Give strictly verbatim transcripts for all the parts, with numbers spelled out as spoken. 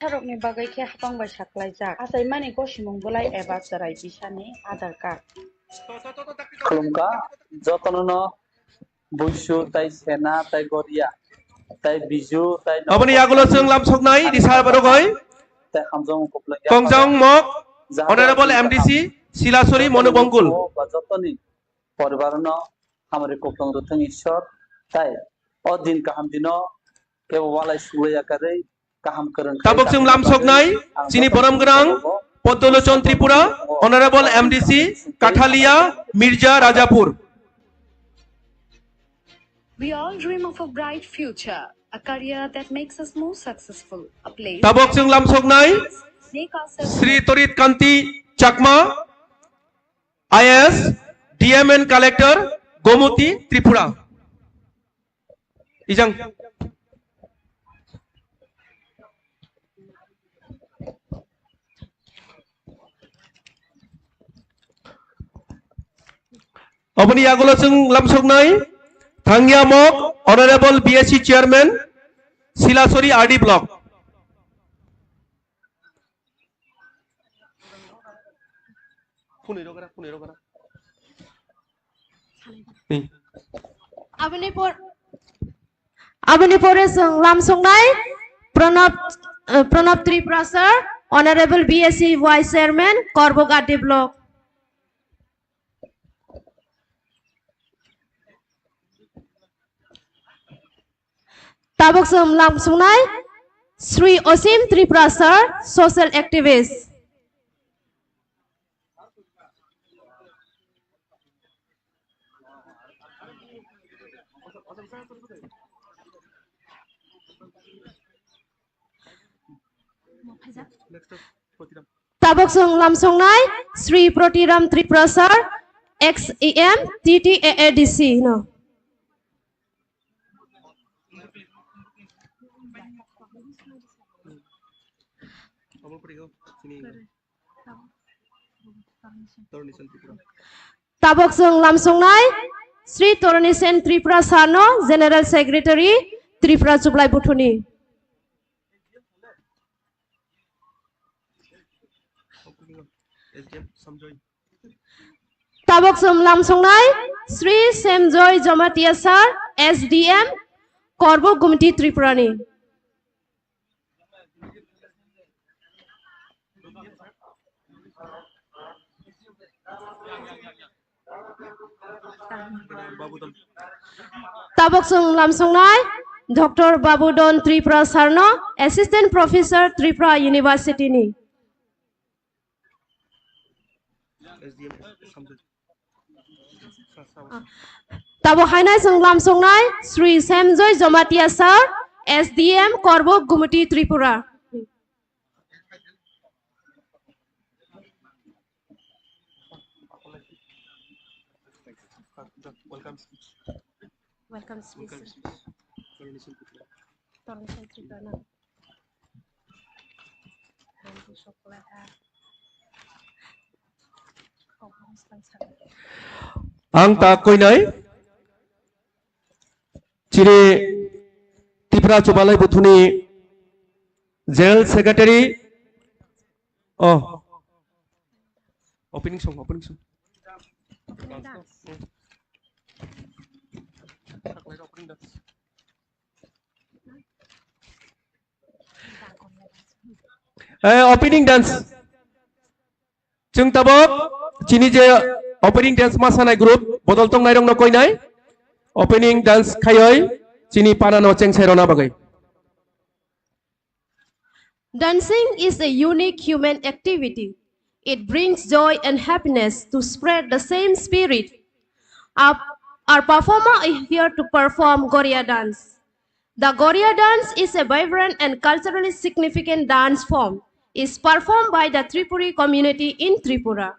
Sarokni bagwi khe hapang bai saklaijak. Achaimani gosimung bwlai eba chwrai bisani Aadhaar card. Khulumkha jotono no Buisu tai Sena tai Goria tai Biju tai Aboni yagulo chwng lamsoknai Risa Barogoi. Tai hamjong kuplai Kongjong Mok, Honorable M D C, Silasori Monu Bongkul. Ba jotoni poribarno hamari kuplung rwthwng Ishwar tai o din kaham dino kebo walai suya karwi kaham kwrwng khe Tabuk chwng lamsoknai chini borom gwnang Poddolochon Tripura, Honorable M D C, Kathalia, Mirja, Rajapur. We all dream of a bright future, a career that makes us more successful, a place Tabok chwng lamsoknai make ourselves Sri Torit Kanti Chakma, I A S, D M and Collector, Gomoti, Tripura. Ijang. Oboni yagulo chwng lamsoknai Thangya Mok, Honorable B S C Chairman, Silasori R D Block. Phunui rogara, phunui rogara. Ni. Aboni por, aboni pore chwng lamsoknai Pranab, eh, Pranab Tripura sir, Honorable B S C Vice Chairman, Korbok R D Block. Tabok chwng lamsoknai Sri Osim Tripura sir, social activist. Tabok chwng lamsoknai Sri Protiram Tripura sir, ex E M, T T A A D C no. Tabok chwng lamsoknai Sri Toroni Sen Tripura sir no, General Secretary Tripura Chublai Buthuni. Tabok chwng lamsoknai Sri Semjoy Jamatia sir, S D M, Korbok Gumti Tripurani. Tabok chwng lamsoknai Doctor Babudon Tripura sir no, Assistant Professor Tripura University ni. Tabok haino chwng lamsoknai Sri Semjoy Jamatia sir, S D M, Korbok Gumti Tripura. Welcome speech. Welcome speech. Tornation Tripura. Tornation Tripura na. Ang ta koinai chini Tripura Chubalai Buthuni General Secretary. Oh. Opening song, opening song. Eh, opening dance. Chwng tabok chini je opening dance masanai group bodol tongnairokno koinai opening dance khaioi chini panano chengsairona bagwi. Dancing is a unique human activity. It brings joy and happiness to spread the same spirit. Our, our performer is here to perform Goria dance. The Goria dance is a vibrant and culturally significant dance form. It's performed by the Tripuri community in Tripura.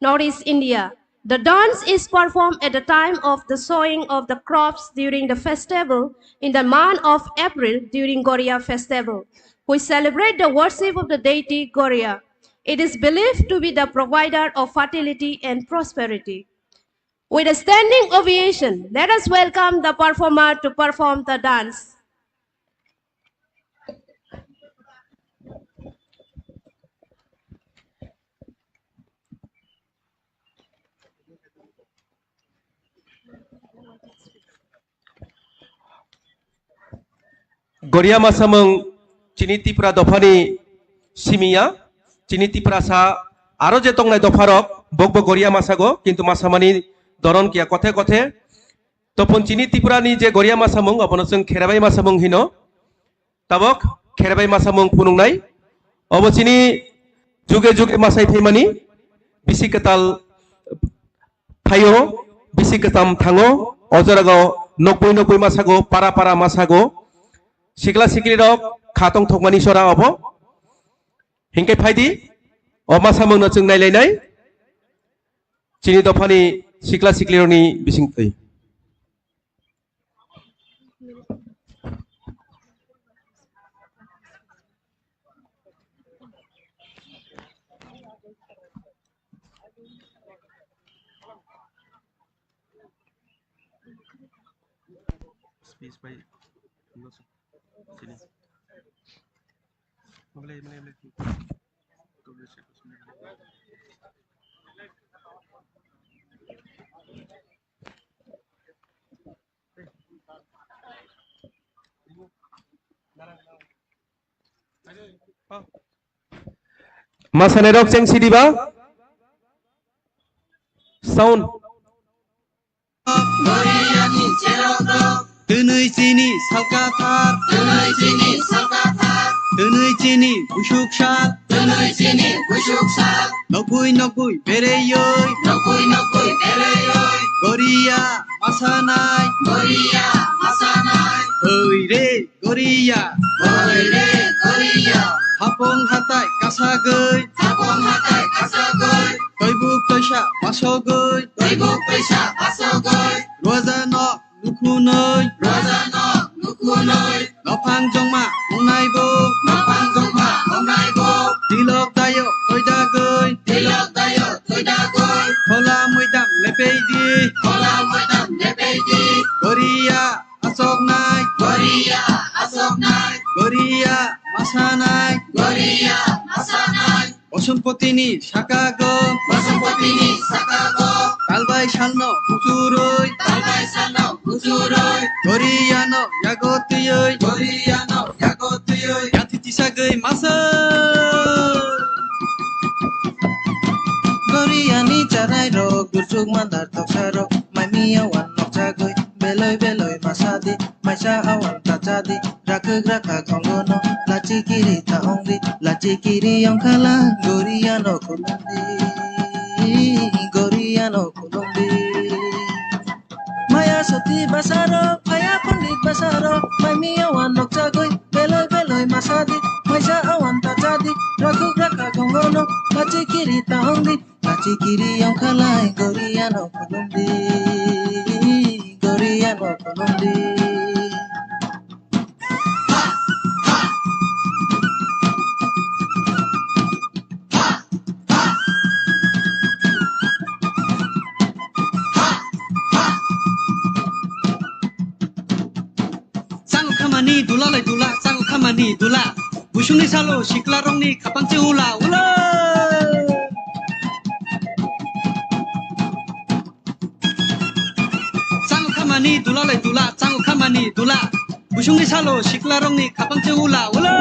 Northeast India. The dance is performed at the time of the sowing of the crops during the festival in the month of April during Goria festival. We celebrate the worship of the deity Goria. It is believed to be the provider of fertility and prosperity. With a standing ovation, let us welcome the performer to perform the dance. Goria masamung chini Tipra dophani simiya, chini Tiprasa aro je tongnai dopharok bokbo Goria masago, kintu masamani doron kiya kothe kothe. Topon chini Tiprani je Goria masamung, obono chwng Kherabai masamung hino. Tabok Kherabai masamung phunuknai. Obo chini juge juge masai phaimani, bisi kwtal phaio, bisi kwcham thango, o jorao nokboi nokboi masago, para para masago, sikla siklirok kha tongthokmani sora obo. Hinkhe phaidi, o masamungno chwng nailainai, chini dophani sikla siklirokni bisingtwi. Space bai. Sini. Mulai, mulai, mulai. Masanairok cheng sidi ba? Sound. Twnwi chini salkathar. Twnwi chini salkathar. Twnwi chini busuk sal. Twnwi chini busuk sal. Nokbui nokbui bereioi. Nokbui nokbui bereioi. Goria masanai. Goria masanai. Oi re. Goria. Oi re, Goria. Hapong hatai kasagoi. Hapong hatai kasagoi. Toibuk toisa pasogoi. Toibuk toisa pasogoi. Roja no nukhunoi. Roja no nukhunoi. Nophang jongma ongnai bo. Nophang jongma ongnai bo. Tilok dayo toidagoi. Tilok dayo toidagoi. Khola moidam lepei di. Khola moidam lepei di. Goria. Asoknai. Goria asoknai. Goria masanai. Goria masanai. Bosonpotini sakago. Bosonpotini sakago. Talbai salno kuchuroi. Talbai salno kuchuroi. Goriano yago twioi. Goriano yago twioi. Yathi tisagoi masa. Goriani charai rok, gurchuk mandar toksa rok, mai miya wan nokchagoi. Beloi beloi masadi, maisa awan tachadi, rakuk rakha khongono, lachi kiri ta ongdi, lachi kiri ongkhala, Goriano khulumdi, Goriano khulumdi. Maya soti basaro, phaya pondit basaro, mai miya wan nokchagoi, beloi beloi masadi, maisa awan tachadi, rakuk rakha khongono, lachi kiri ta ongdi, Kachi kiri ongkhalai Goriano khulumdi, Goriano khulumdi. Chang khamani dula lai dula, chang khamani dula. Busungni salo siklarokni khapang se ula ula. Chang khamani dula lai dula, chang khamani dula. Busungni salo siklarokni khapang se ula ula.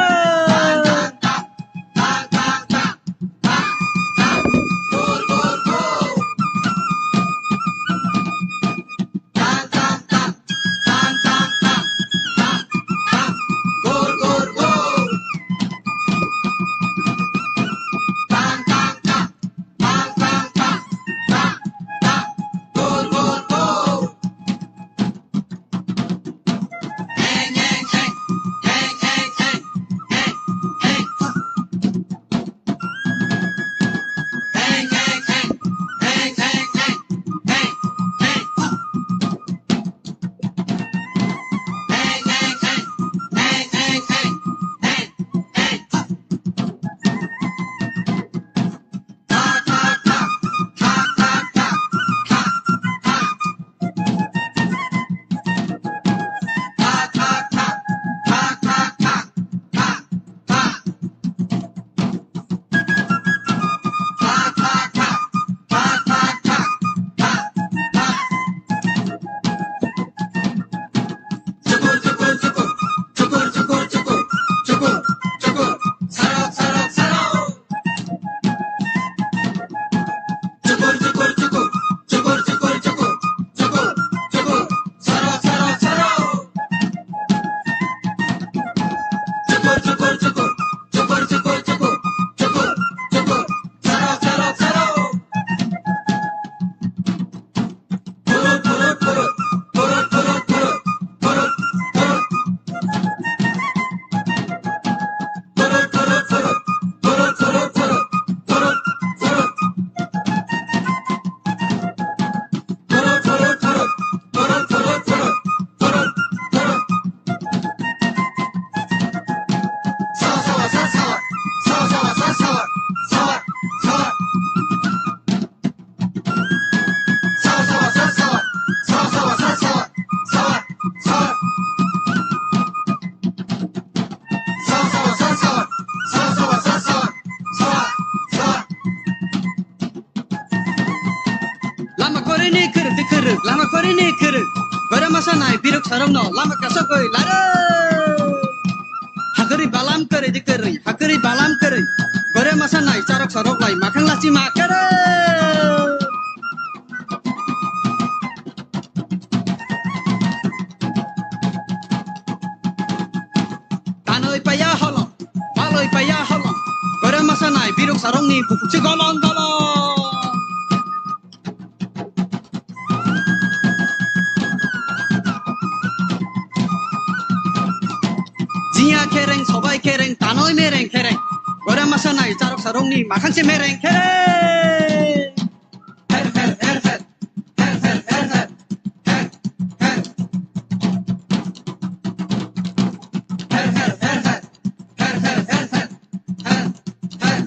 Khwrwi, gore masa nai biruk sarokno lama kasogwi laro. Hakwrwi balam kwrwi di kwrwi, hakwrwi balam kwrwi. Gore masa nai charok sarok lai makhang lachi ma kwrwi. Tanwi paiya holong, balwi paiya holong. Gore masa nai biruk sarokni bukhukchi golong golong. Jiya khereng, sobai khereng, tanoi mereng khereng. Gore masa nai charok sarokni makhangse mereng khereng. Her, her, her, her. Her, her, her, her. Her, her. Her, her, her, her. Her, her, her, her. Her, her.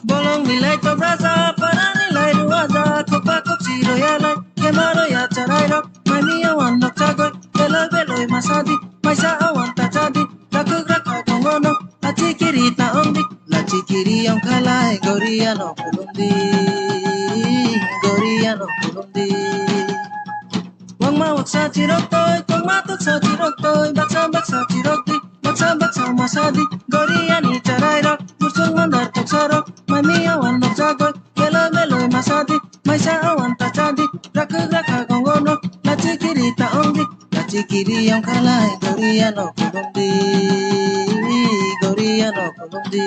Bolong nilai to braza, para nilai ruaza, kopa kopsi royalai, kemaro ya charai rok, mani awan nok chagoi, beloi beloi masadi, maisa awan ta chadi, rakuk rakha tongono, lachi kiri ta ongdi, lachi kiri ongkhalai, goriano kulumdi, goriano kulumdi. Wangma waksa chirok toi, tongma toksa chirok toi, baksa baksa chirok di, baksa baksa masa di, gori ani charai rok, mursung mandar toksa rok, mami awan noksa goi, melo melo masa di, maisa awan tacha di, rakuk rakha gongo no, lachi kiri ta ong di, lachi kiri ong khalai, gori ano kulum di, gori ano kulum di.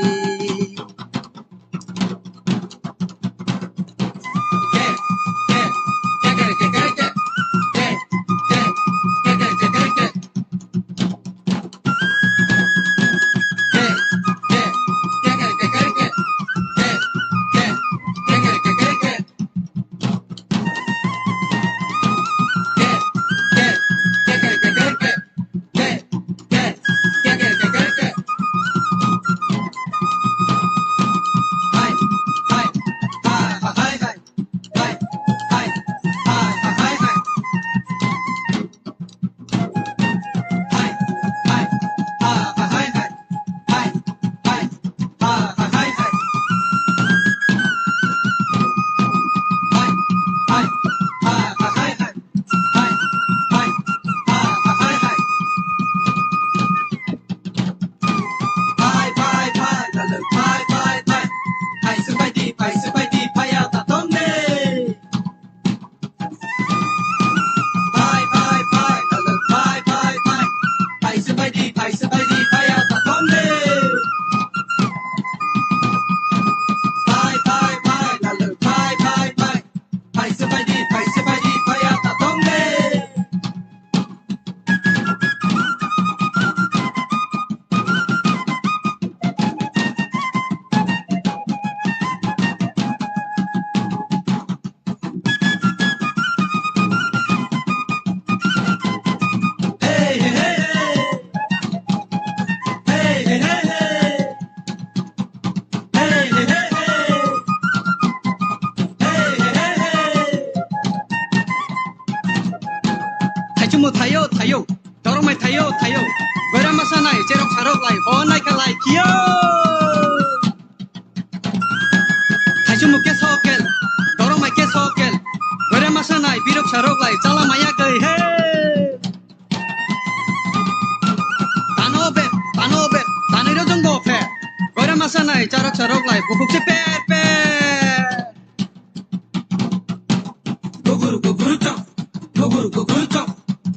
Hai, hai, hai, lalu, hai, hai, hai. Hai, subai di, hai, subai di, hai, ya, ta, tom, de. Hai, hai, hai, lalu, hai, hai, hai. Hai, subai di, hai, subai di, hai, ya, ta, tom, de. Hai, hai, hai, lalu, hai, hai, hai. Hai, subai di, hai, subai di, hai, ya, ta, tom, de. Thaichungmo thaio, thaio. Dorongmai thaio, thaio. Boirama sanai, cherok sarok lai, ho naikha lai, khiyo. Thaichungmo khe sokel, dorongmai khe sokel. Boirama sanai, birok sarok lai, chala maya kai, he. Tano be, tano be, tanwi rojong bo phe. Boirama sanai, charok sarok lai, bukhuk se pe, pe. Gugur, gugur, chok. Gugur, gugur, chok.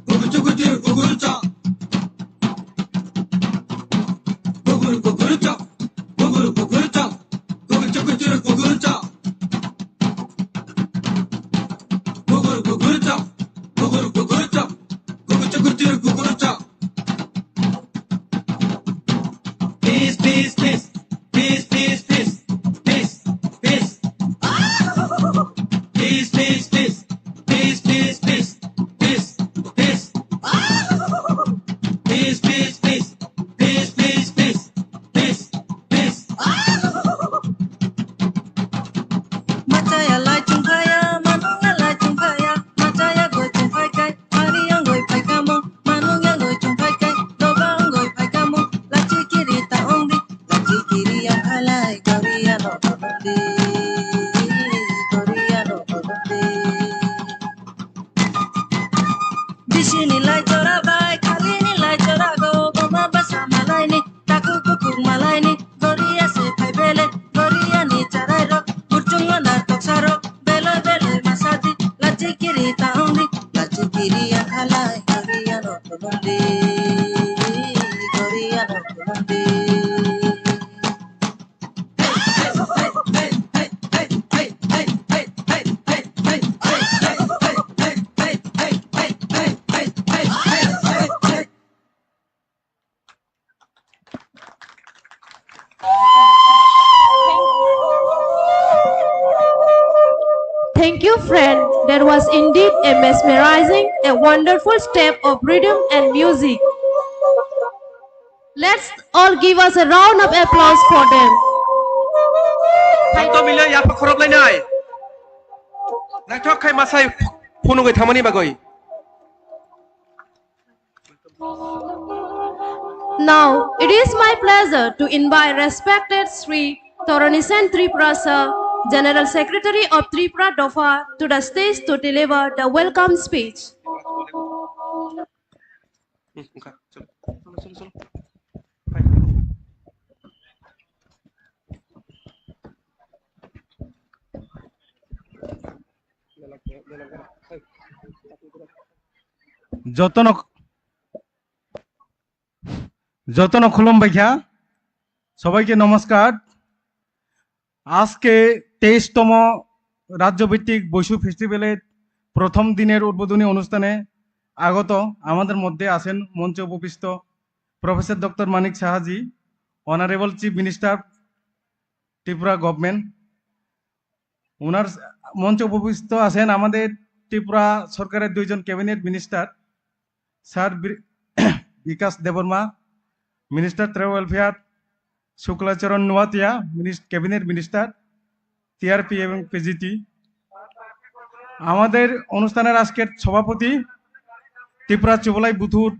Gugur, chugur, chir, gugur, chok. Gugur, gugur, chok. Gugur, gugur, chok. Gugur, chugur, chir, gugur, chok. Gugur, gugur, chok. Gugur, gugur, chok. Gugur, chugur, chir, gugur, chok. Peace, peace, peace. Peace, peace, peace. Chini lai chora bai, khali ni lai chora go, boma basa malai ni, taku kuku malai ni, goria se phai bele, goria ni charai rok, burchung na toksa rok, bele bele masati, lachi kiri taung di, lachi kiri ya khalai, goria no kulum di, goria no kulum di. Thank you, friend. That was indeed a mesmerizing, a wonderful step of rhythm and music. Let's all give us a round of applause for them. Thank Joto mile yapha khorok lainai. Naithok khai masai phunugwi thamani bagwi. Now, it is my pleasure to invite respected Sri Torani Sen Tripurasa, General Secretary of Tripura Dopha, to the stage to deliver the welcome speech. Hmm, wngkha. Chalo, chalo, chalo, chalo. Fine. Jotono, jotono khulumbai kha, sobaike namaskar. আজকে তেইশতম রাজ্যভিত্তিক বৈশু ফেস্টিভ্যালের প্রথম দিনের উদ্বোধনী অনুষ্ঠানে আগত আমাদের মধ্যে আছেন মঞ্চে উপবিষ্ট প্রফেসর ডক্টর মানিক সাহাজি, honourable chief minister, Tripura government. ওনার মঞ্চে উপবিষ্ট আছেন আমাদের ত্রিপুরা সরকারের দুইজন ক্যাবিনেট মিনিস্টার, স্যার বি-, Bikash Debbarma, minister tribal welfare, Shuklacharan Noatia, মিনিস-, ক্যাবিনেট মিনিস্টার, টিআরপি এবং পিজিটি। আমাদের অনুষ্ঠানের আজকের সভাপতি, ত্রিপুরা চুবলাই বুথুর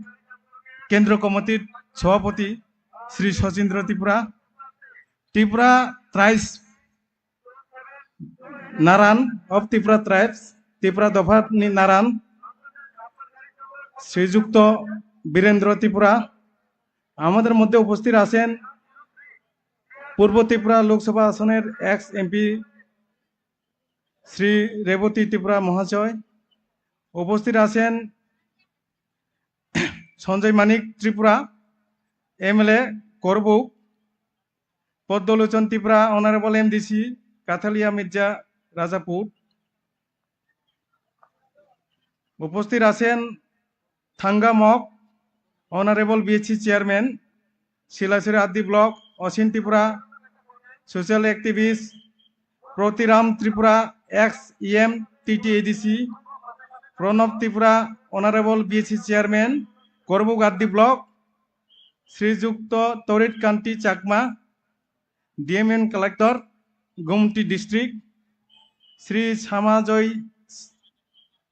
কেন্দ্র কমিটির সভাপতি শ্রী শচীন্দ্র ত্রিপুরা, ত্রিপুরা ট্রাইবস নারান অফ ত্রিপুরা ট্রাইবস, ত্রিপুরা দফানি নারান, শ্রীযুক্ত বীরেন্দ্র ত্রিপুরা। আমাদের মধ্যে উপস্থিত আছেন পূর্ব ত্রিপুরা লোকসভা আসনের এক্স এমপি শ্রী রেবতী ত্রিপুরা মহাশয়। উপস্থিত আছেন Sanjay Manik Tripura, MLA Karbook, Padmalochan Tripura, honourable MDC Kathalia Mirza Rajapur. উপস্থিত আছেন Thanga Mog, honourable BSC chairman, Silachari Adi block, Asim Tripura, social activist, Pratiram Tripura, ex EM TTADC, Pranab Tripura, honourable BSC chairman, Karbook Adi block, Shriyukta Tarit Kanti Chakma, DM and collector, Gomati district, Shri Shyamajoy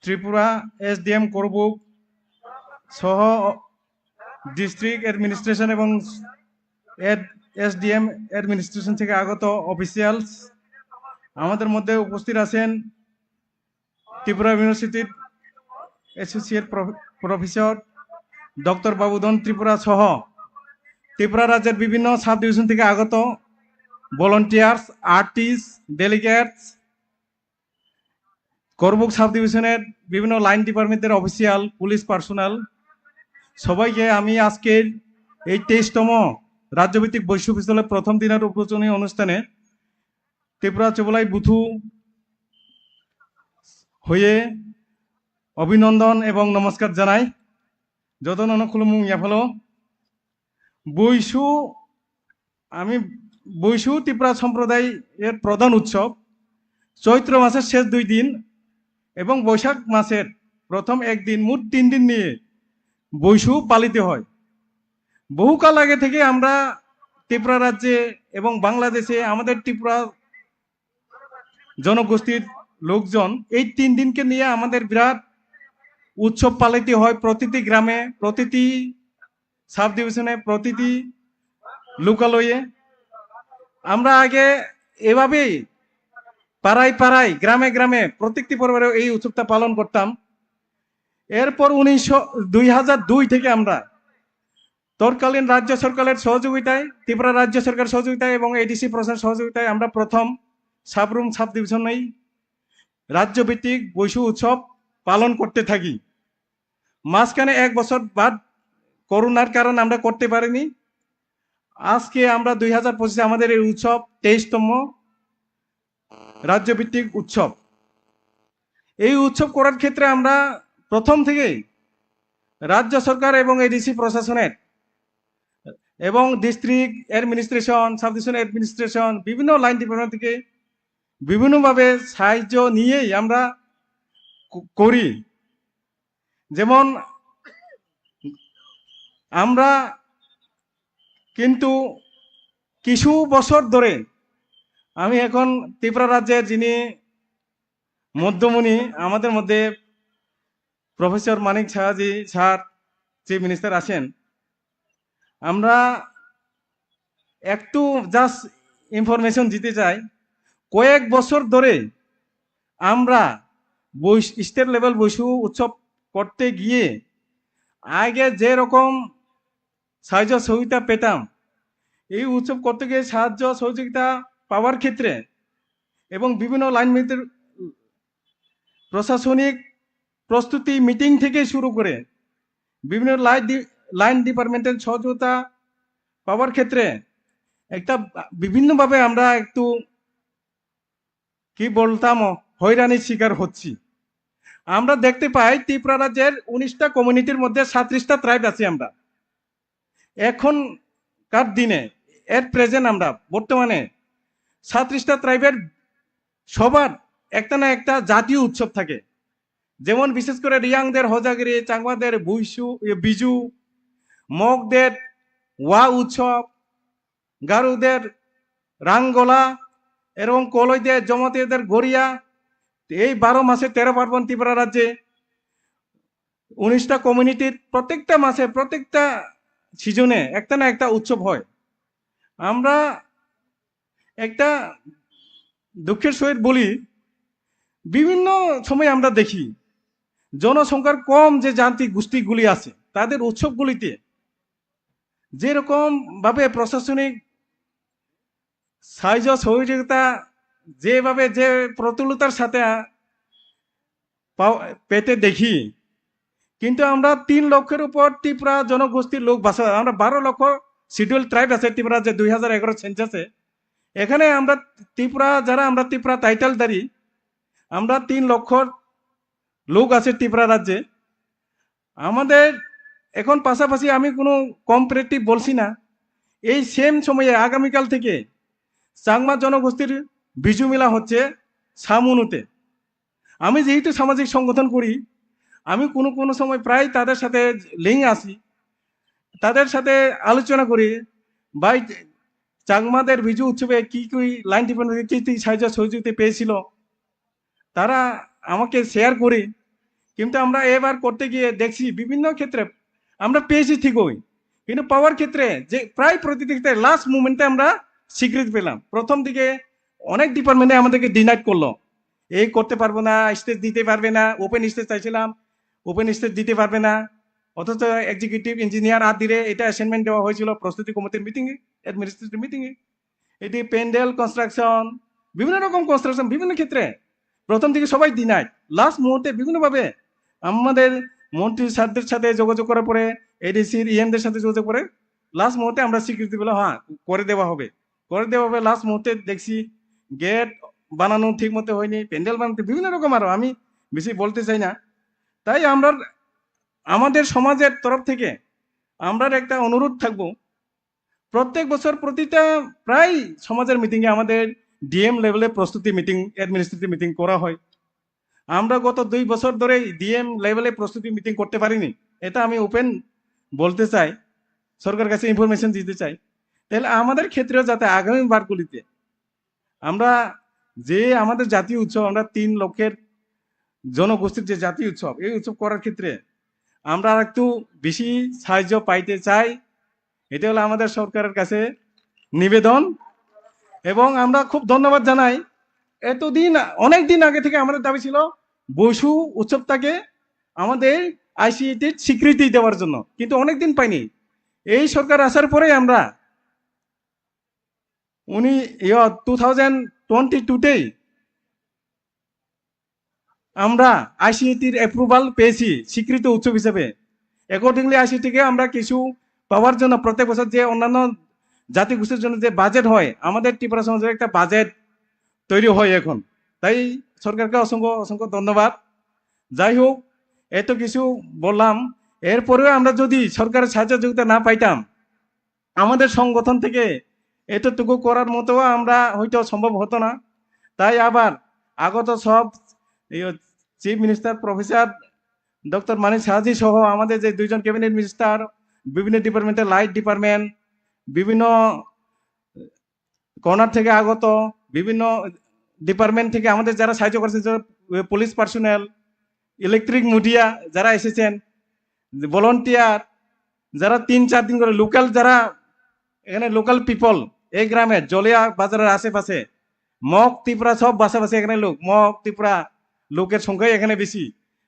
Tripura, SDM Karbook সহ ডিস্ট্রিক্ট অ্যাডমিনিস্ট্রেশন এবং এসডিএম অ্যাডমিনিস্ট্রেশন থেকে আগত অফিসিয়ালস। আমাদের মধ্যে উপস্থিত আছেন ত্রিপুরা ইউনিভার্সিটির অ্যাসোসিয়েট প্রফ-, প্রফেসর ডক্টর বাবুধন ত্রিপুরা সহ ত্রিপুরা রাজ্যের বিভিন্ন সাব ডিভিশন থেকে আগত ভলান্টিয়ার্স, আর্টিস্ট, ডেলিগেটস, করবুক সাব ডিভিশনের বিভিন্ন লাইন ডিপার্টমেন্টের অফিসিয়াল, পুলিশ পার্সোনাল, সবাইকে আমি আজকের এই তেইশতম রাজ্যভিত্তিক বৈশু ফেস্টিভ্যালের প্রথম দিনের উদ্বোধনী অনুষ্ঠানে ত্রিপুরা চুবলাই বুথু হয়ে অভিনন্দন এবং নমস্কার জানাই। Jotono no khulumung yaphalo. Buisu, আমি বুইসু ত্রিপুরা সম্প্রদায়ের প্রধান উৎসব। চৈত্র মাসের শেষ দুই দিন এবং বৈশাখ মাসের প্রথম একদিন, মোট তিন দিন নিয়ে বুইসু পালিত হয়। বহুকাল আগে থেকে আমরা ত্রিপুরা রাজ্যে এবং বাংলাদেশে আমাদের ত্রিপুরা জনগোষ্ঠীর লোকজন এই তিন দিনকে নিয়ে আমাদের বিরাট উৎসব পালিত হয় প্রতিটি গ্রামে, প্রতিটি সাব ডিভিশনে, প্রতিটি লোকালয়ে। আমরা আগে এভাবেই পাড়ায় পাড়ায়, গ্রামে গ্রামে প্রত্যেকটি পরিবারে এই উৎসবটা পালন করতাম। এরপর উনিশশো দুই হাজার দুই থেকে আমরা তৎকালীন রাজ্য সরকারের সহযোগিতায়, ত্রিপুরা রাজ্য সরকার সহযোগিতায় এবং এডিসি প্রশাসন সহযোগিতায় আমরা প্রথম সাবরুম সাব ডিভিশনেই রাজ্যভিত্তিক বৈশু উৎসব পালন করতে থাকি। মাঝখানে এক বছর বাদ করোনার কারণে আমরা করতে পারিনি। আজকে আমরা দুই হাজার পঁচিশে আমাদের এই উৎসব তেইশতম রাজ্যভিত্তিক উৎসব। এই উৎসব করার ক্ষেত্রে আমরা প্রথম থেকেই রাজ্য সরকার এবং এডিসি প্রশাসনের এবং district administration, sub division administration, বিভিন্ন লাইন ডিপার্টমেন্ট থেকে বিভিন্নভাবে সাহায্য নিয়েই আমরা ক-, করি। যেমন আমরা কিন্তু কিছু বছর ধরে, আমি এখন ত্রিপুরা রাজ্যের যিনি মধ্যমণি, আমাদের মধ্যে প্রফেসর মানিক সাহাজি স্যার, চিফ মিনিস্টার আছেন, আমরা একটু জাস্ট ইনফরমেশন দিতে চাই। কয়েক বছর ধরে আমরা বৈশ-, স্টেট লেভেল বৈশু উৎসব করতে গিয়ে আগে যেরকম সাহায্য সহযোগিতা পেতাম, এই উৎসব করতে গিয়ে সাহায্য সহযোগিতা পাওয়ার ক্ষেত্রে এবং বিভিন্ন লাইন মিনিটের প্রশাসনিক প্রস্তুতি মিটিং থেকে শুরু করে বিভিন্ন লাইন ডি-, লাইন ডিপার্টমেন্টের সহযোগিতা পাওয়ার ক্ষেত্রে একটা বিভিন্নভাবে আমরা একটু, কি বলতাম, হয়রানির শিকার হচ্ছি। আমরা দেখতে পাই ত্রিপুরা রাজ্যের উনিশটা কমিউনিটির মধ্যে সাঁইত্রিশটা ট্রাইব আছি আমরা। এখনকার দিনে, এট প্রেজেন্ট, আমরা বর্তমানে সাঁইত্রিশটা ট্রাইবের সবার একটা না একটা জাতীয় উৎসব থাকে। যেমন বিশেষ করে রিয়াংদের হজাগিরি, চাকমাদের বৈশু, এ, বিজু, মগদের ওয়া উৎসব, গারোদের রাঙ্গোলা এবং কলইদের, জমাতিয়াদের গড়িয়া। এই বারো মাসে তেরো পার্বণ ত্রিপুরা রাজ্যে উনিশটা কমিউনিটির প্রত্যেকটা মাসে, প্রত্যেকটা সিজনে একটা না একটা উৎসব হয়। আমরা একটা দুঃখের সহিত বলি, বিভিন্ন সময় আমরা দেখি জনসংখ্যার কম যে জাতি গোষ্ঠীগুলি আছে, তাদের উৎসবগুলিতে যেরকম ভাবে প্রশাসনিক সাহায্য সহযোগিতা, যেভাবে যে প্রতুলতার সাথে পাও-, পেতে দেখি, কিন্তু আমরা তিন লক্ষের উপর ত্রিপুরা জনগোষ্ঠীর লোক বাস, আমরা বারো লক্ষ শিডিউল ট্রাইব আছে ত্রিপুরা যে দুই হাজার এগারো সেন্সাসে। এখানে আমরা ত্রিপুরা, যারা আমরা ত্রিপুরা টাইটেলধারী, আমরা তিন লক্ষ লোক আছে ত্রিপুরা রাজ্যে। আমাদের এখন পাশাপাশি আমি কোনো কম্পারেটিভ বলছি না, এই সেম সময়ে আগামীকাল থেকে চাকমা জনগোষ্ঠীর বিজু মেলা হচ্ছে সামুনুতে। আমি যেহেতু সামাজিক সংগঠন করি, আমি কোনো কোনো সময় প্রায় তাদের সাথে লিঙ্ক আসি, তাদের সাথে আলোচনা করি, ভাই, চাকমাদের বিজু উৎসবে কি কি লাইন ডিপার্টমেন্ট থেকে কি কি সাহায্য সহযোগিতা পেয়েছিল, তারা আমাকে শেয়ার করে। কিন্তু আমরা এবার করতে গিয়ে দেখছি বিভিন্ন ক্ষেত্রে আমরা পেয়েছি ঠিকই, কিন্তু পাওয়ার ক্ষেত্রে যে প্রায় প্রতিটি ক্ষেত্রে লাস্ট মুমেন্টে আমরা স্বীকৃতি পেলাম। প্রথম দিকে অনেক ডিপার্টমেন্টে আমাদেরকে ডিনাইড করলো, এই করতে পারবো না, স্টেজ দিতে পারবে না, ওপেন স্টেজ চাইছিলাম, ওপেন স্টেজ দিতে পারবে না, অথচ এক্সিকিউটিভ ইঞ্জিনিয়ার আদিরে এটা অ্যাসাইনমেন্ট দেওয়া হয়েছিল প্রস্তুতি কমিটির মিটিংয়ে, অ্যাডমিনিস্ট্রেটিভ মিটিংয়ে। এটি প্যান্ডেল কনস্ট্রাকশন, বিভিন্ন রকম কনস্ট্রাকশন, বিভিন্ন ক্ষেত্রে প্রথম দিকে সবাই ডিনাইড, লাস্ট মুহূর্তে বিভিন্নভাবে আমাদের মন্ত্রী স্যারদের সাথে যোগাযোগ করার পরে, এডিসির ইএমদের সাথে যোগাযোগ করে লাস্ট মুহূর্তে আমরা স্বীকৃতি পেলাম, হ্যাঁ, করে দেওয়া হবে, করে দেওয়া হবে। লাস্ট মুহূর্তে দেখছি গেট বানানো ঠিক মতো হয়নি, প্যান্ডেল বানাতে বিভিন্ন রকম, আরো আমি বেশি বলতে চাই না। তাই আমরা, আমাদের সমাজের তরফ থেকে আমরা একটা অনুরোধ থাকবো, প্রত্যেক বছর প্রতিটা প্রায় সমাজের মিটিংয়ে আমাদের ডিএম লেভেলে প্রস্তুতি মিটিং, অ্যাডমিনিস্ট্রেটিভ মিটিং করা হয়। আমরা গত দুই বছর ধরে ডিএম লেভেলে প্রস্তুতি মিটিং করতে পারিনি, এটা আমি ওপেন বলতে চাই, সরকার কাছে ইনফরমেশন দিতে চাই। তাহলে আমাদের ক্ষেত্রেও যাতে আগামী বারগুলিতে আমরা যে আমাদের জাতীয় উৎসব, আমরা তিন লক্ষের জনগোষ্ঠীর যে জাতীয় উৎসব, এই উৎসব করার ক্ষেত্রে আমরা আর একটু বেশি সাহায্য পাইতে চাই। এটা হলো আমাদের সরকারের কাছে নিবেদন। এবং আমরা খুব ধন্যবাদ জানাই, এতদিন, অনেক দিন আগে থেকে আমাদের দাবি ছিল বৈশু উৎসবটাকে আমাদের আইসিটির স্বীকৃতি দেওয়ার জন্য, কিন্তু অনেক দিন পাইনি। এই সরকার আসার পরে আমরা উনি ইয় টু থাউজেন্ড টোয়েন্টি টুতেই আমরা আইসিটির অ্যাপ্রুভাল পেয়েছি স্বীকৃত উৎসব হিসেবে। অ্যাকর্ডিংলি আইসিটিকে আমরা কিছু পাওয়ার জন্য প্রত্যেক বছর যে অন্যান্য জাতিগোষ্ঠীর জন্য যে বাজেট হয়, আমাদের ত্রিপুরা সমাজের একটা বাজেট তৈরি হয় এখন। তাই সরকারকে অসংখ্য অসংখ্য ধন্যবাদ। যাই হোক, এত কিছু বললাম, এরপরেও আমরা যদি সরকারের সাহায্য যোগিতা না পাইতাম, আমাদের সংগঠন থেকে এতটুকু করার মতো আমরা হয়তো সম্ভব হতো না। তাই আবার আগত সব chief minister professor doctor Manik সাহাজি সহ আমাদের যে দুইজন ক্যাবিনেট মিনিস্টার, বিভিন্ন ডিপার্টমেন্টের লাইট ডিপার্টমেন্ট, বিভিন্ন কর্নার থেকে আগত, বিভিন্ন ডিপার্টমেন্ট থেকে আমাদের যারা সাহায্য করেছেন, যারা পুলিশ পার্সোনেল, ইলেকট্রিক মিডিয়া যারা এসেছেন, ভলান্টিয়ার যারা তিন চার দিন করে লোকাল, যারা এখানে লোকাল পিপল, এই গ্রামে জলিয়া বাজারের আশেপাশে মগ ত্রিপুরা সব পাশাপাশি এখানে লোক, মগ ত্রিপুরা লোকের সংখ্যাই এখানে বেশি,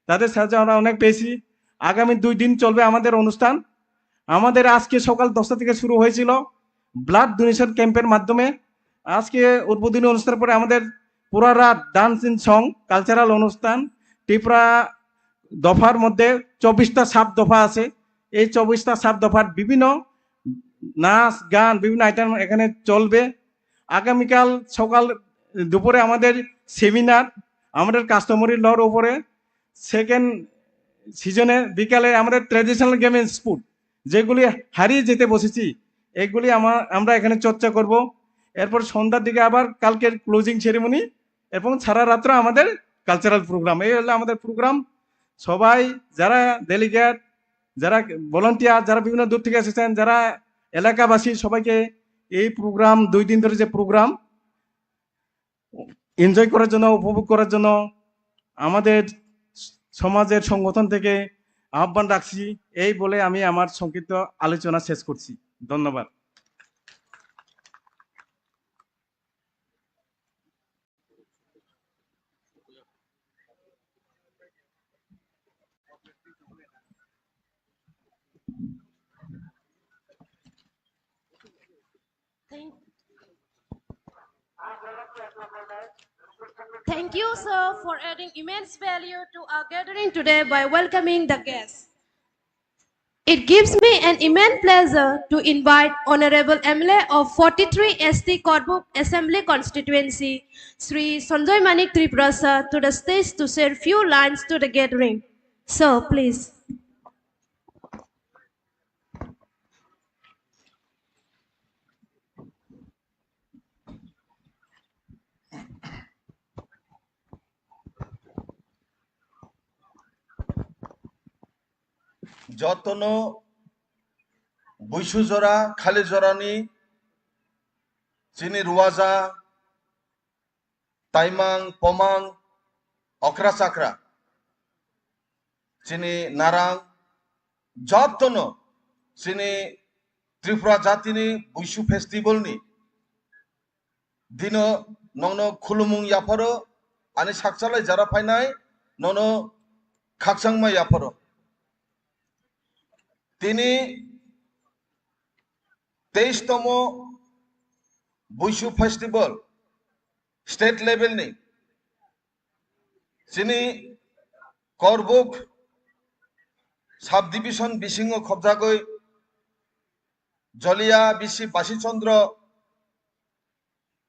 তাদের সাহায্য আমরা অনেক পেয়েছি। আগামী দুই দিন চলবে আমাদের অনুষ্ঠান। আমাদের আজকে সকাল দশটা থেকে শুরু হয়েছিল ব্লাড ডোনেশন ক্যাম্পের মাধ্যমে। আজকে উদ্বোধনী অনুষ্ঠানের পরে আমাদের পুরা রাত ডান্সিং সং কালচারাল অনুষ্ঠান, ত্রিপুরা দফার মধ্যে চব্বিশটা সাব দফা আছে। এই চব্বিশটা সাব দফার বিভিন্ন নাচ গান, বিভিন্ন আইটেম এখানে চলবে। আগামীকাল সকাল দুপুরে আমাদের সেমিনার, আমাদের কাস্টমারি লর উপরে। সেকেন্ড সিজনে বিকালে আমাদের ট্র্যাডিশনাল গেম এন্ড স্পোর্ট, যেগুলি হারিয়ে যেতে বসেছি, এগুলি আমা-, আমরা এখানে চর্চা করব। এরপর সন্ধ্যার দিকে আবার কালকের ক্লোজিং সেরেমনি এবং সারা রাত্র আমাদের কালচারাল প্রোগ্রাম। এই হলো আমাদের প্রোগ্রাম। সবাই যারা ডেলিগেট, যারা ভলান্টিয়ার, যারা বিভিন্ন দূর থেকে এসেছেন, যারা এলাকাবাসী, সবাইকে এই প্রোগ্রাম, দুই দিন ধরে যে প্রোগ্রাম এনজয় করার জন্য, উপভোগ করার জন্য আমাদের সমাজের সংগঠন থেকে আহ্বান রাখছি। এই বলে আমি আমার সংক্ষিপ্ত আলোচনা শেষ করছি। ধন্যবাদ। Thank, thank you, sir, for adding immense value to our gathering today by welcoming the guests. It gives me an immense pleasure to invite Honorable M L A of forty-three S T Korbuk Assembly Constituency, Shri Sanjoy Manik Tripura sir, to the stage to share few lines to the gathering. Sir, please. Jotono buisu jora, khali jorani chini ruwaja, taimang, pomang, okra chakra, chini narang, jotono chini Tripura jatini buisu festival ni dino nongno khulumung yapharo, ani sakchalai jara phainai nono khakchangma yapharo. Tini teis tomo Buisu Festival state level ni chini Korbuk subdivision bisingo khobjagwi Jolia bisi Basi Chandra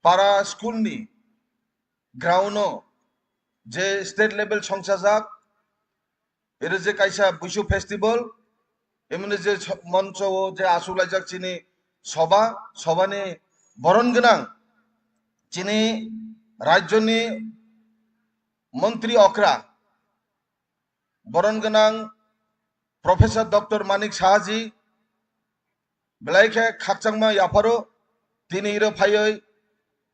para school ni ground o je state level songchajak, ero je kaisa Buisu festival, emoni je so-, moncho o je asuk laijak chini soba, soba ni boron gwnang chini rajyo ni montri okra, boron gwnang Professor Doctor Manik Saha ji, belai khe khakchangma yapharo, tini iro phaioi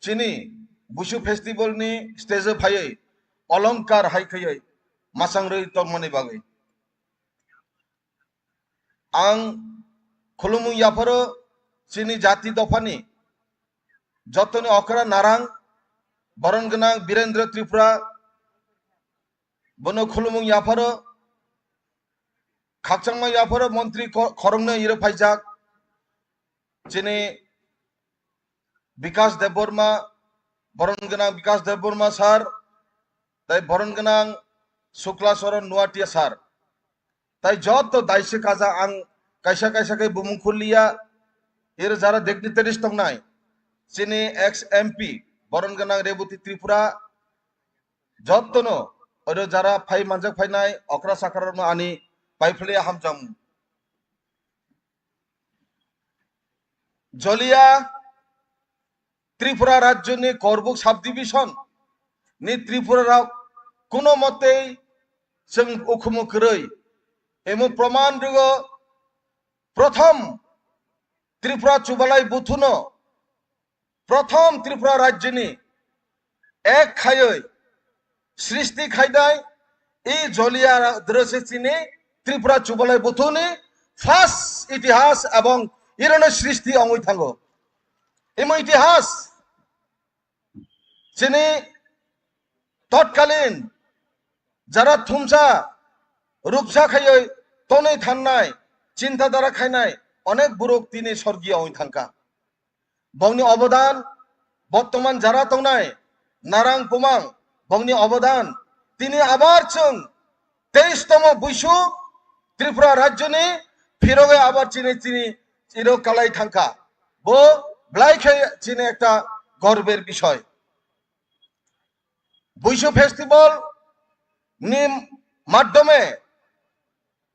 chini Buisu Festival ni stage o phaioi olongkar hai khaioi mwchang rwi tongmani bagwi. Ang khulumung yapharo chini jati dophani jotoni okra narang boron gwnang Birendra Tripura, bono khulumung yapharo Khakchangma yapharo montri kho-, khoroknwi iro phaijak. Chini Bikas Debbarma, boron gwnang Bikas Debbarma sir, tai boron gwnang Sukla Charan Nuatia sir. Tai joto daise kaja ang kaisa kaisa khe bumung khulliya, iro jara dignitaries tongnai, chini ex M P, boron gwnang Rebati Tripura, jotono oro jara phai manjak phainai okra sakra rokno ani paiphlaiya hamjam. Jolia Tripura rajyoni Korbuk subdivision ni Tripura rok kuno motei chwng ukhumu kwrwi. Emo proman rwgo, prothom Tripura Chubalai Buthuno, prothom Tripura rajyoni ek khaiwi srishti khainai, i Jolia drose chini Tripura Chubalai Buthuni first itihas ebong irono srishti ongwi thango. Imo itihas chini totkalin jara thumsa ruksa khaiwi tonwi thannai, chinta dara khainai onek borok tini sorgiyo ongwi thangkha. Bongni obodan, bottoman jara tongnai Narang Pumang, bongni obodan, tini abar chwng teis tomo buisu Tripura rajyoni phirogwi abar chini, chini iro kalai thangkha. Bo belai khe chini ekta gorbor bishoy. Buisu festival ni madhyome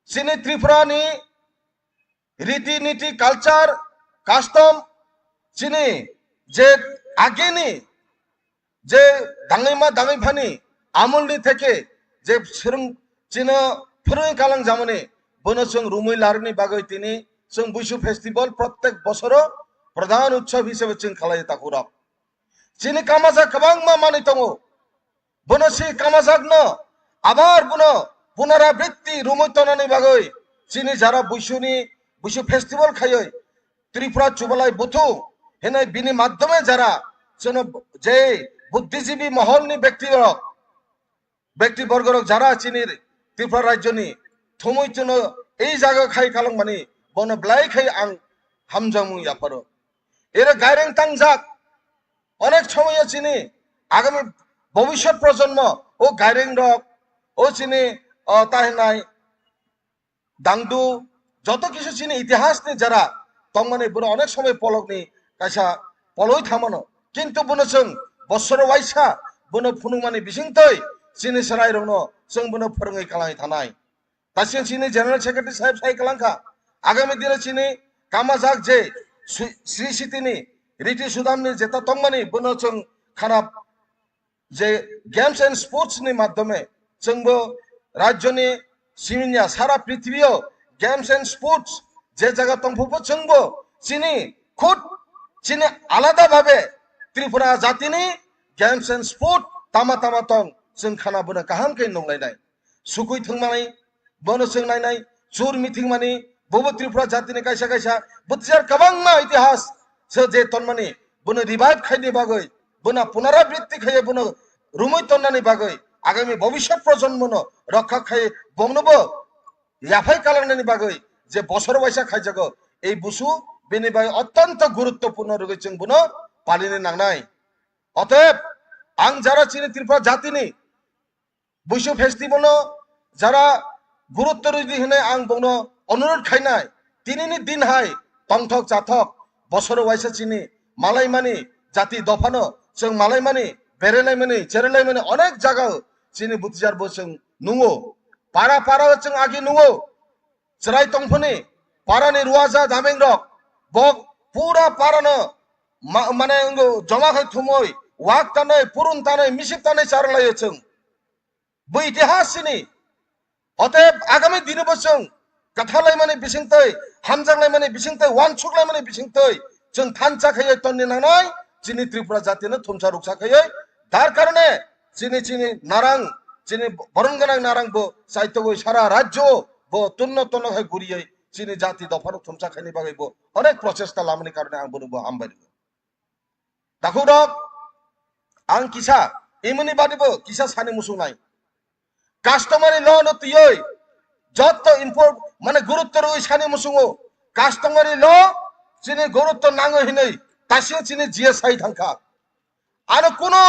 chini Tripura ni riti niti, culture, custom, chini je agini je dangwi ma dangwi phani amulni theke je swrwng chino phwrwngwi kalang jamani, bono chwng rumwi larwkni bagwi tini chwng Buisu festival prottek bosoro pradhan utsav hisabe chwng khlai takhurok. Chini kamajak kwbangma manwi tongo. Bono si kamajakno abar bono punarabritti rumwi tonani bagwi chini jara Buisuni, Buisu festival khaiwi Tripura Chubalai Buthu hinwi bini madhyome jara chwngno je buddhijibi moholni bekti rok, bekti borgorok jara chini Tripura rajyoni thumwi chwngno ei jaga khai kalangmani bono belai khai ang hamjakmung yapharo. Ero gaireng tangjak, onek somoyo chini agami bobisot projonmo o gaireng rok, o chini, o, tahinai dangdu, joto kisu chini itihas ni jara tongmani bono onek somoi polok ni kaisa poloi thamano. Kintu bono chwng bosoro waisa bono phunukmani bisingtwi chini chwrai rokno chwng bono phwrwngwi kalai thanai. Tasing chini General Secretary sahib sai kalangkha, agami dino chini kamajak je Sri, Sri Siti ni riti sudam ni jeta tongmani bono chwng khana je games and sports ni madhyome chwngbo rajyoni siminya sara prithibio games and sports je jaga tongphokbo chwngbo chini khud chini alada bhabe Tripura jatini games and sport tama tama tong chwng khana bono kaham khe nunglainai. Sukui thwngmani bono chwng nainai, chur mithingmani, bobo Tripura jatini kaisa kaisa bwtwijar kwbangma itihas se je tonmani, bono revive khaini bagwi, bono punarabritti khaiye bono rumwi tonnani bagwi, agami bobishyot projonmono rokha khai bongnobo yaphai kalangnani bagwi je bosor waisa khaijago, ei busu bini bai ottonto guruttopurno rwgwi chwng bono palini nangnai. Oteb, ang jara chini Tripura jatini Buisu festival no jara gurutto rwdi hwnwi ang bongno onurodh khainai. Tinini din hai tongthok chathok bosoro waisa chini malaimani jati dophano chwng malaimani, berelaimani, cherelaimani onek jaga chini butijar bo chwng nungo. Para para chwng agi nungo. Chwrai tongphani parani ruaja dameng rok bo pura parano ma-, mane wngkha joma khai thumwi wak tanwi, purun tanwi, misip tanwi charwlaio chwng. Bo itihas sini. Oteb agami dini bo chwng kathalaimani bisingtwi, hamjaklaimani bisingtwi, uansuklaimani bisingtwi chwng thansa khaiwi tonni nangnai, chini Tripura jatino thumsa ruksa khaiwi. Dar karone chini, chini narang, chini boron gwnang narang bo chaitogwi sara rajyo bo tunno tunno khai guriwi chini jati dophano thumsa khaini bagwi bo onek prochesta lamani karone ang bono bo hambai rwo. Takhuk rok, ang kisa, imoni badi bo kisa sani muchungnai. Customary law no twiwi jotto import mane gurutto rwi sani muchungo customary law chini gurutto nango hinwi tasing chini G S I thangkha. Ano kuno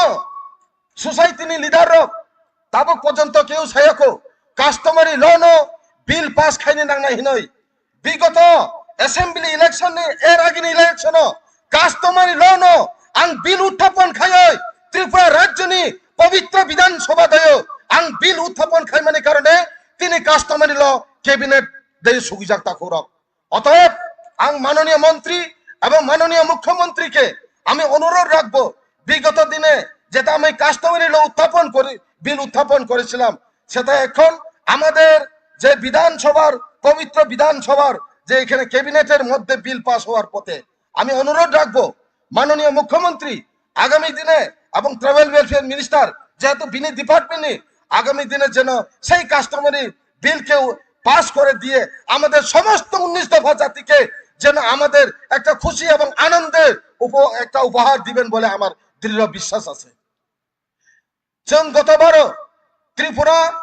society ni leader rok tabuk porjonto keu sayakho customary law no bill pass khaini nangnai hinoi. Bigoto assembly election ni er agini election o customary law no ang bill uthapon khaioi Tripura rajyo ni pabitra Bidhan Sabha dayo ang bill uthapon khaimani karone tini customary law cabinet dayo sugijak takhurok. অতএব আং মাননীয় মন্ত্রী এবং মাননীয় মুখ্যমন্ত্রীকে আমি অনুরোধ রাখবো, বিগত দিনে যেটা আমি কাস্টমারি ল উত্থাপন করি, বিল উত্থাপন করেছিলাম, সেটা এখন আমাদের যে বিধানসভার, পবিত্র বিধানসভার যে এখানে ক্যাবিনেটের মধ্যে বিল পাস হওয়ার পথে, আমি অনুরোধ রাখবো মাননীয় মুখ্যমন্ত্রী আগামী দিনে এবং ট্রাইবাল ওয়েলফেয়ার মিনিস্টার যেহেতু বিনি ডিপার্টমেন্টে আগামী দিনে যেন সেই কাস্টমারি বিলকে পাস করে দিয়ে আমাদের সমস্ত উনিশ দফা জাতিকে যেন আমাদের একটা খুশি এবং আনন্দের উপ-, একটা উপহার দিবেন বলে আমার দৃঢ় বিশ্বাস আছে। Chwng gotobaro Tripura,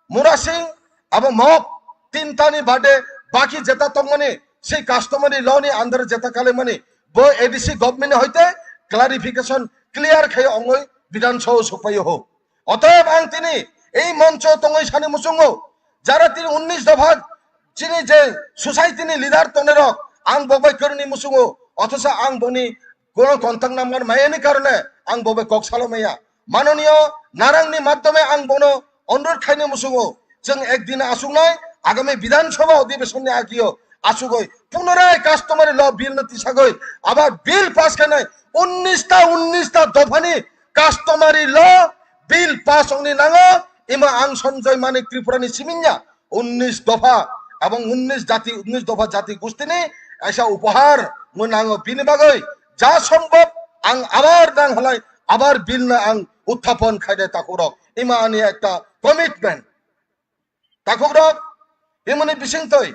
Murasing abo Mok tintani bade baki jeta tongmani sei customary law ni under jeta kalaimani bo A D C government hoite clarification clear khai ongoi Bidhan Sabha sokpaio ho. Otoyeb ang tini ei moncho tongoi sani muchungo jara tini unnish dopha chini je society ni leader tongnai rok ang bo bai kwrwngni muchungo, othosa ang boni kono contact number mayani karone ang bo bai kok salo maya. Manoniyo Narangni madhyome ang bono onurodh khaini muchungo, chwng ekdin achuknai agami Bidhan Sabha odhibeshonni agio achugoi punorai customary law bill no tisagoi abar bill pass khainai unnish ta, unnish ta dophani customary law bill pass ongni nango, ima ang Sanjay Manik Tripurani siminya unnish dopha ebong unnish jati, unnish dopha jati gustini kaisa upohar mui nango, bini bagoi ja sombhob ang abar nang halai abar bill no ang uthapon khainai takhurok, ima ani ekta commitment. Takhurok, imoni bisingtwi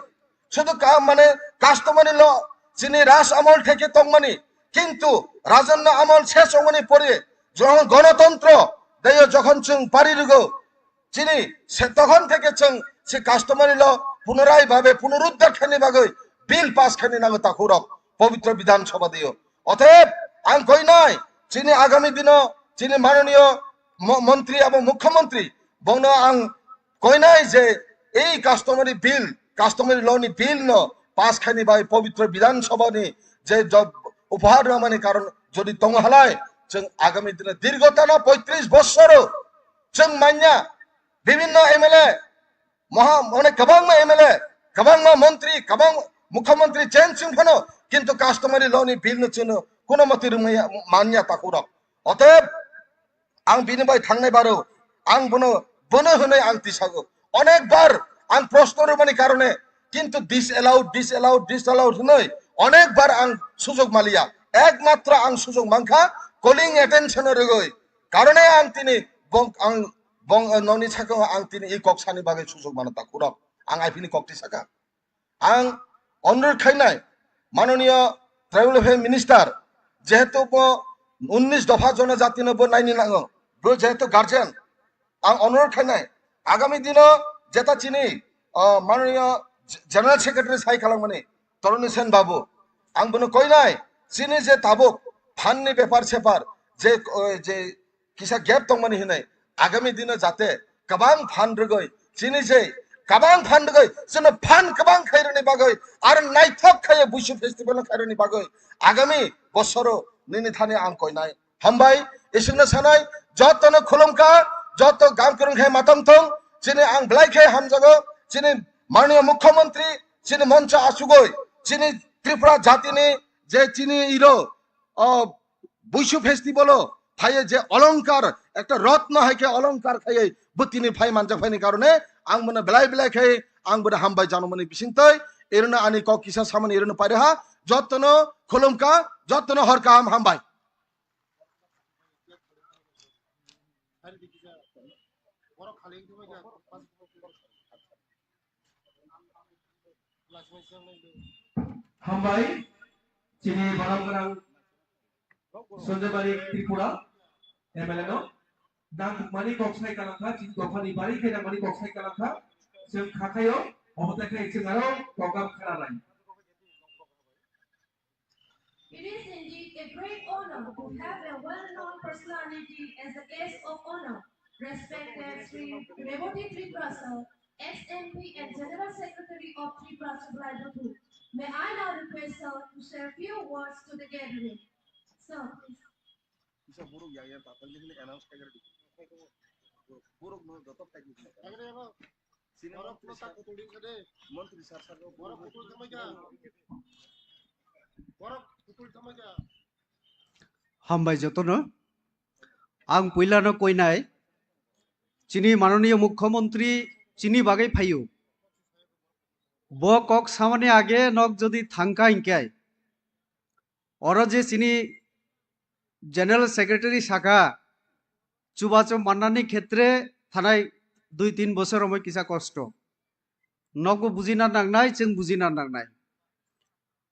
sudu ka-, mane customary law chini Raj Amol theke tongmani, kintu Rajanna Amol ses ongmani pore jokhon gonotontro dayo jokhon chwng pari rwgo, chini se tokhon theke chwng se customary law punorai bhabe punoruddhar khaini bagwi bill pass khaini nango takhurok pabitro Bidhan Sabha dayo. Otoyeb ang koinai chini agami dino chini manoniyo mo-, montri abo mukhyamantri bongno ang koinai je ei customary bill, customary law ni bill no pass khaini bai pabitro Bidhan Sabha ni je job upohar rwmani karon jodi tongo halai, chwng agami dino dirgho tana poitris bossoro chwng manya bibhinno M L A, moha-, mane kwbangma M L A, kwbangma montri, kwbang mukhyamantri change wng phano, kintu customary law ni bill no chwngno kuno motwi rwmaya manya takhurok. Otoyeb ang bini bai thangnai baro, ang bono, bono hwnwi ang tisago. Onek bar ang proshno rwmani karone, kintu disallowed, disallowed, disallowed hwnwi onek bar ang sujog maliya. Ekmatro ang sujog mankha calling attention rwgwi. Karone ang tini bong, ang bong, noni sakao ang tini i kok sani bagwi sujog mano takhurok. Ang aphini kok tisaka. Ang onurodh khainai, manoniyo tribal welfare minister, jehetu bo unnish dopha jonojatino bo naini nango, bo jehetu guardian, ang onurodh khainai, agami dino jeta chini, ah, manoniyo general secretary sai khalangmani Toroni Sen Babu, ang bono koinai, chini je tabuk phanni bepar separ, je, oh, je kisa gap tongmani hinwi agami dino jate kwbang phan rwgwi chini je kwbang phan rwgwi chwngno phan kwbang khaironi bagwi aro naithok khaiwi Buisu festival no khaironi bagwi agami bosoro nini thani ang koinai. Hambai, isingno sanai, jottono khulumkha, jotto gam kwrwng khe matam thung, chini ang belai khe hamjago, chini manoniyo mukhyamantri, chini moncho achugwi, chini Tripura jatini je chini iro, o Buisu festival o phaiye je olongkar, ekta rotno hai khe olongkar khaiye bwtini phai manjak phaini karone ang bono belai belai khe ang bono hambai janumani bisingtwi, erino ani kok kisa samani erino pairaha, jottono khulumkha, jottono hor kaham, hambai. Hambai, chini borok gwnang Sanjay Manik Tripura M L A no nangkukmani kok sai kalangkha, chini dophani bari khe nangmani kok sai kalangkha, chwng kha khaio. Omo tei khe chwng aro program khna nai. It is indeed a great honor to have a well-known personality as the guest of honor, respected Shri Reboti Tripurasa, ex-M P and General Secretary of Tripura Chubalai Buthu. May I now request her to share few words to the gathering. Sir, please. Kisa borok yang yang tatal ni hwnwi announce khai rwdi. Borok no joto khai di. Sini borok no ta kutuli khade. Montri sir sir borok kutuli thamai kha. Borok kutuli thamai kha. Hambai jotono. Ang puilano koinai. Chini manoniyo mukhyamantri chini bagwi phaio. Bo kok samani age nok jodi thangkha hinkhe. Oro je chini General Secretary sakha, chubachu mannani khetre thanai dui tin bosor romwi kisa kosto. Nokbo bujina nangnai, chwng bujina nangnai.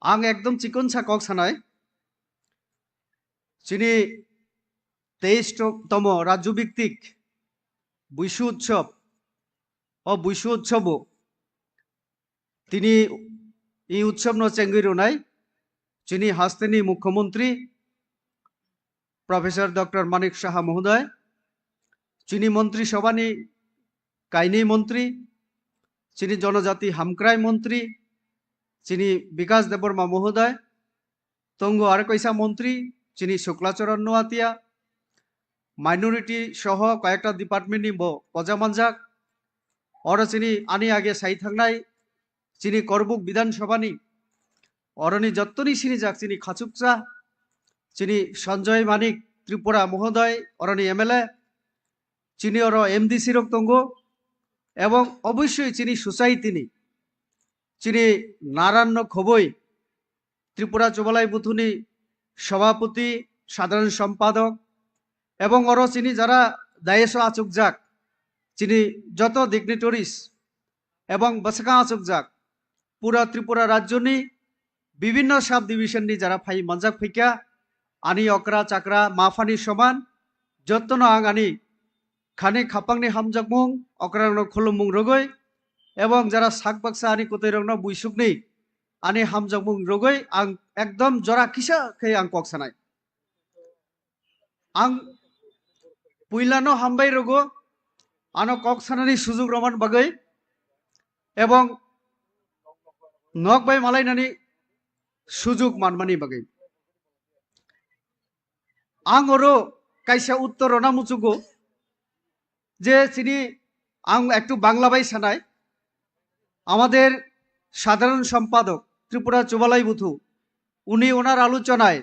Ang ekdom chikon sa kok sanai. Chini teis to-, tomo Rajyo Bhittik Buishu Utsav, o Buishu Utsav o tini i utsav no chengwi rwnai chini hasteni Mukhyamantri Professor Doctor Manik Saha Mohoday, chini Montri Sabhani kainwi montri, chini Jonojati Hamkrai montri, chini Bikas Debbarma Mohoday, tongo aro kaisa montri, chini Suklacharan Noatia, minority soho koyekta department ni bo poja manjak, oro chini ani age sai thangnai, chini Korbuk Bidhan Sabha ni, oroni jottoni sinijak chini khachuksa, chini Sanjoy Manik Tripura Mohoday, oroni M L A, chini oro M D C rok tongo, ebong obossoi chini society ni, chini naran no khoboi, Tripura Chubalai Buthuni Sabhapati, Sadharan Sompadok, ebong oro chini jara dais o achukjak, chini joto dignitaries, ebong bwswkang achukjak, pura Tripura rajyoni bibinno sub division ni jara phai manjak phaikha, ani okra chakra maphani soman, jottono ang ani khani khapangni hamjakmung, okrangno khulumung rwgwi, ebong jara sak baksa ani kwtwirokno buisukni ani hamjakmung rwgwi ang ekdom jora kisa khe ang kok sanai. Ang puilano hambai rwgo, ano kok sanani sujuk rwman bagwi ebong nok bai malainani sujuk manmani bagwi. Ang oro kaisa uttor rwna muchugo je chini ang ektu Bangla bai sanai, আমাদের সাধারণ সম্পাদক ত্রিপুরা চুবালাই বুথু, উনি ওনার আলোচনায়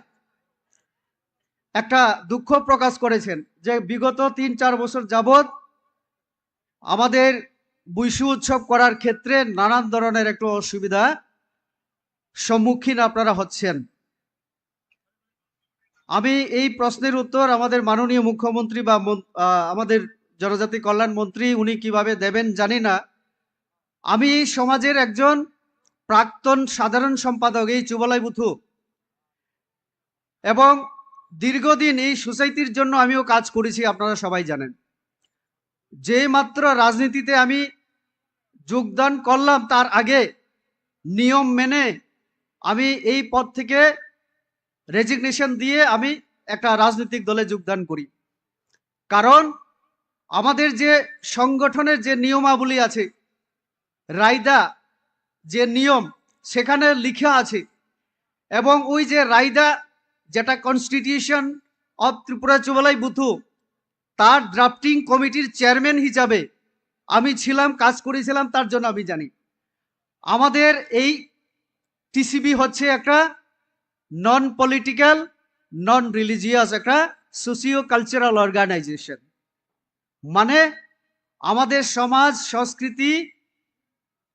একটা দুঃখ প্রকাশ করেছেন যে বিগত তিন চার বছর যাবত আমাদের বুইশু উৎসব করার ক্ষেত্রে নানান ধরনের একটু অসুবিধা সম্মুখীন আপনারা হচ্ছেন। আমি এই প্রশ্নের উত্তর আমাদের মাননীয় মুখ্যমন্ত্রী বা মন-, আহ, আমাদের জনজাতি কল্যাণ মন্ত্রী উনি কিভাবে দেবেন জানি না। আমি এই সমাজের একজন প্রাক্তন সাধারণ সম্পাদক এই চুবালাই বুথু, এবং দীর্ঘদিন এই সোসাইটির জন্য আমিও কাজ করেছি, আপনারা সবাই জানেন। যে মাত্র রাজনীতিতে আমি যোগদান করলাম, তার আগে নিয়ম মেনে আমি এই পদ থেকে রেজিগনেশন দিয়ে আমি একটা রাজনৈতিক দলে যোগদান করি। কারণ আমাদের যে সংগঠনের যে নিয়মাবলী আছে, রায়দা যে নিয়ম সেখানে লেখা আছে, এবং ওই যে রায়দা, যেটা কনস্টিটিউশন অফ ত্রিপুরা চুবালাই বুথু, তার ড্রাফটিং কমিটির চেয়ারম্যান হিসাবে আমি ছিলাম, কাজ করেছিলাম, তার জন্য আমি জানি। আমাদের এই টিসিবি হচ্ছে একটা নন পলিটিক্যাল, নন রিলিজিয়াস একটা সোশিও কালচারাল অর্গানাইজেশন। মানে আমাদের সমাজ সংস্কৃতি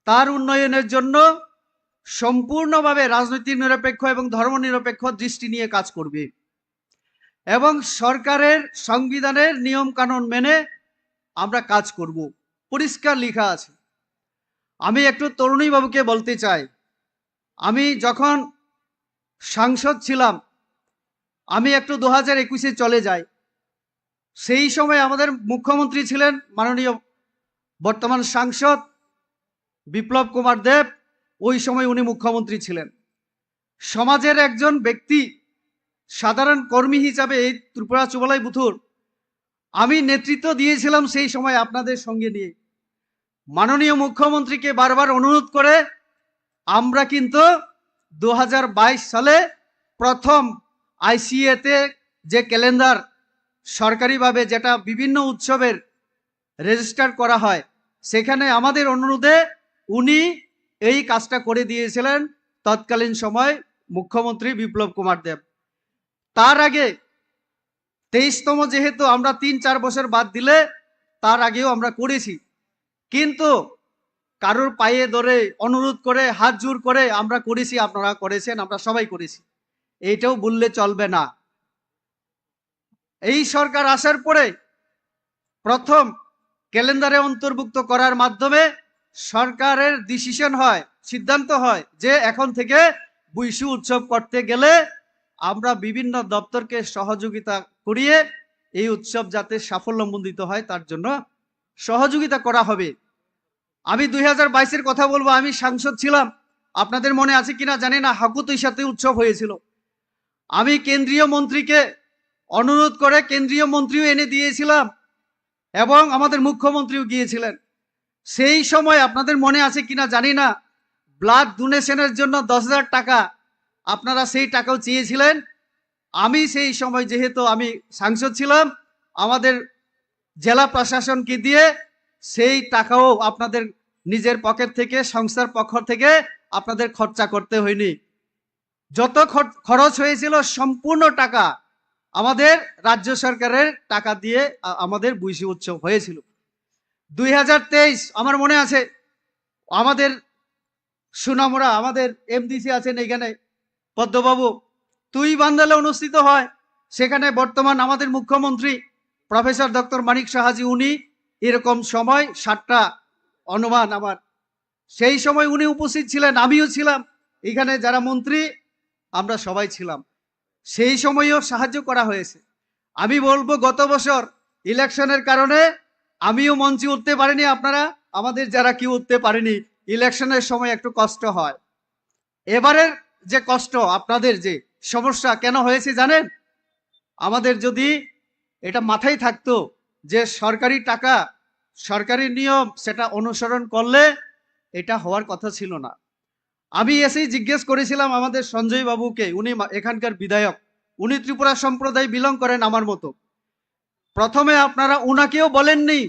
তার উন্নয়নের জন্য সম্পূর্ণভাবে রাজনৈতিক নিরপেক্ষ এবং ধর্ম নিরপেক্ষ দৃষ্টি নিয়ে কাজ করবে এবং সরকারের সংবিধানের নিয়ম কানুন মেনে আমরা কাজ করব। পরিষ্কার লেখা আছে। আমি একটু তরুণী বাবুকে বলতে চাই, আমি যখন সাংসদ ছিলাম, আমি একটু দু হাজার একুশে চলে যাই। সেই সময় আমাদের মুখ্যমন্ত্রী ছিলেন মাননীয় বর্তমান সাংসদ বিপ্লব কুমার দেব, ওই সময় উনি মুখ্যমন্ত্রী ছিলেন। সমাজের একজন ব্যক্তি, সাধারণ কর্মী হিসাবে এই ত্রিপুরা চুবালাই বুথুর আমি নেতৃত্ব দিয়েছিলাম সেই সময় আপনাদের সঙ্গে নিয়ে। মাননীয় মুখ্যমন্ত্রীকে বারবার অনুরোধ করে আমরা কিন্তু দু হাজার বাইশ সালে প্রথম আইসিএতে যে ক্যালেন্ডার সরকারিভাবে যেটা বিভিন্ন উৎসবের রেজিস্টার করা হয়, সেখানে আমাদের অনুরোধে উনি এই কাজটা করে দিয়েছিলেন তৎকালীন সময় মুখ্যমন্ত্রী বিপ্লব কুমার দেব। তার আগে তেইশতম, যেহেতু আমরা তিন চার বছর বাদ দিলে তার আগেও আমরা করেছি, কিন্তু কারোর পায়ে ধরে, অনুরোধ করে, হাত জোর করে আমরা করেছি, আপনারা করেছেন, আমরা সবাই করেছি, এইটাও বললে চলবে না। এই সরকার আসার পরে প্রথম ক্যালেন্ডারে অন্তর্ভুক্ত করার মাধ্যমে সরকারের ডিসিশন হয়, সিদ্ধান্ত হয় যে এখন থেকে বৈশু উৎসব করতে গেলে আমরা বিভিন্ন দপ্তরকে সহযোগিতা করিয়ে এই উৎসব যাতে সাফল্যমণ্ডিত হয় তার জন্য সহযোগিতা করা হবে। আমি দুই হাজার বাইশের কথা বলবো, আমি সাংসদ ছিলাম, আপনাদের মনে আছে কিনা জানি না, হাকুতইসাতে উৎসব হয়েছিল। আমি কেন্দ্রীয় মন্ত্রীকে অনুরোধ করে কেন্দ্রীয় মন্ত্রীও এনে দিয়েছিলাম এবং আমাদের মুখ্যমন্ত্রীও গিয়েছিলেন। সেই সময় আপনাদের মনে আছে কিনা জানি না, ব্লাড ডোনেশনের জন্য দশ হাজার টাকা আপনারা সেই টাকাও চেয়েছিলেন। আমি সেই সময়, যেহেতু আমি সাংসদ ছিলাম, আমাদের জেলা প্রশাসনকে দিয়ে সেই টাকাও আপনাদের নিজের পকেট থেকে, সংস্থার পক্ষ থেকে আপনাদের খরচা করতে হয়নি। যত খর-, খরচ হয়েছিল সম্পূর্ণ টাকা আমাদের রাজ্য সরকারের টাকা দিয়ে আ-, আমাদের বৈশু উৎসব হয়েছিল। দুই হাজার তেইশ, আমার মনে আছে, আমাদের সুনামরা, আমাদের এমডিসি আছেন এখানে, পদ্মবাবু, তুই বান্দালে অনুষ্ঠিত হয়, সেখানে বর্তমান আমাদের মুখ্যমন্ত্রী প্রফেসর ডক্টর মানিক সাহাজি, উনি এরকম সময় সাতটা অনুমান আমার, সেই সময় উনি উপস্থিত ছিলেন, আমিও ছিলাম, এখানে যারা মন্ত্রী আমরা সবাই ছিলাম, সেই সময়ও সাহায্য করা হয়েছে। আমি বলবো, গত বছর ইলেকশনের কারণে আমিও মঞ্চে উঠতে পারিনি, আপনারা আমাদের যারা কেউ উঠতে পারিনি, ইলেকশনের সময় একটু কষ্ট হয়। এবারের যে কষ্ট, আপনাদের যে সমস্যা কেন হয়েছে জানেন? আমাদের যদি এটা মাথায় থাকতো যে সরকারি টাকা, সরকারি নিয়ম, সেটা অনুসরণ করলে এটা হওয়ার কথা ছিল না। আমি এসেই জিজ্ঞেস করেছিলাম আমাদের সঞ্জয় বাবুকে, উনি মা-, এখানকার বিধায়ক, উনি ত্রিপুরা সম্প্রদায় বিলং করেন আমার মতো। প্রথমে আপনারা উনাকেও বলেননি,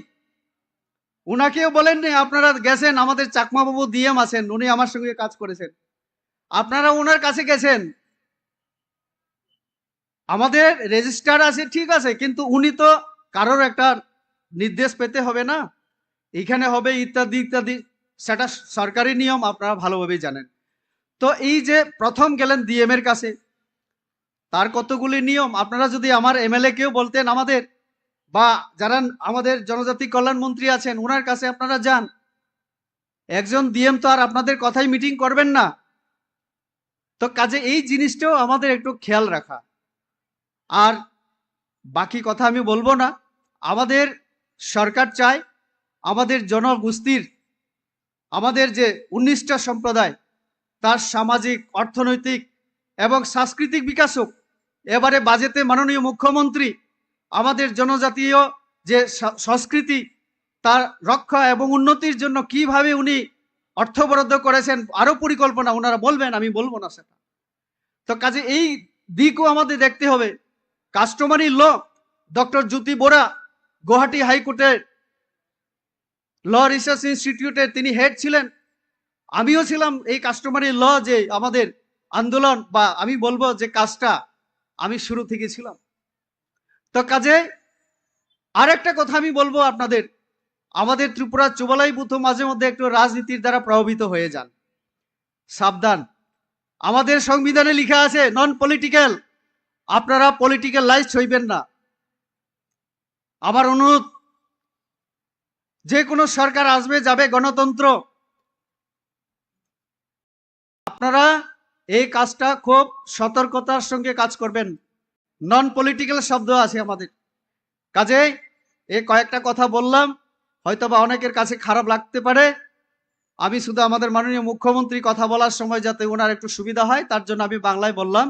উনাকেও বলেননি, আপনারা গেছেন, আমাদের চাকমা বাবু ডিএম আছেন, উনি আমার সঙ্গে কাজ করেছেন, আপনারা ওনার কাছে গেছেন। আমাদের রেজিস্টার আছে, ঠিক আছে, কিন্তু উনি তো কারোর একটা নির্দেশ পেতে হবে না, এখানে হবে ইত্যাদি ইত্যাদি, সেটা সরকারি নিয়ম, আপনারা ভালোভাবেই জানেন। তো এই যে প্রথম গেলেন ডিএম এর কাছে, তার কতগুলি নিয়ম, আপনারা যদি আমার এমএলএ কেও বলতেন আমাদের, বা যারা আমাদের জনজাতি কল্যাণ মন্ত্রী আছেন, ওনার কাছে আপনারা যান। একজন ডিএম তো আর আপনাদের কথাই মিটিং করবেন না। তো কাজে এই জিনিসটাও আমাদের একটু খেয়াল রাখা। আর বাকি কথা আমি বলবো না। আমাদের সরকার চায় আমাদের জনগোষ্ঠীর, আমাদের যে উনিশটা সম্প্রদায়, তার সামাজিক, অর্থনৈতিক এবং সাংস্কৃতিক বিকাশ হোক। এবারে বাজেটে মাননীয় মুখ্যমন্ত্রী আমাদের জনজাতীয় যে সা-, সংস্কৃতি, তার রক্ষা এবং উন্নতির জন্য কিভাবে উনি অর্থ বরাদ্দ করেছেন, আরো পরিকল্পনা ওনারা বলবেন, আমি বলবো না সেটা। তো কাজে এই দিকও আমাদের দেখতে হবে। কাস্টমারি ল, ডক্টর জ্যোতি বোরা, গুয়াহাটি হাইকোর্টের ল রিসার্চ ইনস্টিটিউটের তিনি হেড ছিলেন, আমিও ছিলাম এই কাস্টমারি ল যে আমাদের আন্দোলন বা আমি বলবো যে কাজটা আমি শুরু থেকে ছিলাম। তো কাজে আরেকটা কথা আমি বলবো আপনাদের, আমাদের ত্রিপুরা চুবালাই বুথ মাঝে মধ্যে একটু রাজনীতির দ্বারা প্রভাবিত হয়ে যান, সাবধান। আমাদের সংবিধানে লেখা আছে নন পলিটিক্যাল, আপনারা পলিটিক্যালাইজড হইবেন না। আমার অনুরোধ, যে কোনো সরকার আসবে যাবে, গণতন্ত্র, আপনারা এই কাজটা খুব সতর্কতার সঙ্গে কাজ করবেন। নন পলিটিক্যাল শব্দ আছে আমাদের, কাজেই এই কয়েকটা কথা বললাম, হয়তো বা অনেকের কাছে খারাপ লাগতে পারে। আমি শুধু আমাদের মাননীয় মুখ্যমন্ত্রী কথা বলার সময় যাতে ওনার একটু সুবিধা হয়, তার জন্য আমি বাংলায় বললাম।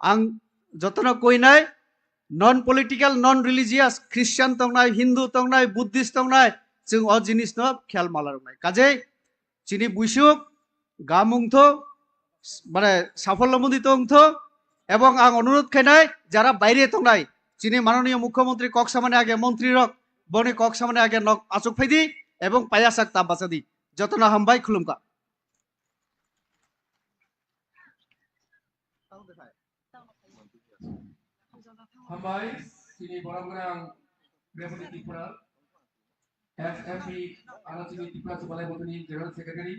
Ang jotono koinai, non political, non religious, Christian tongnai, Hindu tongnai, Buddhist tongnai, chwng o jinisno khel mala rwnai. Kajei chini buisuk gam wngtho, mane safollo mundi tongtho, ebong ang onurodh khainai jara baire tongnai, chini manoniyo mukhyamantri kok samani age montri rok, boni kok samani age nok achuk phaidi ebong payasak ta bachadi. Jotono hambai, khulumkha. Hambai, chini borok gwnang Deputy Tripura, S M P, aro chini Tripura Chubalai Buthuni General Secretary,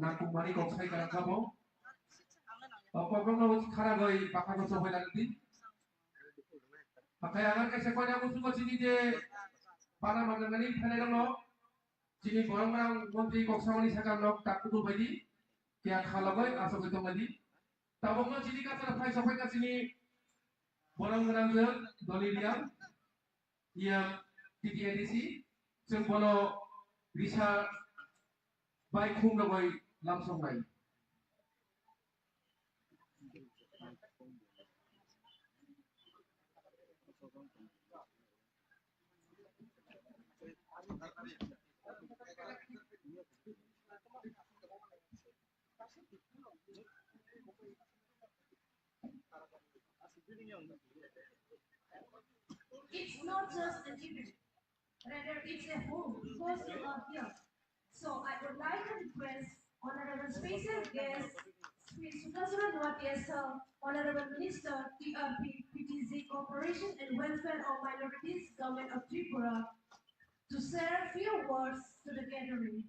nangkukmani kok sai kwrwngkha bo. O kok rokno khara goi bwkha bo sohoi lagdi. Hathai ang kaisa koina muchungo chini je para manjak nani phainairokno chini borok gwnang montri kok samani sakha nok tak kutung baidi, kya khalogoi asogoi tongbaidi. Tabukno chini kaisa phai sophai ka chini borok gwnang je Doli Riang, iya T T A D C, chwng bono risa bai khum rogoi lamsoknai. It's not just an event, rather it's a home, hostel of youth. So I would like to request Honorable Special Guest Shri Sudhasra Noatia Sir, Honorable Minister, T R P, P T Z, Cooperation and Welfare of Minorities, Government of Tripura, to share few words to the gathering.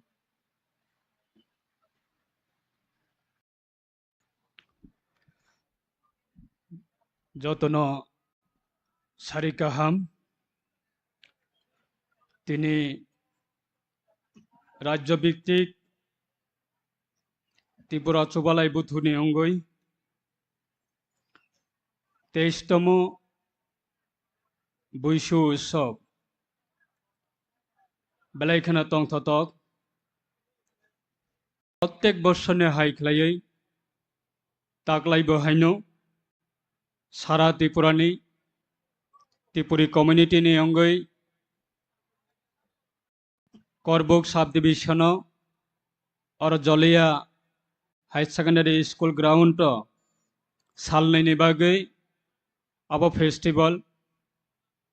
Jotono sari kaham. Tini rajyo bhittik Tripura Chubalai Buthuni wngwi teishtomo Buisu Utsob belai kheno tongthotok. Prottek bosorni hai khlaiwi taklaibo haino sara Tripurani Tripuri community ni wngwi Korbuk subdivision o oro Jolia High Secondary School ground o salnwi ni bagwi abo festival,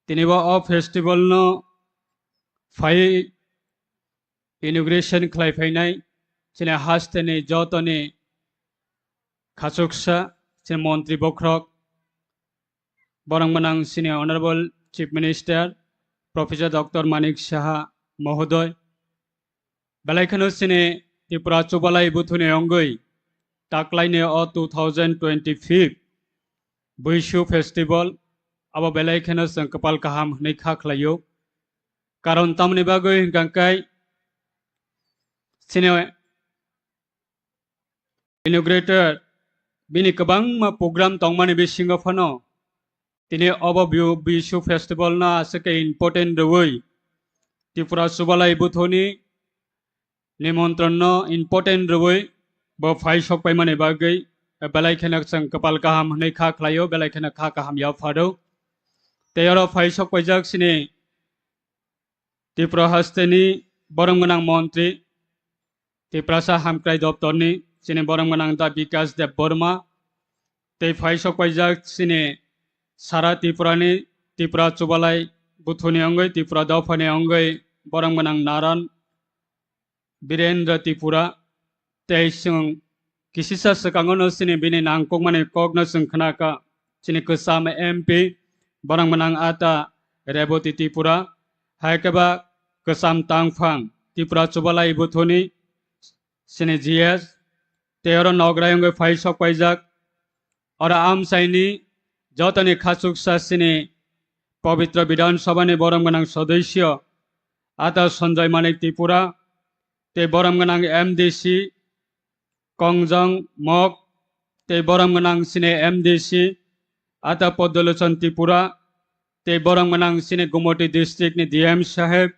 tini bo o festival no phai inauguration khlai phainai chini hasteni jotoni khachuksa chini montri bokhorok, borok gwnang chini Honorable Chief Minister Professor Doctor Manik Saha mohodoy, belai kheno chini Tripura Chubalai Buthuni wngwi taklaini o two thousand twenty-five Buisu Festival abo belai kheno chwng kwpal kaham hwnwi kha khlaio. Karon tamoni bagwi hwnkha khe chini inaugurator bini kwbangma program tongmani bisingo phano tini obo Biu-, Bisu Festival no aswk khe important rwui Tripura Chubalai Buthuni nimontron no important rwui bo phai sok paimani bagwi belai kheno chwng kwpal kaham hwnwi kha khlaio, belai kheno kha kaham yapharo. Tei oro phai sok paijak chini Tripura hasteni borom gwnang montri, Tiprasa Hamkrai Doptorni chini borom gwnang da Bikash Debbarma, tei phai sok paijak chini sara Tripurani, Tripura Chubalai Buthuni wngwi, Tripura dophani wngwi borom gwnang Naran Birendra Tripura, tei chwng kisisa swkango no chini bini nangkukmani kokno chwng khna kha. Chini kwcham M P, borok gwnang ata Reboti Tripura, hai khe ba kwcham tangphang Tripura Chubalai Buthuni chini G S, tei oro nograi wngwi phai sok paijak. Oro amchaini jotoni khachuksa chini Pabitra Bidhan Sabhani borom gwnang sodosyo ata Sanjay Manik Tripura, tei borom gwnang M D C Kongjong Mok, tei borom gwnang chini M D C ata Poddolochon Tripura, tei borom gwnang chini Gumoti district ni D M saheb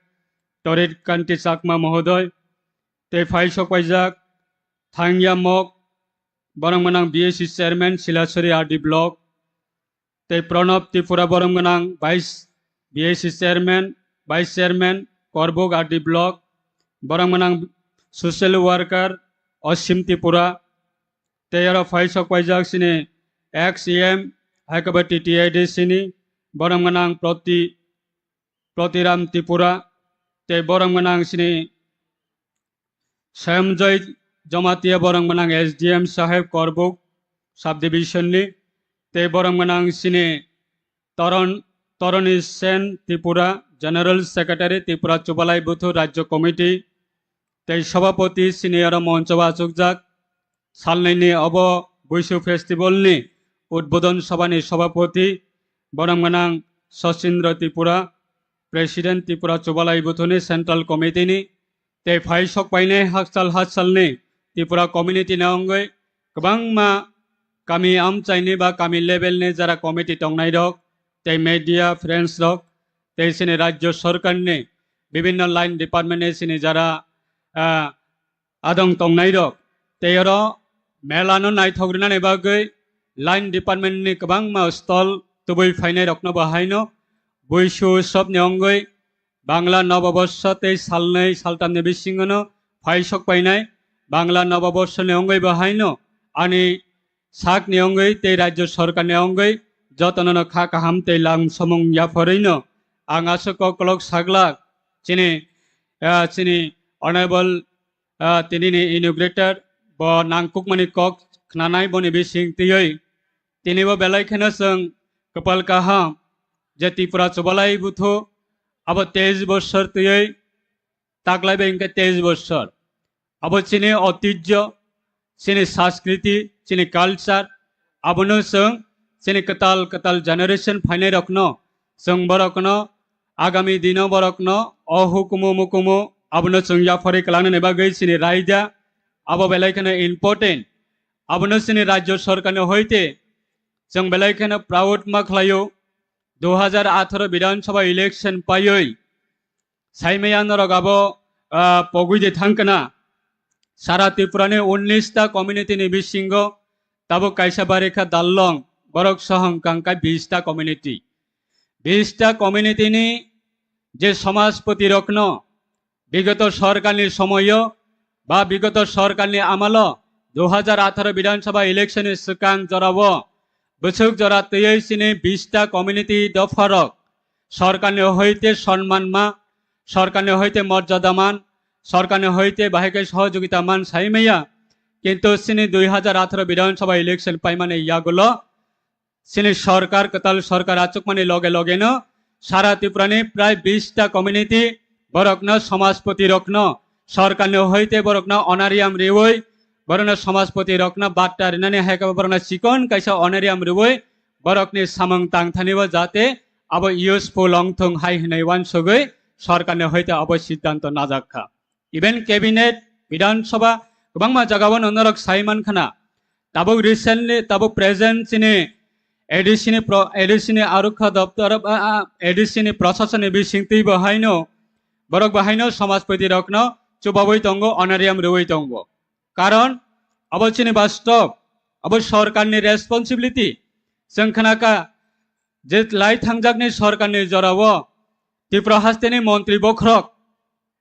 Torit Kanti Chakma mohodoy, Tei phai sok paijak Thangya Mok, borok mwnang B A C chairman Silasori R D block, tei Pranab Tripura, borok mwnang vice B A C chairman, vice chairman Korbuk R D block, borok mwnang social worker Osim Tripura, tei aro phai sok paijak chini ex E M, hai khe bo T T I D C ni, borok mwnang Proti, Protiram Tripura, tei borok mwnang chini Swayamjoy Jamatia, borok mwnang S D M saheb Korbuk subdivision ni, tei borok mwnang chini Toron, Toroni Sen Tripura, General Secretary Tripura Chubalai Buthu Rajya Committee, tei Sabhapati chini aro moncho o achukjak salnwi ni obo Buisu Festival ni Udbodhon Sabha ni Sabhapati, borok mwnang Sachindra Tripura, President Tripura Chubalai Buthu ni Central Committee ni, tei phai sok painai hakchal hachal ni Tripura community ni wngwi kwbangma kami amchai ni ba kami level ni jara committee tongnai rok, tei media friends rok, tei chini Rajya Sarkar ni bibinno line department ni chini jara, ah, adong tongnai rok, tei oro mela no naithok rwnani bagwi line department ni kwbangma stall tubui phainai rokno bo haino Buisu Utsav ni wngwi Bangla Noboborsho tei salnwi saltamni bisingono phai sok painai Bangla Noboborsho ni wngwi bo haino ani sakni wngwi tei Rajya Sarkar ni wngwi jotono no kha kaham tei lam samung yapharwi no ang aswk koklok saglak chini, ah, chini Honorable, ah, tini ni inaugurator bo nangkukmani kok khnanai boni bising twiwi tini bo belai kheno chwng kwpal kaham je Tripura Chubalai Buthu abo teis bosor twiwi taklai bai hwnkhe teis bosor. Abo chini otijjo, chini sanskriti, chini culture, abono chwng chini kwtal kwtal generation phainai rokno chwng borokno agami dino borokno o hukumu mukumu abono chwng yapharwi kwlangnani bagwi chini raida abo belai kheno important. Abono chini Rajya Sarkar ni hoite chwng belai kheno proud ma khlaio. Dui hajar atharo Bidhan Sabha election paiwi saimaya norok abo, ah, pogwi de thangkana. Sara Tripura ni unnish ta community ni bisingo tabuk kaisa barikha Darlong, borok sohong kangkha bish ta community. Bish ta community ni je samajpati rokno bigoto sorkarni somoyo ba bigoto sorkarni amalo dui hajar atharo Bidhan Sabha election ni swkang jorao bwswk jora twiwi chini bish ta community dopharok sorkarni hoite sonman ma, sorkarni hoite morjada man, sorkarni hoite bahai khe sohojogita man sai maya. Kintu chini dui hajar atharo Bidhan Sabha election paimani yagulo chini sorkar, kwtal sorkar achukmani loge logeno sara Tripurani prai bish ta community borokno samajpati rokno sorkarni hoite borokno honorarium riwi borokno samajpati rokno batta rinani hai khe borokno chikon kaisa honorarium riwi borokni samung tangthanibo jate abo useful wngthung hai hwnwi uansugwi sorkarni hoite abo siddhanto najakkha. Even cabinet, Bidhan Sabha, kwbangma jagao no norok sai mankhana. Tabuk recently, tabuk present chini A D C ni pro-, A D C ni arokha doptor, ah, ah, A D C ni proshasoni bisingtwi bo haino, borok bo haino samajpati rokno chubawi tongo, honorarium riwi tongo. Karon abo chini bastob, abo sorkarni responsibility. Chwng khnakha je lai thangjakni sorkarni jorao Tripura hasteni montri bokhorok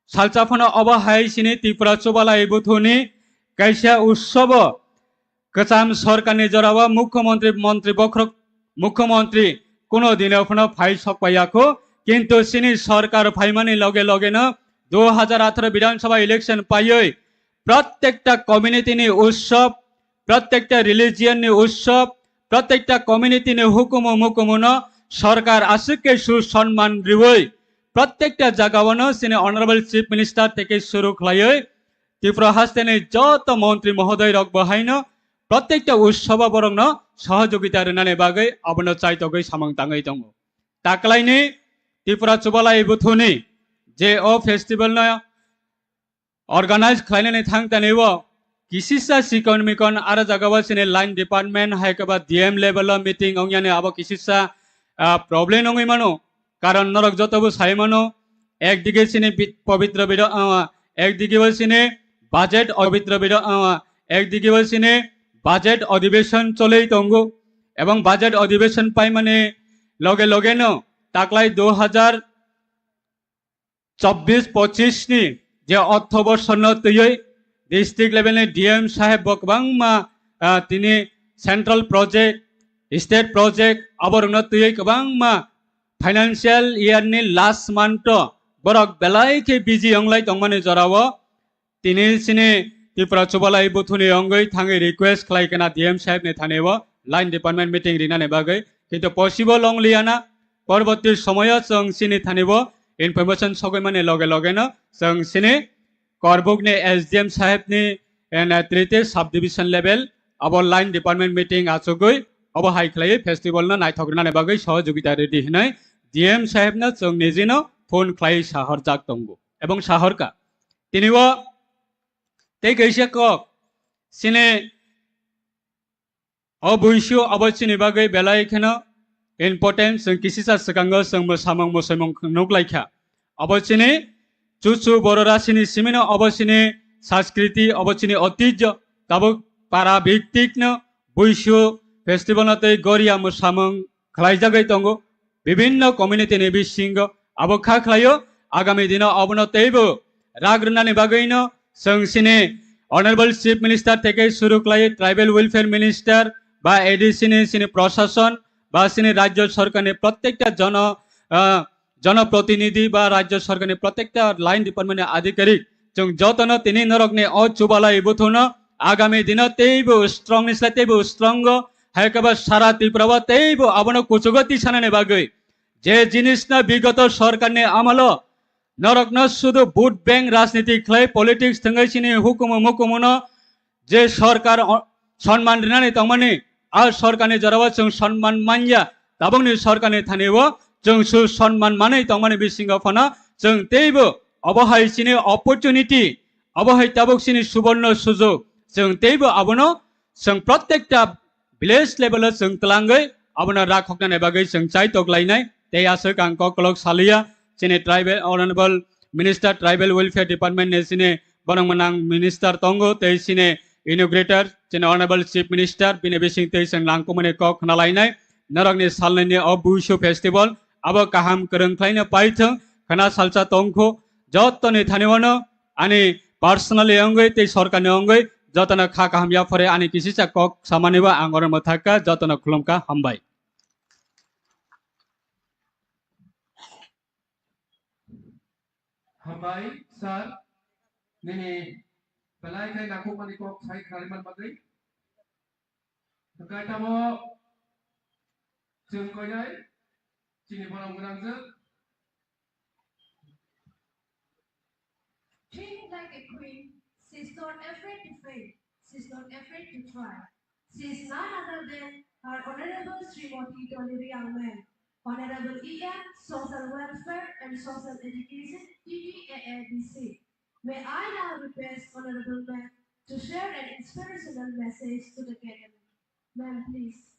salsa phano obo hai sini Tripura Chubalai Buthuni kaisa utsobo kwcham sorkarni jorao mukhyamantri, montri bokhorok, mukhyamantri kuno dino phano phai sokpaiya kho, kintu sini sorkar phaimani loge logeno dui hajar atharo Bidhan Sabha election paiwi prottekta community ni utsob, prottekta religion ni utsob, prottekta community ni hukumu mukumuno sorkar aswk khe su sonman riwi, prottekta jagao no chini Honorable Chief Minister theke suru khlaiwi Tripura hasteni joto montri mohodoy rok bo haino prottekta utsobo borokno sohojogita rwnani bagwi abono chaitogwi samung tangwi tongo. Taklaini Tripura Chubalai Buthuni je o festival no organize khlainani thangtani o kisisa sikon mikon aro jagao chini line department hai khe ba D M level o meeting ongyani abo kisisa, ah, problem wngwi mano. Karon norok joto bo sai mano, ekdige chini bi-, pobitro biro, ah, ekdige bo chini budget obitro biro, ah, ekdigi bo chini budget odhibeshon cholwi tongo, ebong budget odhibeshon paimani loge loge no taklai dui hajar chobbish pochish ni je ortho borsor no twiwi district level ni D M saheb bo kwbangma, ah, tini central project, state project, aborok no twiwi kwbangma financial year ni last month o borok belai khe busy wnglai tongmani jorao tini chini Tripura Chubalai buthuni wngwi thangwi request khlai kana D M saheb ni thani o line department meeting rinani bagwi, kintu possible wngliya na. Porborti somoyo chwng chini thani o information sogwi mani loge loge no chwng chini Korbuk ni S D M saheb ni, eh, netrite sub division level abo line department meeting achugwi obo hai khlaiwi festival no naithok rwnani bagwi sohojogita rwdi hinwi D M saheb no chwng nijino phone khlai sahorjak tongo ebong sahorka. Tini o tei kaisa kok chini o buisu abo chini bagwi belai kheno important, chwng kisisa swkango chwng mwsamung musaimung nuk lai kha. Abo chini chuchu borora chini simino abo chini sanskriti, abo chini otijjo, tabuk para biktikno buisu festival no tei goria mwsamung khlaijagwi tongo. Bibinno community ni bisingo abo kha khlaio. Agami dino abono teibo rak rwnani bagwino chwng chini Honorable Chief Minister theke suru khlai Tribal Welfare Minister ba A D C ni chini prosason ba chini rajyo sorkar ni prottekta jono, ah, jonoprotinidhi ba rajyo sorkar ni prottekta line department ni adhikarik chwng jotono tini norok ni o Chubalai buthuno agami dino teibo strong ni slai teibo strong o hai khe ba sara Tripura o teibo abono kuchugo tisanani bagwi je jinisno bigoto sorkarni amalo norokno sudu vote bank rajniti khlai politics thwngwi chini hukumu mukumuno je sorkar o-, sonman rinani tongmani, a sorkarni jorao chwng sonman manya, tabukni sorkarni thani o chwng su sonman manwi tongmani bisingo phano chwng teibo obo hai chini opportunity, obo hai tabuk chini suborno sujog, chwng teibo abono chwng prottekta village level o chwng twlangwi abono rakhoknani bagwi chwng chaitok lainai. Tei aswk ang koklok saliya, chini tribal honorable minister tribal welfare department ni chini borok mwnang minister tongo tei chini inaugurator chini honorable chief minister bini bising tei chwng langkumani kok khna lainai. Norokni salnwini o Buisu festival abo kaham kwrwng khlaino paithwng khna salsa tongkho. Jottoni thani wano ani personally wngwi tei sorkarni wngwi jotono kha kaham yaphare ani kisisa kok samani bo ang oro mwthakka, jotono khulumkha, hambai. Hambai, sir, nini belai khe nakhukmani kok sai khnariman bagwi. Hwnkhe tamo chwng koinai chini borok gwnangjak. Trained like a queen, she's not afraid to fail, she's not afraid to try. She's none other than our Honorable Srimati Dolly Riangmai, Honorable E M, Social Welfare and Social Education, T T A A D C. May I now request Honorable Ma'am to share an inspirational message to the gathering. Ma'am, please.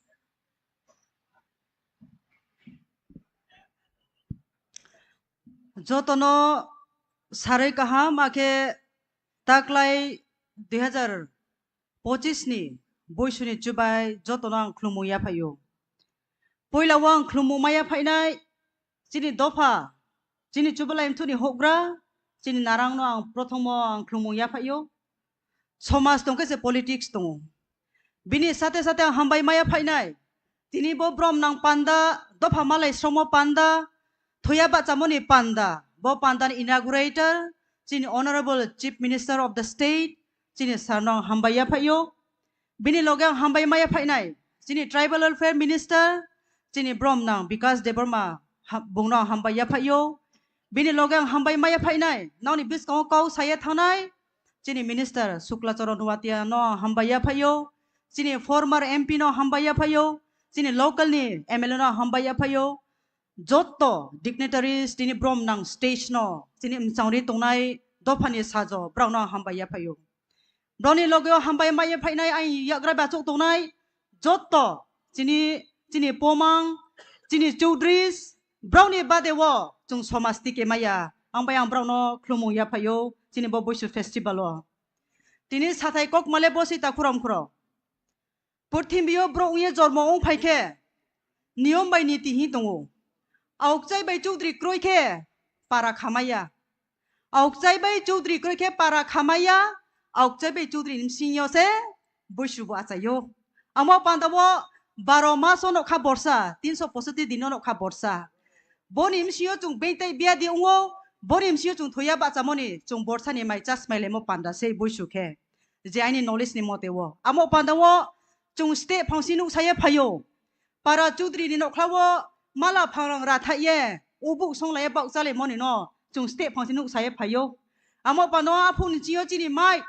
Jotono sarwi kaham, akhe taklai dui hajar pochis ni Buisuni chubai jotono ang khulumung yaphaio. Puila o ang khulumung ma yaphainai chini dopha, chini chubalai mthuni houhgra, chini narang no ang prothomo ang khulumung yaphaio. Somaj tongkhe se politics tongo. Bini sate sate ang hambai ma yaphainai. Tini bo brom nang panda, dopha malai sromo panda, thoya bachamoni panda. Bo panda ni inaugurator, chini Honorable Chief Minister of the State, chini sir no ang hambai yaphaio. Bini loge ang hambai ma yaphainai, chini Tribal Welfare Minister, chini brom nang Bikas Debbarma, ha-, bung no ang hambai yaphaio. Bini loge ang hambai ma yaphainai, nokni bwskango kok saya thangnai, chini Minister Shukla Charan Noatia no hambai yaphaio, chini former M P no hambai yaphaio, chini local ni M L A no hambai yaphaio, jotto dignitaries tini brom nang stage no chini mchangri tongnai dophani sajo borok no hambai yaphaio. Borokni logeo hambai ma yaphainai ang yagra bachuk tongnai jotto chini, chini pomang, chini chowdhuries, borokni bade o chwng somaj tike maya. Ang bai ang borokno khulumung yaphaio chini bo Buisu festival o. Tini sathai kokmale bosi takhuram khuro. Purthimbi o borok wngye jormo wng phai khe niyom bai niti hi tongo. Aukchai bai chudri kroi khe para khamaya. Aukchai bai chudri kroi khe para khamaya. Aukchai bai chudri ni bsingyo se buisubo achaio. Amo panda o baro maso nokha borsa, tinso posotti dino nokha borsa. Boni bsingyo chwng bengtai biya di wngo, boni bsingyo chwng thoya bachamoni, chwng borsani mai chasmai laimo panda se buisu khe. Je aini knowledge ni mote o. Amo panda o chwng state phangsi nuk saya phaio. Para chudri ni nokhlao mala phangrang rathaye, ubuk songlaiye bak chalaimoni no chwng state phangsi nuk saya phaio. Amo panda o aphung ni chingo chini mai,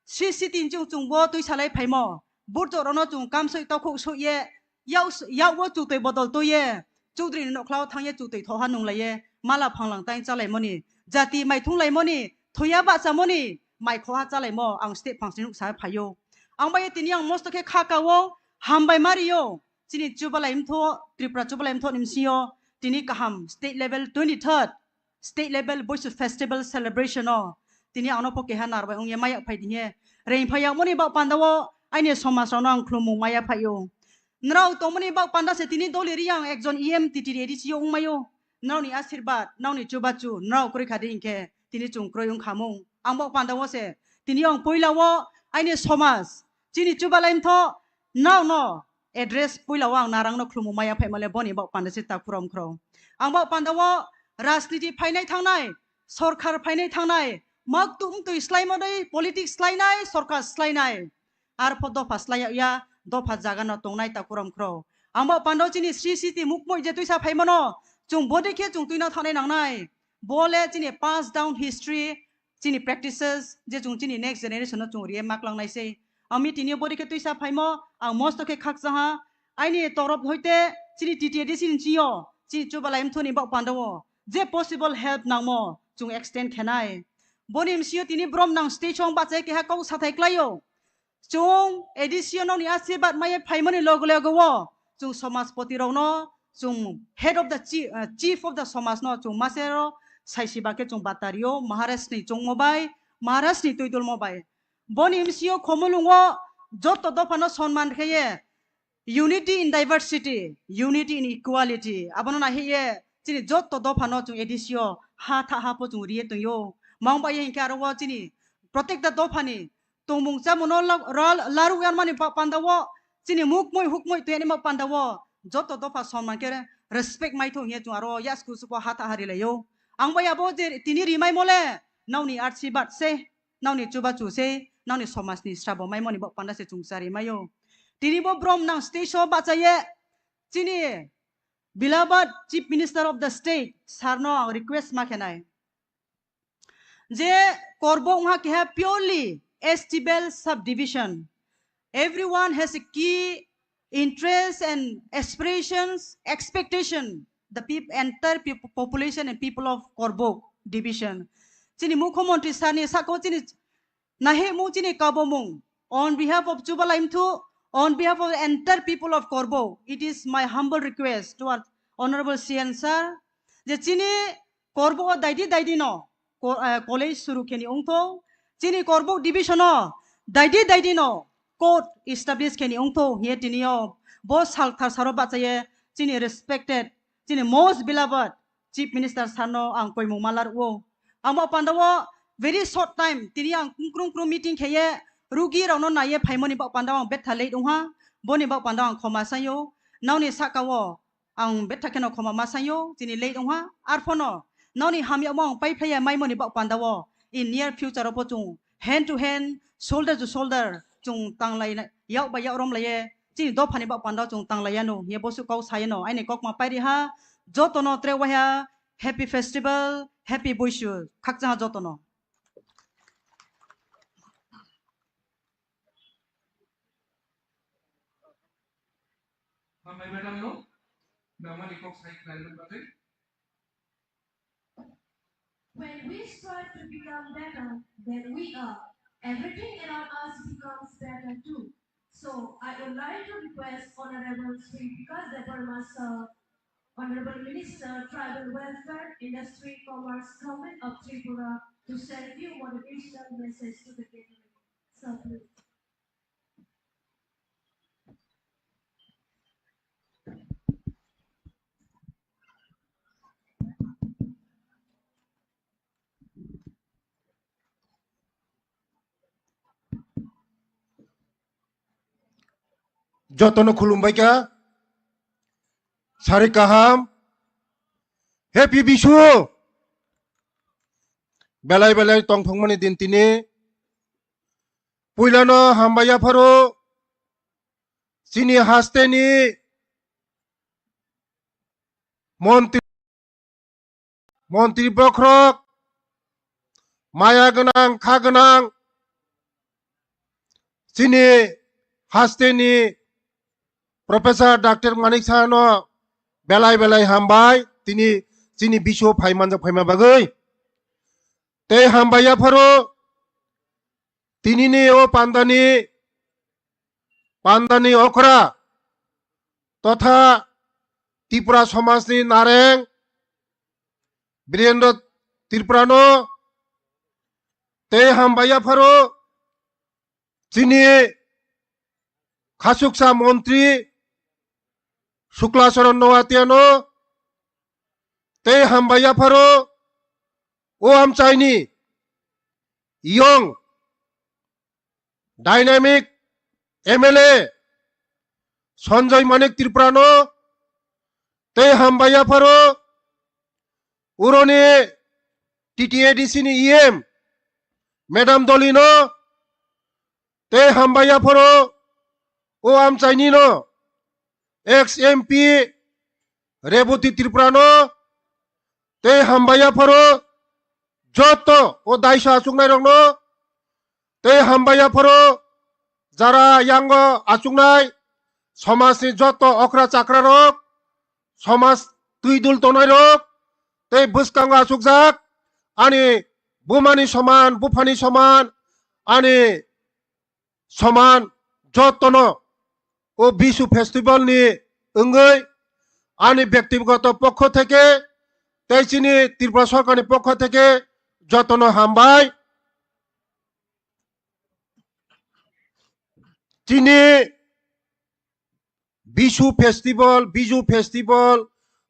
C C T ni chwng chwngbo twi salai phaimo. Burchok rokno chwng kamsoi tokhuk soiye, yak, yakbo chutwi bodol twiye, chudri ni nokhlao thangye chutwi thoha nunglaiye, mala phanglang tai chalaimoni, jati mai thunglaimoni, thoya bachamoni, mai khoha chalaimo ang state phangsi nuk saya phaio. Ang bai tini ang mosto khe kha kao, hambai mario, chini chubalai mtho, Tripura chubalai mtho ni bsingyo, tini kaham state level twenty third, state level Boisu festival celebration o, tini ano pho keha narbai wngya maya phai diye. Reng phai yakmoni bak panda o, aini somaj rokno ang khulumung maya phaio. Nrao tongmoni bak panda se tini doli ri ang ekjon E M T T A D C o wngmaio. Nrao ni asirbad, nrao ni chubachu, nrao kroi kha di hinkhe tini chwng kroi wng khamung. Ang bak panda o se, tini ang puila o aini somaj, chini chubalai mtho, nrao no address puila o ang narang no khulumung maya phaimale boni bak panda se takhuram khro. Ang bak panda o rajniti phainai thangnai, sorkar phainai thangnai, maktum twi slaimo dei politics slainai, sorkar slainai. Arpho dopha slai ya, dopha jaga no tongnai takhuram khro. Ang bak panda o chini sri siti mukmoi je twisa phaimano, chwng bodi khe chwng twino thanai nangnai. Bole chini pass down history, chini practices, je chwng chini next generation no chwng riye maklang nai sei. Ami tini bodi khe twisa phaimo, ang mosto khe khakcha ha. Aini torop hoite chini T T A D C ni chingo, chini chubalai mthoni bak panda o je possible help nangmo chwng extend khenai. Boni msio tini brom nang stage o ang bachai keha kok sathai klaio. Chwng A D C o nokni asirbad maya phaimani logo logo o chwng somajpoti rokno, chwng head of the chi-, uh, chief of the somaj no chwng masero saisiba khe chwng batario Maharaj ni chwngmo bai, Maharaj ni twidulmo bai. Boni msio Khumulwng o joto dopha no sonman kheye, unity in diversity, unity in equality. Abono naihiye chini joto dopha no chwng A D C o ha tha ha po chwng riye tongyo. Mang bai hinkhe aro o chini protecta dopha ni tongmung chamung no la-, ra-, laruk yanmani pa-, panda o chini mukmui hukmui twi yanima panda o joto dopha sonman khe respect mai thung hiye chwng aro yasku supo ha tha ha rilaio. Ang bai abo je tini rimai mole nokni arsi bat se. Nokni chubachu se, nokni somajni srabo maimoni bok panda se chwng chari maio. Tini bo brom nang stage o bachaye, chini beloved Chief Minister of the State, sir no ang request ma khenai. Je Korbo wngha keha purely S T belt subdivision. Everyone has a key interest and aspirations, expectation, the peop-, entire peop-, population and people of Korbok division. Chini Mukhyamantri sir ni saka o chini nahi mung chini kabomung. On behalf of Chuba Laimthu, on behalf of the entire people of Korbok, it is my humble request to our honorable C N sir, je chini Korbok o daidi daidi no ko-, eh, college suru kheni wngtho. Chini Korbok division o daidi daidi no court establish kheni wngtho hiye tini o bo salthar saro bachaye chini respected, chini most beloved Chief Minister sir no ang koimung malar o. Ang bo panda o very short time tini ang krung krung meeting kheye rugi rok no naiye phaimoni bak panda o ang betha late wngha, boni bak panda o ang khoma sayo. Nokni saka o ang betha kheno khoma ma sayo, chini late wngha, arphono nokni hamyamo ang paiphlaiya maimoni bak panda o, in near future o bo chwng hand to hand, shoulder to shoulder chwng tanglai na, yak bai yak romlaiye, chini dophani bak panda o chwng tanglaiya no, hiye bosu kok sayano, aini kokma pairi ha, jotono tre waiha, happy festival, happy Buisu, khakchangha jotono. Hambai madam no, nangmani kok sai khlaina bagwi. When we strive to become better than we are, everything around us becomes better too. So I would like to request Honorable Sri Bikash Debbarma sir, Honorable Minister, Tribal Welfare, Industry, Commerce, Government of Tripura, to send few motivational message to the gathering. Jotono khulumbai kha. Sari kaham. Happy Bisu. Belai belai tongthokmani din tini. Puilano hambai yapharo. Chini hasteni montri, montri bokhorok, maya gwnang, kha gwnang, chini hasteni Professor Doctor Manik Sahano belai belai hambai, tini chini Bisu phai manjak phaima bagwi. Tei hambai yapharo tinini o pandani, pandani okra totha Tripura somajni nareng Birendra Tripurano tei hambai yapharo chini khasuksa montri Sukla Charan Noatiano tei hambai yapharo o amchaini young dynamic M L A Sanjay Manik Tripurano tei hambai yapharo uroni T T A D C ni E M Madam Dolino tei hambai yapharo o amchaini no ex M P Reboti Tripurano tei hambai yapharo joto o daisa achuknairokno tei hambai yapharo jara yango achuknai somajni joto okra chakrarok, somaj twidul tongnairok tei bwskango achukjak ani bumani soman, buphani soman, ani soman jotono o Bisu festival ni wngwi ani byaktigoto pokho theke tei chini Tripura sorkarni pokho theke jotono hambai. Chini Bisu festival, Biju festival,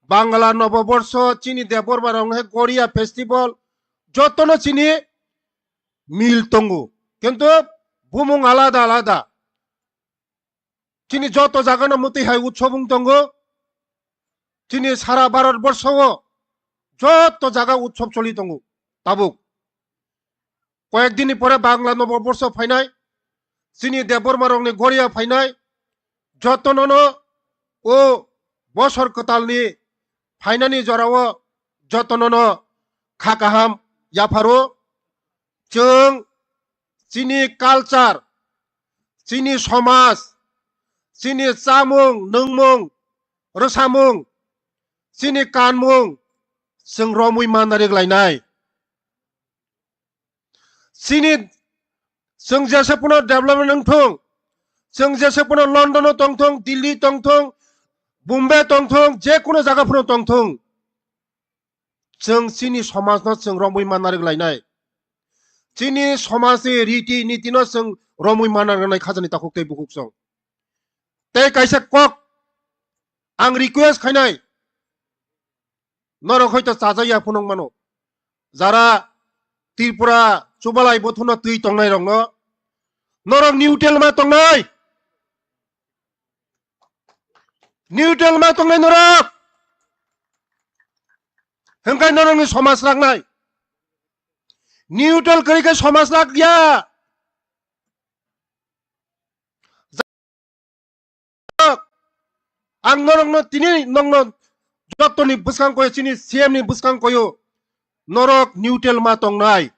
Bangla Noboborsho, chini Debbarma rok he Goria festival, jotono chini mil tongo. Kintu bumung alada alada. Chini joto jagano mwtwi hai utsob wng tongo. Chini sara Bharat borsho o joto jaga utsob choli tongo tabuk. Koyek dini pore Bangla Noboborsho phainai, chini Debbarma rokni Goria phainai, jotonono o bosor kwtalni phainani jorao jotonono kha kaham yapharo. Chwng chini culture, chini somaj, chini chamung, nwngmung, rwsamung, chini kanmung chwng romwi manna rwglainai. Chini chwng jesa phano development wngthung, chwng jesa phano London o tongthung, Delhi tongthung, Bombay tongthung, je kono jaga phano tongthung, chwng chini somajno chwng romwi manna rwglainai. Chini somajni riti nitino chwng romwi manna rwgnai khajani takhuk tei bukhuk chwng. Tei kaisa kok ang request khainai, norok hoito chajak ya phunuk mano. Jara Tripura chubalai bothono twi tongnai rokno, norok neutral ma tongnai. Neutral ma tongnai norok. Hwnkhe norokni somaj raknai. Neutral kwrwi khe somaj rak ya. Ang norokno tini nokno jotoni bwskang koyo, chini C M ni bwskang koyo, norok neutral ma tongnai.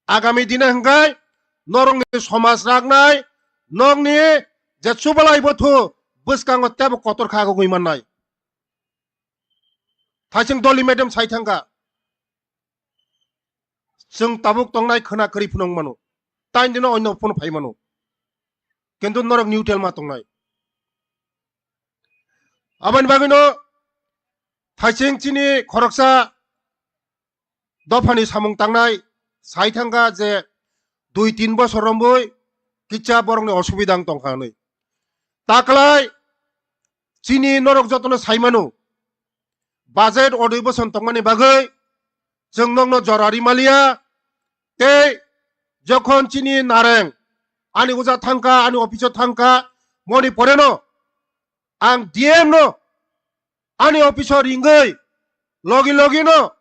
Agami dine hwnkhe norokni somaj raknai, nokni je chubalai botho bwskango tebo kotor kha gogwi mannai. Thaising doli madam sai thangkha. Chwng tabuk tongnai khwna kwrwi phunuk mano. Tain dino onno phunu phai mano. Kintu norok neutral ma tongnai. Aboni bagwino thaising chini khoroksa dophani samung tangnai sai thangkha je dui tin bosor romwi kisa borokni osubida wng tongkha hwnwi. Taklai chini norok jotono sai mano, budget odoi boson tongmani bagwi chwng nokno jora ri maliya tei Jokhon chini nareng, ani uja thangkha, ani office o thangkha, moni poreno ang D M no ani office o ringwi logi logi no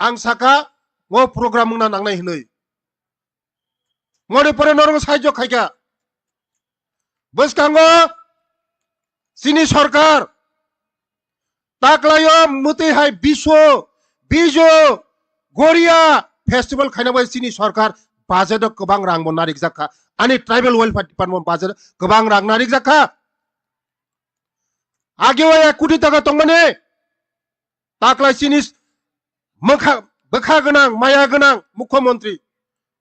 ang saka, o program wngna nangnai hinwi. Moni pore norok sahajyo khaikha. Bwskango chini sorkar taklaio mwtwi hai Biswo, Bijo, Goria festival khaina bai chini sorkar budget o kwbang rang bo narikjak kha. Ani tribal welfare department budget o kwbang rang narikjak kha. Age o ek koti taka tongmani taklai chini mwkha, bwkha gwnang, maya gwnang mukhyamantri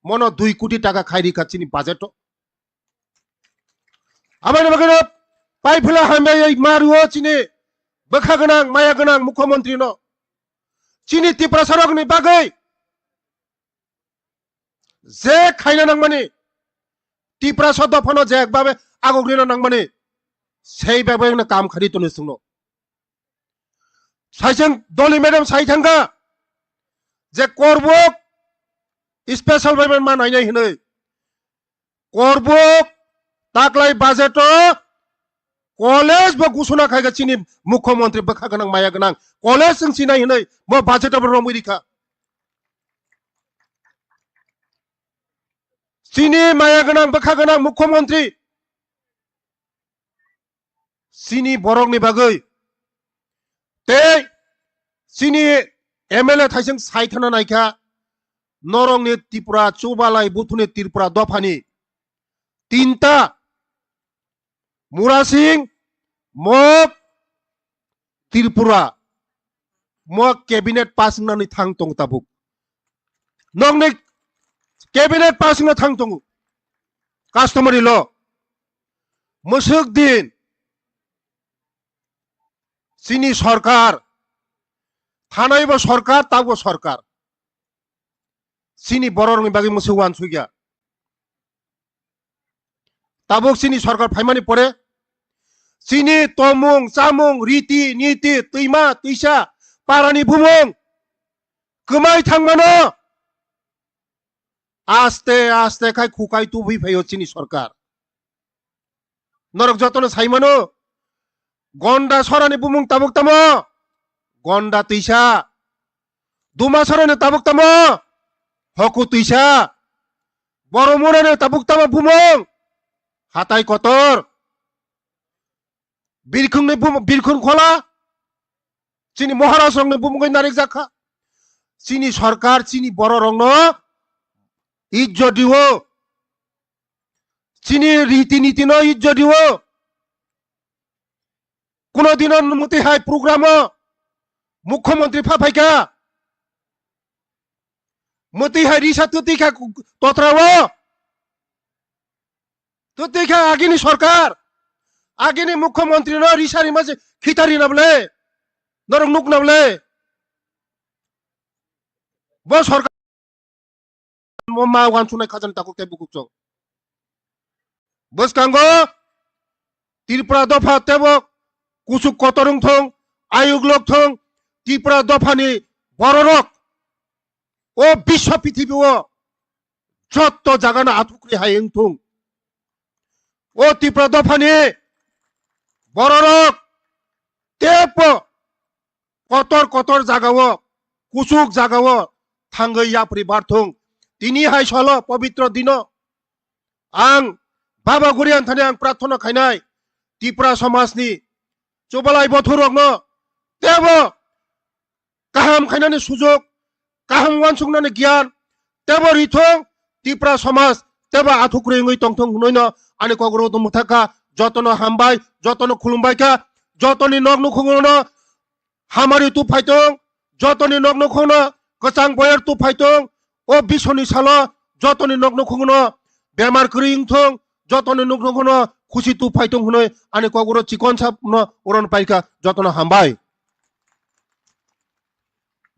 mono dui koti taka khairikha chini budget o. Aboni bagwi no pai phila hambai ma rwo chini bwkha gwnang, maya gwnang mukhyamantri no. Chini Tiprasa rokni bagwi je khaina nangmani, Tiprasa dophano je ekbabe agok rina nangmani, sei bagwi no kam khari toni sungno. Saiseng Doli madam sai thangkha je Korbuk special bai ma nainai hinwi. Korbuk taklai budget o college bo gusuna khaikha chini mukhyamantri bwkha gwnang maya gwnang college wng sinai hinwi bo budget o bo romwi rikha. Chini maya gwnang bwkha gwnang mukhyamantri chini borokni bagwi tei chini M L A thaiseng sai thana naikha norokni Tripura chubalai buthuni Tripura dophani tinta Murasing, Mok, Tripura, mo cabinet pass wngnani thang tongo tabuk. Nokni cabinet pass wngna thang tongo. Customary law. Mwswk din chini sorkar, thanaibo sorkar, tabukbo sorkar. Chini bororokni bagwi mwswk uansukya. Tabuk chini sorkar phaimani pore chini tomung, chamung, riti, niti, twima, twisa, parani bumung kwmai thangmano aste aste khai khukai tubui phaio chini sorkar. Norok jotono saimano, Gonda sorani bumung tabuk tamo, Gonda twisa. Duma sorani tabuk tamo, Hoku twisa. Boromurani tabuk tamo bumung, Hatai kotor. Birkhungni bum-, Birkhung khola, chini Maharaj rokni bumungwi narikjakha. Chini sorkar, chini bororokno ijjot diwo. Chini riti niti no ijjo diwo. Kuno dino mwtwi hai program o mukhyamantri pha phaikha. Mwtwi hai risa twtwi kha totra o. Twtwi kha agini sorkar. Agini mukhyamantri no risa rima se khita rina bole. Norok nukna bole. Bo sorkar mo ma uansuknai khajani takhuk tei bukhuk chwng. Bwskango Tripura dopha tebo kuchuk kotor wng thung, ayuk lok thung, Tripura dophani bororok o biswa pithibio jotto jagano athukri hai wng thung. O Tripura dophani bororok tebo kotor kotor jagao, kuchuk jagao thangwi yapri barthung. Tini hai solo pobitro dino ang Baba Gurian thani ang prarthana khainai, Tripura somajni chubalai bothorokno tebo kaham khainani sujok, kaham uansuknani giyan tebo rithung, Tripura somaj tebo athukri wngwi tongthung hwnwino ani kokro mwthakha. Jotono hambai, jotono khulumbai kha, jotoni nok nukhungono hamari tu phaitung, jotoni nok nukhungno kwchang boyar tu phaitung. O bisoni salo jotoni nok nukhungno bemar kwrwi wngthung, jotoni nok nukhungno khusi tu phaitung hwnwi ani kokro chikon sapno uron paikha. Jotono hambai.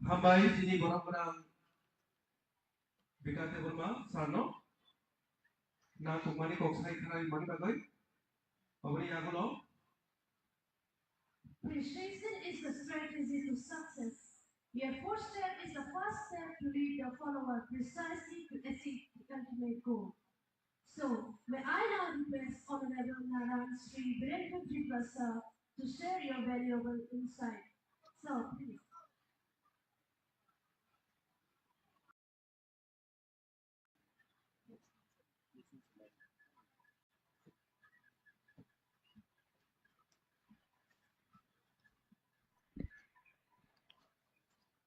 Hambai chini borok gwnang Bikash Debbarma sir no nangkukmani kok sai khwnai mani bagwi. Oboni yagulo Appreciation is the strategy to success. Your posture is the first step to lead your follower precisely to achieve the and may go. So, may I now request Honorable Naran Sri Birendra Tripura sir to share your valuable insight. Sir, please.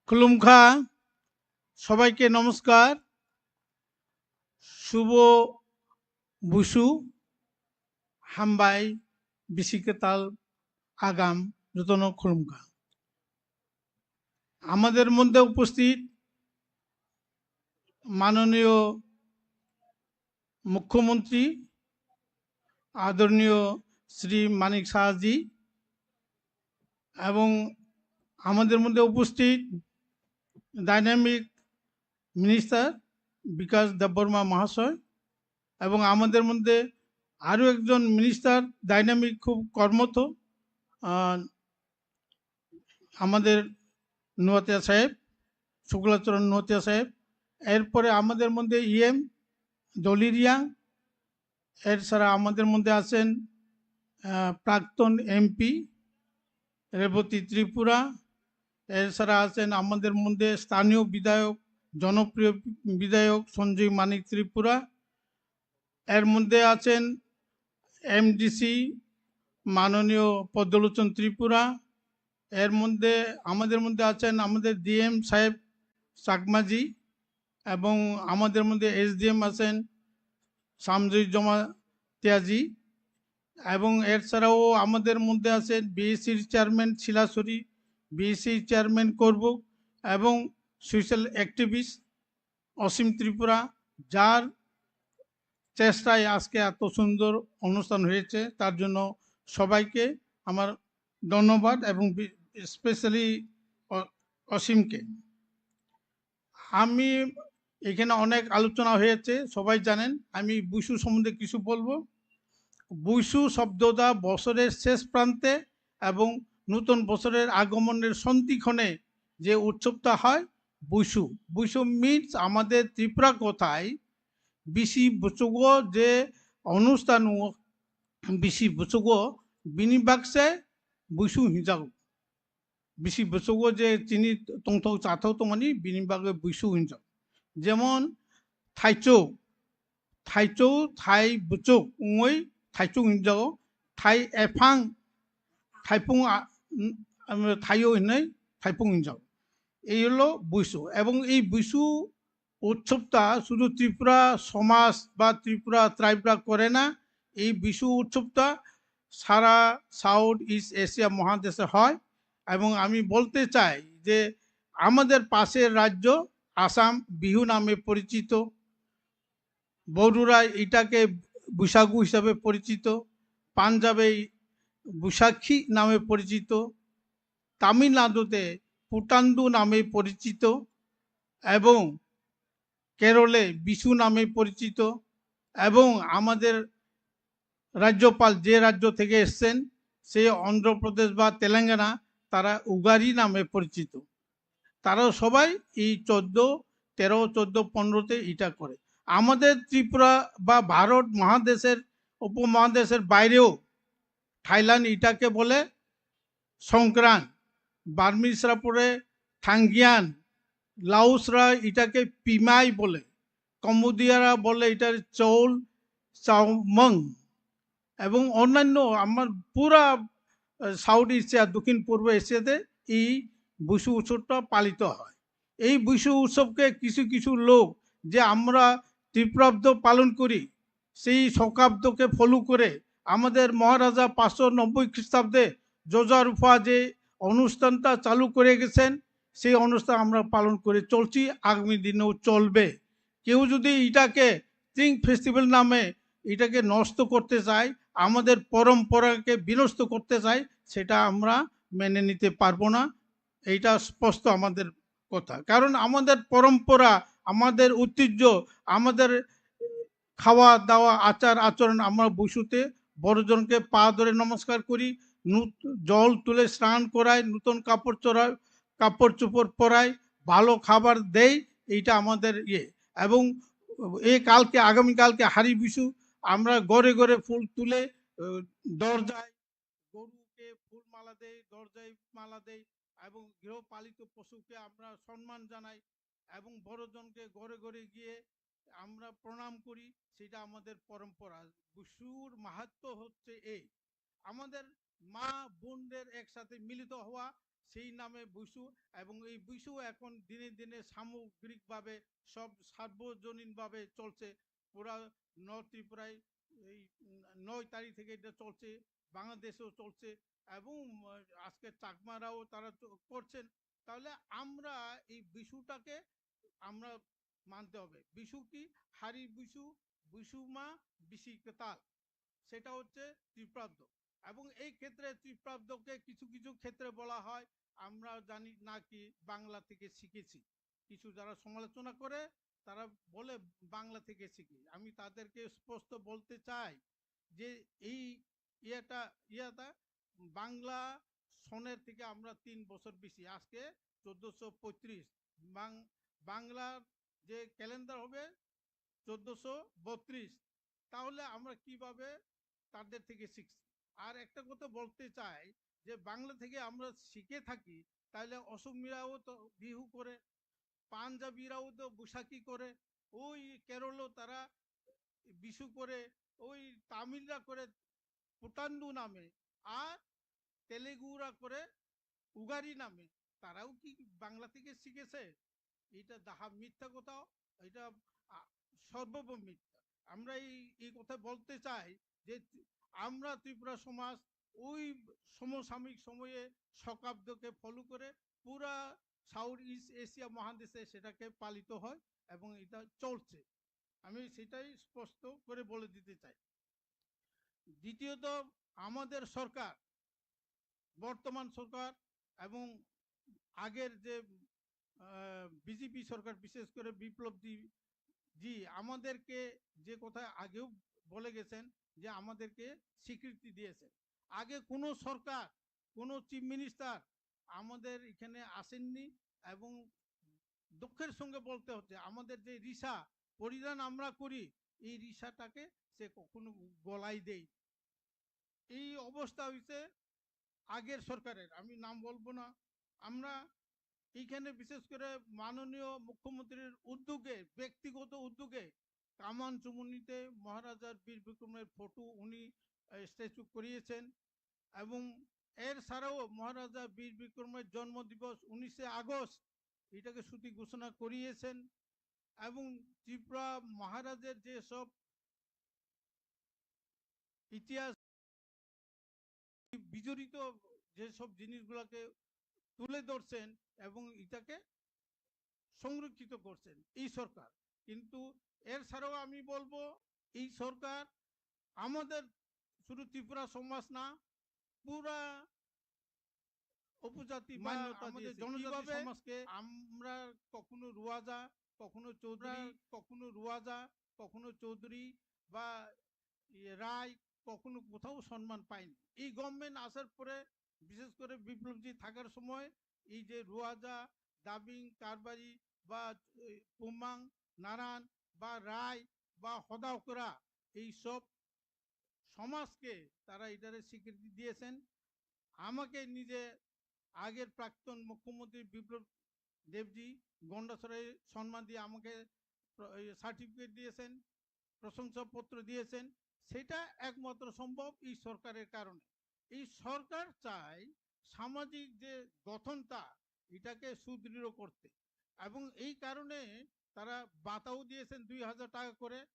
খুলুমখা, সবাইকে নমস্কার। শুভ বুসু, হামবাই, বিসিকেতাল, আগাম, যতন খুলুমখা। আমাদের মধ্যে উপস্থিত মাননীয় মুখ্যমন্ত্রী আদরণীয় শ্রী মানিক সাহাজি এবং আমাদের মধ্যে উপস্থিত ডাইনামিক মিনিস্টার বিকাশ দেববর্মা মহাশয় এবং আমাদের মধ্যে আরও একজন মিনিস্টার ডাইনামিক খুব কর্মঠ, আহ, আমাদের নোয়াতিয়া সাহেব, শুক্লাচরণ নোয়াতিয়া সাহেব। এরপরে আমাদের মধ্যে ইএম দলি রিয়াং, এছাড়া আমাদের মধ্যে আছেন, আহ, প্রাক্তন এমপি রেবতী ত্রিপুরা, এছাড়া আছেন আমাদের মধ্যে স্থানীয় বিধায়ক, জনপ্রিয় বিধায়ক সঞ্জয় মানিক ত্রিপুরা, এর মধ্যে আছেন এমডিসি মাননীয় পদ্মলোচন ত্রিপুরা, এর মধ্যে আমাদের মধ্যে আছেন আমাদের ডিএম সাহেব চাকমাজি এবং আমাদের মধ্যে এসডিএম আছেন সামজুই জমাতিয়াজি এবং এছাড়াও আমাদের মধ্যে আছেন বিএসসির চেয়ারম্যান শিলাছড়ি, বিএসসির চেয়ারম্যান করবুক এবং সোশ্যাল অ্যাক্টিভিস্ট অসীম ত্রিপুরা, যার চেষ্টায় আজকে এত সুন্দর অনুষ্ঠান হয়েছে, তার জন্য সবাইকে আমার ধন্যবাদ এবং বি-, স্পেশালি অ-, অসীমকে। আমি এখানে অনেক আলোচনা হয়েছে, সবাই জানেন। আমি বুসু সম্বন্ধে কিছু বলবো। বুসু শব্দটা বছরের শেষ প্রান্তে এবং নতুন বছরের আগমনের সন্ধিক্ষণে যে উৎসবটা হয়, বুসু। বুসু মিনস আমাদের ত্রিপুরা কথায় bisi buchugo je onusthan o, bisi buchugo bini bakse buisu hinjago. Bisi buchugo je chini tongthok chathok tongmani bini bagwi buisu hinjago. Jemon thaichuk, thaichuk, thai buchuk wngwi thaichuk hinjago. Thai ephang, thaipung a-, n-, am-, thaio hinwi thaipung hinjago. Ei holo buisu. Ebong ei buisu উৎসবটা শুধু ত্রিপুরা সমাজ বা ত্রিপুরা ট্রাইবরা করে না। এই বিশু উৎসবটা সারা south east Asia মহাদেশে হয়। এবং আমি বলতে চাই যে আমাদের পাশের রাজ্য আসাম বিহু নামে পরিচিত, বড়ুরা এটাকে বৈশাগু হিসাবে পরিচিত, পাঞ্জাবে বৈশাখী নামে পরিচিত, তামিলনাড়ুতে পুতান্দু নামে পরিচিত এবং কেরলে বিশু নামে পরিচিত এবং আমাদের রাজ্যপাল যে রাজ্য থেকে এসছেন, সেই অন্ধ্রপ্রদেশ বা তেলেঙ্গানা, তারা উগারি নামে পরিচিত। তারাও সবাই এই চোদ্দ, তেরো, চোদ্দ, পনেরোতে এটা করে। আমাদের ত্রিপুরা বা ভারত মহাদেশের, উপমহাদেশের বাইরেও থাইল্যান্ড এটাকে বলে সংক্রান, বার্মিজরা পরে থাংগিয়ান, লাউসরা এটাকে পিমাই বলে, কম্বোডিয়ারা বলে এটা চৌল চাউমং, এবং অন্যান্য আমার পুরা, আহ, সাউথ এশিয়া, দক্ষিণ পূর্ব এশিয়াতে এই বুসু উৎসবটা পালিত হয়। এই বুসু উৎসবকে কিছু কিছু লোক যে আমরা ত্রিপুরাব্দ পালন করি, সেই শকাব্দকে ফলো করে আমাদের মহারাজা পাঁচশো নব্বই খ্রিস্টাব্দে যোজারুফা যে অনুষ্ঠানটা চালু করে গেছেন, সেই অনুষ্ঠান আমরা পালন করে চলছি, আগামী দিনেও চলবে। কেউ যদি এটাকে চিং ফেস্টিভ্যাল নামে এটাকে নষ্ট করতে চায়, আমাদের পরম্পরাকে বিনষ্ট করতে চায়, সেটা আমরা মেনে নিতে পারবো না। এইটা স্পষ্ট আমাদের কথা। কারণ আমাদের পরম্পরা, আমাদের ঐতিহ্য, আমাদের খাওয়া দাওয়া, আচার আচরণ, আমরা বুসুতে বড়জনকে পা ধরে নমস্কার করি, নু-, জল তুলে স্নান করাই, নতুন কাপড় চড়াই, কাপড় চোপড় পরাই, ভালো খাবার দেই, এইটা আমাদের ইয়ে। এবং এই কালকে, আগামীকালকে হারি বিষু, আমরা ঘরে ঘরে ফুল তুলে, আহ, দরজায় গরুকে ফুল মালা দেই, দরজায় মালা দেই এবং গৃহপালিত পশুকে আমরা সম্মান জানাই এবং বড়জনকে ঘরে ঘরে গিয়ে আমরা প্রণাম করি, সেটা আমাদের পরম্পরা। বিষুর মাহাত্ম্য হচ্ছে এই, আমাদের মা বোনদের একসাথে মিলিত হওয়া, সেই নামে বিষু। এবং এই বিষু এখন দিনে দিনে সামগ্রিকভাবে, সব সার্বজনীনভাবে চলছে। পুরা নর্থ ত্রিপুরায় এই, উম, নয় তারিখ থেকে এটা চলছে, বাংলাদেশেও চলছে। এবং, উম, আজকে চাকমারাও তারা চ-, করছেন। তাহলে আমরা এই বিষুটাকে আমরা মানতে হবে। বিষু কি? হারি বিষু, বিষু মা, বিশি কেতাল, সেটা হচ্ছে ত্রিপ্রাব্দ। এবং এই ক্ষেত্রে ত্রিপ্রাব্দকে কিছু কিছু ক্ষেত্রে বলা হয়, আমরা জানি নাকি বাংলা থেকে শিখেছি। কিছু যারা সমালোচনা করে, তারা বলে বাংলা থেকে শিখি। আমি তাদেরকে স্পষ্ট বলতে চাই যে এই ইয়েটা, ইয়েটা বাংলা সনের থেকে আমরা তিন বছর বেশি। আজকে চোদ্দশো পঁয়ত্রিশ, বাং-, বাংলার যে ক্যালেন্ডার হবে চোদ্দশো বত্রিশ, তাহলে আমরা কিভাবে তাদের থেকে শিখছি? আর একটা কথা বলতে চাই যে বাংলা থেকে আমরা শিখে থাকি, তাহলে অসমীরাও তো বিহু করে, পাঞ্জাবিরাও তো বৈশাখী করে, ওই কেরলও তারা বিষু করে, ওই তামিলরা করে পুতান্দু নামে, আর তেলেগুরা করে উগারি নামে। তারাও কি বাংলা থেকে শিখেছে? এটা ডাহা মিথ্যা কথা, এটা, আ, সর্বৈব মিথ্যা। আমরা এই, এই কথা বলতে চাই যে তি-, আমরা ত্রিপুরা সমাজ ওই সমসাময়িক সময়ে শকাব্দকে ফলো করে পুরা সাউথ ইস্ট এশিয়া মহাদেশে সেটাকে পালিত হয় এবং এটা চলছে। আমি সেটাই স্পষ্ট করে বলে দিতে চাই। দ্বিতীয়ত, আমাদের সরকার, বর্তমান সরকার এবং আগের যে, আহ, বিজেপি সরকার, বিশেষ করে বিপ্লব জি, জি আমাদেরকে যে কথা আগেও বলে গেছেন যে আমাদেরকে স্বীকৃতি দিয়েছেন। আগে কোনো সরকার, কোনো চিফ মিনিস্টার আমাদের এখানে আসেননি এবং দুঃখের সঙ্গে বলতে হচ্ছে, আমাদের যে রিসা পরিধান আমরা করি, এই রিসাটাকে সে কখনো গলায় দেয়। এই অবস্থা হইছে আগের সরকারের, আমি নাম বলবো না। আমরা এইখানে বিশেষ করে মাননীয় মুখ্যমন্ত্রীর উদ্যোগে, ব্যক্তিগত উদ্যোগে কামান চুমুনিতে মহারাজার বীর বিক্রমের ফটো উনি, আহ, স্ট্যাচু করিয়েছেন এবং এর ছাড়াও মহারাজা বীর বিক্রমের জন্মদিবস উনিশে আগস্ট, এটাকে ছুটি ঘোষণা করিয়েছেন এবং ত্রিপুরা মহারাজের যেসব ইতিহাস বিজড়িত যেসব জিনিসগুলোকে তুলে ধরছেন এবং এটাকে সংরক্ষিত করছেন এই সরকার। কিন্তু এর ছাড়াও আমি বলবো, এই সরকার আমাদের শুধু ত্রিপুরা সমাজ না, পুরা উপজাতি বা মান্যতা আমাদের দিয়েছে। জনজাতি কিভাবে সমাজকে আমরা কখনো রুয়াজা, কখনো চৌধুরী, আমরা কখনো রুয়াজা, কখনো চৌধুরী বা ইয়ে রায়, কখনো কোথাও সম্মান পায়নি। এই গভর্নমেন্ট আসার পরে, বিশেষ করে বিপ্লবজি থাকার সময়, এই যে রুয়াজা, ডাবিং, কারবারি বা, এ, কুমাং, নারান বা রায় বা হদাউকরা, এই সব সমাজকে তারা এটারে স্বীকৃতি দিয়েছেন। আমাকে নিজে আগের প্রাক্তন মুখ্যমন্ত্রী বিপ্লব দেবজি গন্ডাছড়ায় সম্মান দিয়ে আমাকে প্র-, এই সার্টিফিকেট দিয়েছেন, প্রশংসাপত্র দিয়েছেন। সেটা একমাত্র সম্ভব এই সরকারের কারণে। এই সরকার চায় সামাজিক যে গঠনটা, এটাকে সুদৃঢ় করতে, এবং এই কারণে তারা ভাতাও দিয়েছেন দুই হাজার টাকা করে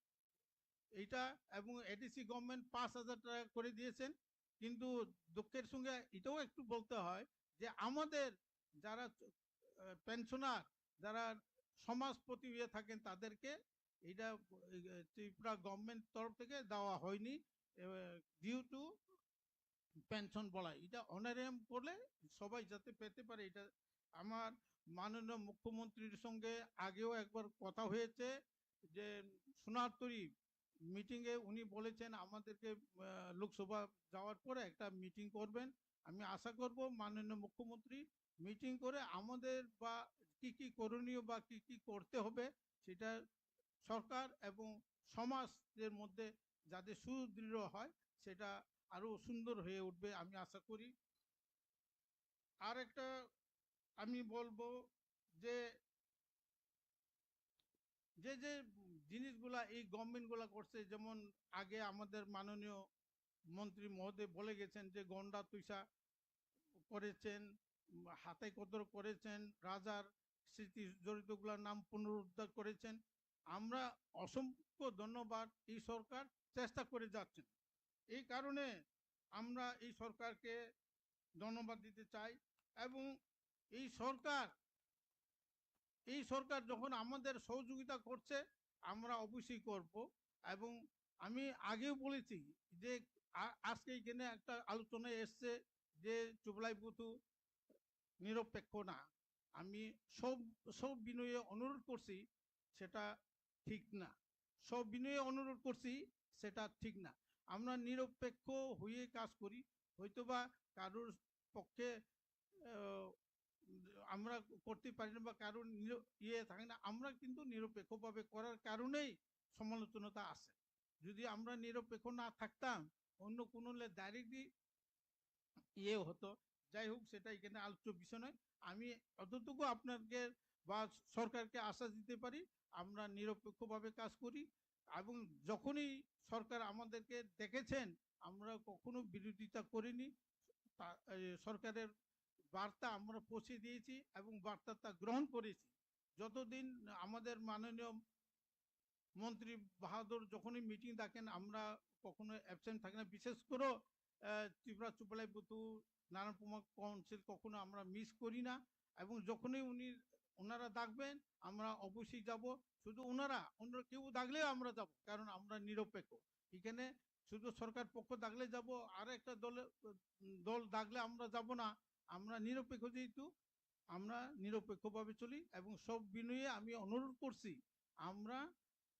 এইটা, এবং এডিসি গভর্নমেন্ট পাঁচ হাজার টাকা করে দিয়েছেন। কিন্তু দুঃখের সঙ্গে এটাও একটু বলতে হয় যে আমাদের যারা, আহ, পেনশনার, যারা সমাজপতি হয়ে থাকেন, তাদেরকে এটা, আহ, ত্রিপুরা গভর্নমেন্ট তরফ থেকে দেওয়া হয়নি, ডিউ টু পেনশন বলা। এটা অনারিয়াম করলে সবাই যাতে পেতে পারে। এটা আমার মাননীয় মুখ্যমন্ত্রীর সঙ্গে আগেও একবার কথা হয়েছে, যে সোনারতরী মিটিংয়ে উনি বলেছেন আমাদেরকে, আহ, লোকসভা যাওয়ার পরে একটা মিটিং করবেন। আমি আশা করব মাননীয় মুখ্যমন্ত্রী মিটিং করে আমাদের বা কি কি করণীয় বা কি কি করতে হবে সেটা সরকার এবং সমাজের মধ্যে যাতে সুদৃঢ় হয়, সেটা আরো সুন্দর হয়ে উঠবে আমি আশা করি। আর একটা আমি বলবো যে, যে যে জিনিসগুলা এই গভর্নমেন্ট গুলা করছে, যেমন আগে আমাদের মাননীয় মন্ত্রী মহোদয় বলে গেছেন যে গন্ডা তুষা করেছেন, উম, হাতাই কদর করেছেন, রাজার স্মৃতি জড়িতগুলার নাম পুনরুদ্ধার করেছেন। আমরা অসংখ্য ধন্যবাদ, এই সরকার চেষ্টা করে যাচ্ছেন। এই কারণে আমরা এই সরকারকে ধন্যবাদ দিতে চাই। এবং এই সরকার, এই সরকার যখন আমাদের সহযোগিতা করছে, আমরা অবশ্যই করব। এবং আমি আগেও বলেছি যে আ-, আজকে এখানে একটা আলোচনা এসছে যে চুবলাই বুথু নিরপেক্ষ না। আমি সব, সব বিনয়ে অনুরোধ করছি, সেটা ঠিক না। সব বিনয়ে অনুরোধ করছি, সেটা ঠিক না। আমরা নিরপেক্ষ হয়ে কাজ করি। হয়তোবা কারোর পক্ষে, আহ, আমরা করতে পারি না বা কারোর নির-, ইয়ে থাকে না, আমরা কিন্তু নিরপেক্ষভাবে করার কারণেই সমালোচনাটা আসে। যদি আমরা নিরপেক্ষ না থাকতাম, অন্য কোনো ডাইরেক্টলি ইয়ে হতো। যাই হোক, সেটা এখানে আলোচ্য বিষয় নয়। আমি অতটুকু আপনাকে বা সরকারকে আশ্বাস দিতে পারি, আমরা নিরপেক্ষভাবে কাজ করি। এবং যখনই সরকার আমাদেরকে দেখেছেন, আমরা কখনো বিরোধিতা করিনি। তা-, এ, সরকারের বার্তা আমরা পৌঁছে দিয়েছি এবং বার্তাটা গ্রহণ করেছি। যতদিন আমাদের মাননীয় মন্ত্রী বাহাদুর যখনই মিটিং ডাকেন, আমরা কখনো অ্যাবসেন্ট থাকি না। বিশেষ করে, আহ, ত্রিপুরা চুবলাই বুথু, নারায়ণপুর কাউন্সিল কখনো আমরা মিস করি না। এবং যখনই উনি, ওনারা ডাকবেন, আমরা অবশ্যই যাব। শুধু ওনারা, অন্য কেউ ডাকলেও আমরা যাব, কারণ আমরা নিরপেক্ষ। এখানে শুধু সরকার পক্ষ ডাকলে যাব, আর একটা দলে, উম, দল ডাকলে আমরা যাব না। আমরা নিরপেক্ষ যেহেতু, আমরা নিরপেক্ষভাবে চলি এবং সব বিনয়ে আমি অনুরোধ করছি, আমরা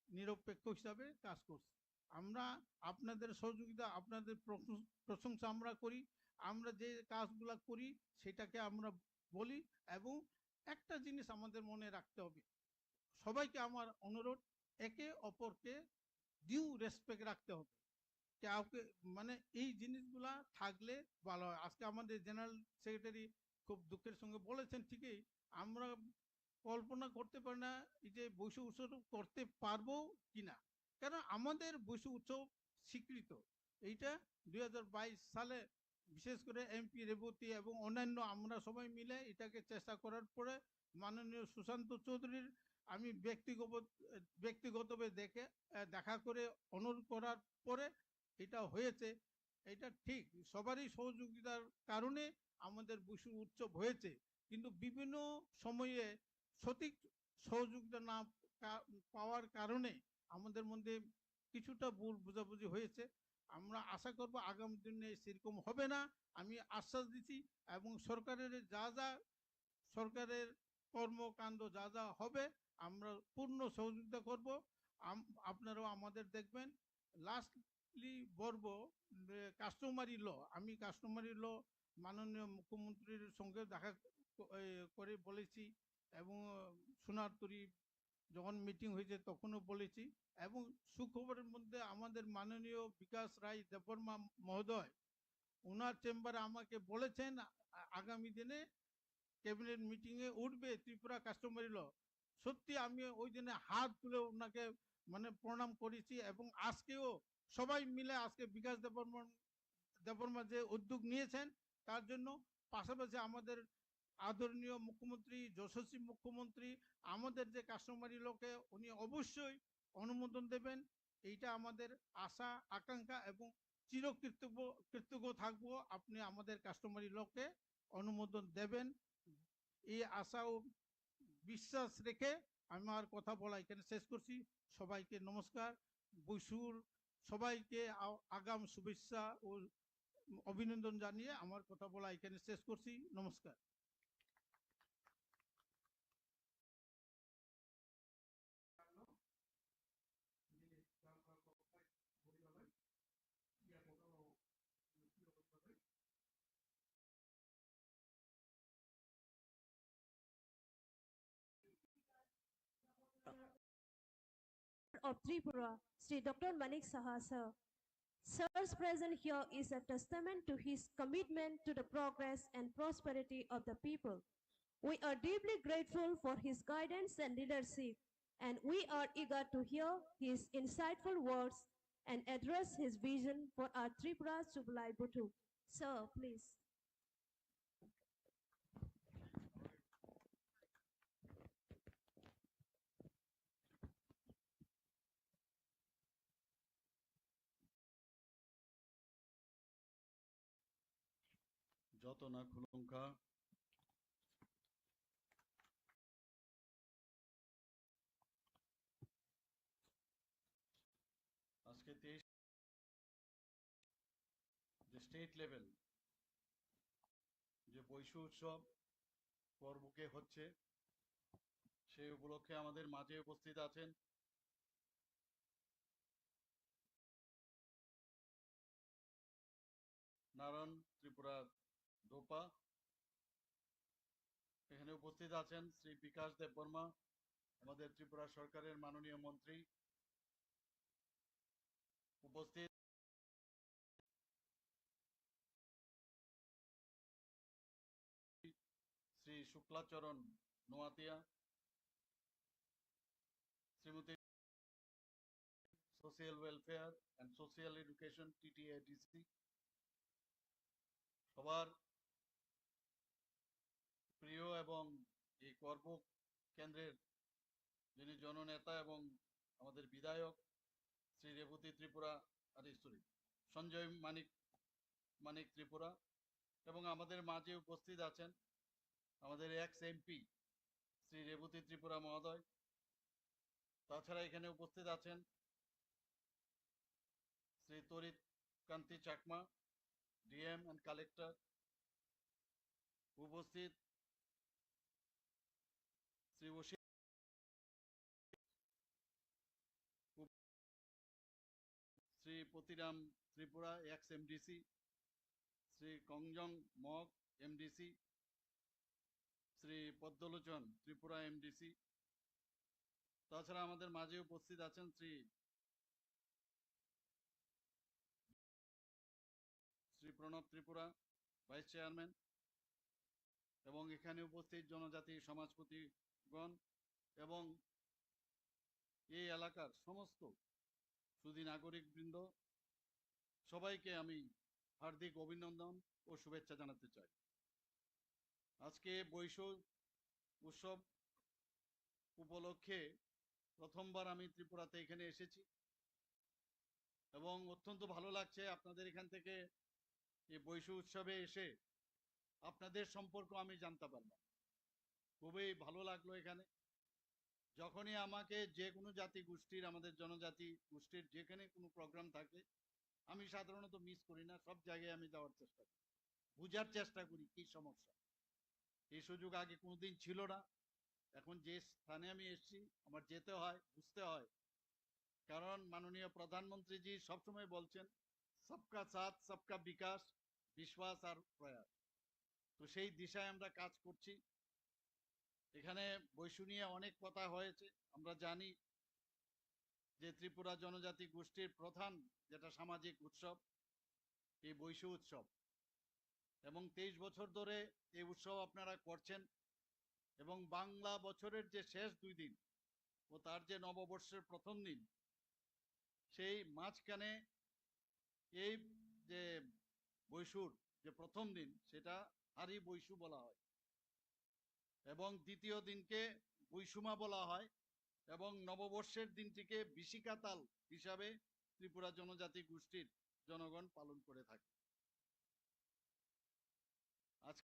নিরপেক্ষ হিসাবে কাজ করছি। আমরা আপনাদের সহযোগিতা, আপনাদের প্রশং-, প্রশংসা আমরা করি। আমরা যে কাজগুলা করি, সেটাকে আমরা বলি। এবং একটা জিনিস আমাদের মনে রাখতে হবে, সবাইকে আমার অনুরোধ, একে অপরকে ডিউ রেসপেক্ট রাখতে হবে। কাউকে, মানে, এই জিনিসগুলা থাকলে ভালো হয়। আজকে আমাদের জেনারেল সেক্রেটারি খুব দুঃখের সঙ্গে বলেছেন, ঠিকই, আমরা কল্পনা করতে পারি না এই যে বৈশাখ উৎসব করতে পারবো কিনা, কারণ আমাদের বৈশাখ উৎসব স্বীকৃত। এইটা দুই হাজার বাইশ সালে বিশেষ করে এমপি রেবতী এবং অন্যান্য আমরা সবাই মিলে এটাকে চেষ্টা করার পরে মাননীয় সুশান্ত চৌধুরীর আমি ব্যক্তিগত, ব্যক্তিগতভাবে দেখে, আহ, দেখা করে অনুরোধ করার পরে এটা হয়েছে। এটা ঠিক, সবারই সহযোগিতার কারণে আমাদের বৈশাখ উৎসব হয়েছে, কিন্তু বিভিন্ন সময়ে সঠিক সহযোগিতা না কা-, পাওয়ার কারণে আমাদের মধ্যে কিছুটা ভুল বোঝাবুঝি হয়েছে। আমরা আশা করব আগামী দিনে সেরকম হবে না। আমি আশ্বাস দিচ্ছি এবং সরকারের যা যা, সরকারের কর্মকাণ্ড যা যা হবে, আমরা পূর্ণ সহযোগিতা করব। আম-, আপনারাও আমাদের দেখবেন। লাস্টলি বলবো যে কাস্টমারি ল, আমি কাস্টমারি ল মাননীয় মুখ্যমন্ত্রীর সঙ্গে দেখা ক-, এ, করে বলেছি এবং সোনারতরী যখন মিটিং হয়েছে তখনও বলেছি। এবং সুখবরের মধ্যে আমাদের মাননীয় বিকাশ রায় দেববর্মা মহোদয় ওনার চেম্বারে আমাকে বলেছেন, আ-, আগামী দিনে ক্যাবিনেট মিটিং এ উঠবে ত্রিপুরা কাস্টমারি ল। সত্যি আমি ওই দিনে হাত তুলে ওনাকে, মানে, প্রণাম করেছি এবং আজকেও সবাই মিলে আজকে বিকাশ দেববর্মন, দেববর্মা যে উদ্যোগ নিয়েছেন তার জন্য, পাশাপাশি আমাদের আদরণীয় মুখ্যমন্ত্রী, যশস্বী মুখ্যমন্ত্রী আমাদের যে কাস্টমারি লকে উনি অবশ্যই অনুমোদন দেবেন, এইটা আমাদের আশা আকাঙ্ক্ষা এবং চিরকৃতজ্ঞ, কৃতজ্ঞ থাকবো আপনি আমাদের কাস্টমারি লকে অনুমোদন দেবেন। এই আশা ও বিশ্বাস রেখে আমার কথা বলা এখানে শেষ করছি। সবাইকে নমস্কার। বৈশুর সবাইকে আ-, আগাম শুভেচ্ছা ও অভিনন্দন জানিয়ে আমার কথা বলা এখানে শেষ করছি। নমস্কার। of Tripura, Shri Doctor Manik Saha sir. Sir's presence here is a testament to his commitment to the progress and prosperity of the people. We are deeply grateful for his guidance and leadership, and we are eager to hear his insightful words and address his vision for our Tripura Sublai Buthu. Sir, please. Joto no khulumkha. আজকে তেইশ যে state level যে বৈশু উৎসব করবুকে হচ্ছে, সেই উপলক্ষে আমাদের মাঝে উপস্থিত আছেন নারায়ণ ত্রিপুরা দোপা। এখানে উপস্থিত আছেন শ্রী বিকাশ দেববর্মা, আমাদের ত্রিপুরা সরকারের মাননীয় মন্ত্রী। উপস্থিত Shri Shuklacharan Noatia, Shrimati social welfare and social education, TTADC, সবার প্রিয় এবং এই করবুক কেন্দ্রের যিনি জননেতা এবং আমাদের বিধায়ক শ্রী রেবতী ত্রিপুরা, আরে, সরি, সঞ্জয় মানিক, মানিক ত্রিপুরা, এবং আমাদের মাঝে উপস্থিত আছেন আমাদের এক্স এমপি শ্রী রেবতী ত্রিপুরা মহোদয়। তাছাড়া এখানে উপস্থিত আছেন শ্রী তরিত Kanti Chakma, DM and collector, উপস্থিত শ্রী ওসি, শ্রী পতিরাম ত্রিপুরা, এক্স এমডিসি, শ্রী কংজং মগ, এমডিসি, শ্রী পদ্মলোচন ত্রিপুরা, এমডিসি। তাছাড়া আমাদের মাঝে উপস্থিত আছেন শ্রী, শ্রী প্রণব ত্রিপুরা, ভাইস চেয়ারম্যান, এবং এখানে উপস্থিত জনজাতি সমাজপতিগণ এবং এই এলাকার সমস্ত সুধী নাগরিক বৃন্দ, সবাইকে আমি হার্দিক অভিনন্দন ও শুভেচ্ছা জানাতে চাই। আজকে বৈশু উৎসব উপলক্ষে প্রথমবার আমি ত্রিপুরাতে এখানে এসেছি এবং অত্যন্ত ভালো লাগছে আপনাদের এখান থেকে এই বৈশু উৎসবে এসে আপনাদের সম্পর্ক আমি জানতে পারলাম। খুবই ভালো লাগলো এখানে। যখনই আমাকে যে কোনো জাতি গোষ্ঠীর, আমাদের জনজাতি গোষ্ঠীর যেখানে কোনো প্রোগ্রাম থাকে, আমি সাধারণত মিস করি না, সব জায়গায় আমি যাওয়ার চেষ্টা করি, বুঝার চেষ্টা করি কি সমস্যা। এই সুযোগ আগে কোনোদিন ছিল না। এখন যে স্থানে আমি এসেছি, আমার যেতে হয়, বুঝতে হয়। কারণ মাননীয় প্রধানমন্ত্রীজি সবসময় বলছেন, "সবকা সাথ, সবকা বিকাশ, বিশ্বাস আর প্রয়াস।" তো সেই দিশায় আমরা কাজ করছি। এখানে বৈশু নিয়ে অনেক কথা হয়েছে। আমরা জানি যে ত্রিপুরা জনজাতি গোষ্ঠীর প্রধান যেটা সামাজিক উৎসব, এই বৈশু উৎসব, এবং তেইশ বছর ধরে এই উৎসব আপনারা করছেন, এবং বাংলা বছরের যে শেষ দুই দিন ও তার যে নববর্ষের প্রথম দিন, সেই মাঝখানে এই যে বৈশুর যে প্রথম দিন, সেটা হারি বৈশু বলা হয়, এবং দ্বিতীয় দিনকে বৈশুমা বলা হয়, এবং নববর্ষের দিনটিকে বিশিকাতাল হিসাবে ত্রিপুরা জনজাতি গোষ্ঠীর জনগণ পালন করে থাকে। আজকে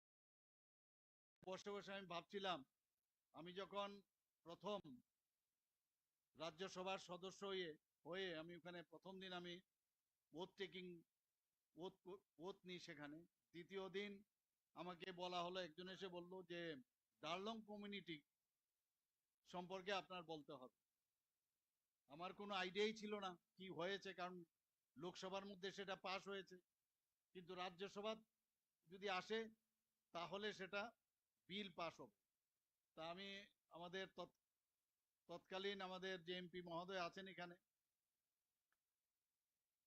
বসে বসে আমি ভাবছিলাম, আমি যখন প্রথম রাজ্যসভার সদস্য হয়ে, হয়ে আমি ওখানে প্রথম দিন আমি ওথ টেকিং, ওথ ক-, ওথ নিই সেখানে। দ্বিতীয় দিন আমাকে বলা হলো, একজন এসে বলল যে, "ডার্লং কমিউনিটি সম্পর্কে আপনার বলতে হবে।" আমার কোনো আইডিয়াই ছিল না কি হয়েছে, কারণ লোকসভার মধ্যে সেটা পাস হয়েছে, কিন্তু রাজ্যসভা যদি আসে, তাহলে সেটা বিল পাস হবে। তা আমি আমাদের তৎ-, তৎকালীন আমাদের যে এমপি মহোদয় আছেন এখানে,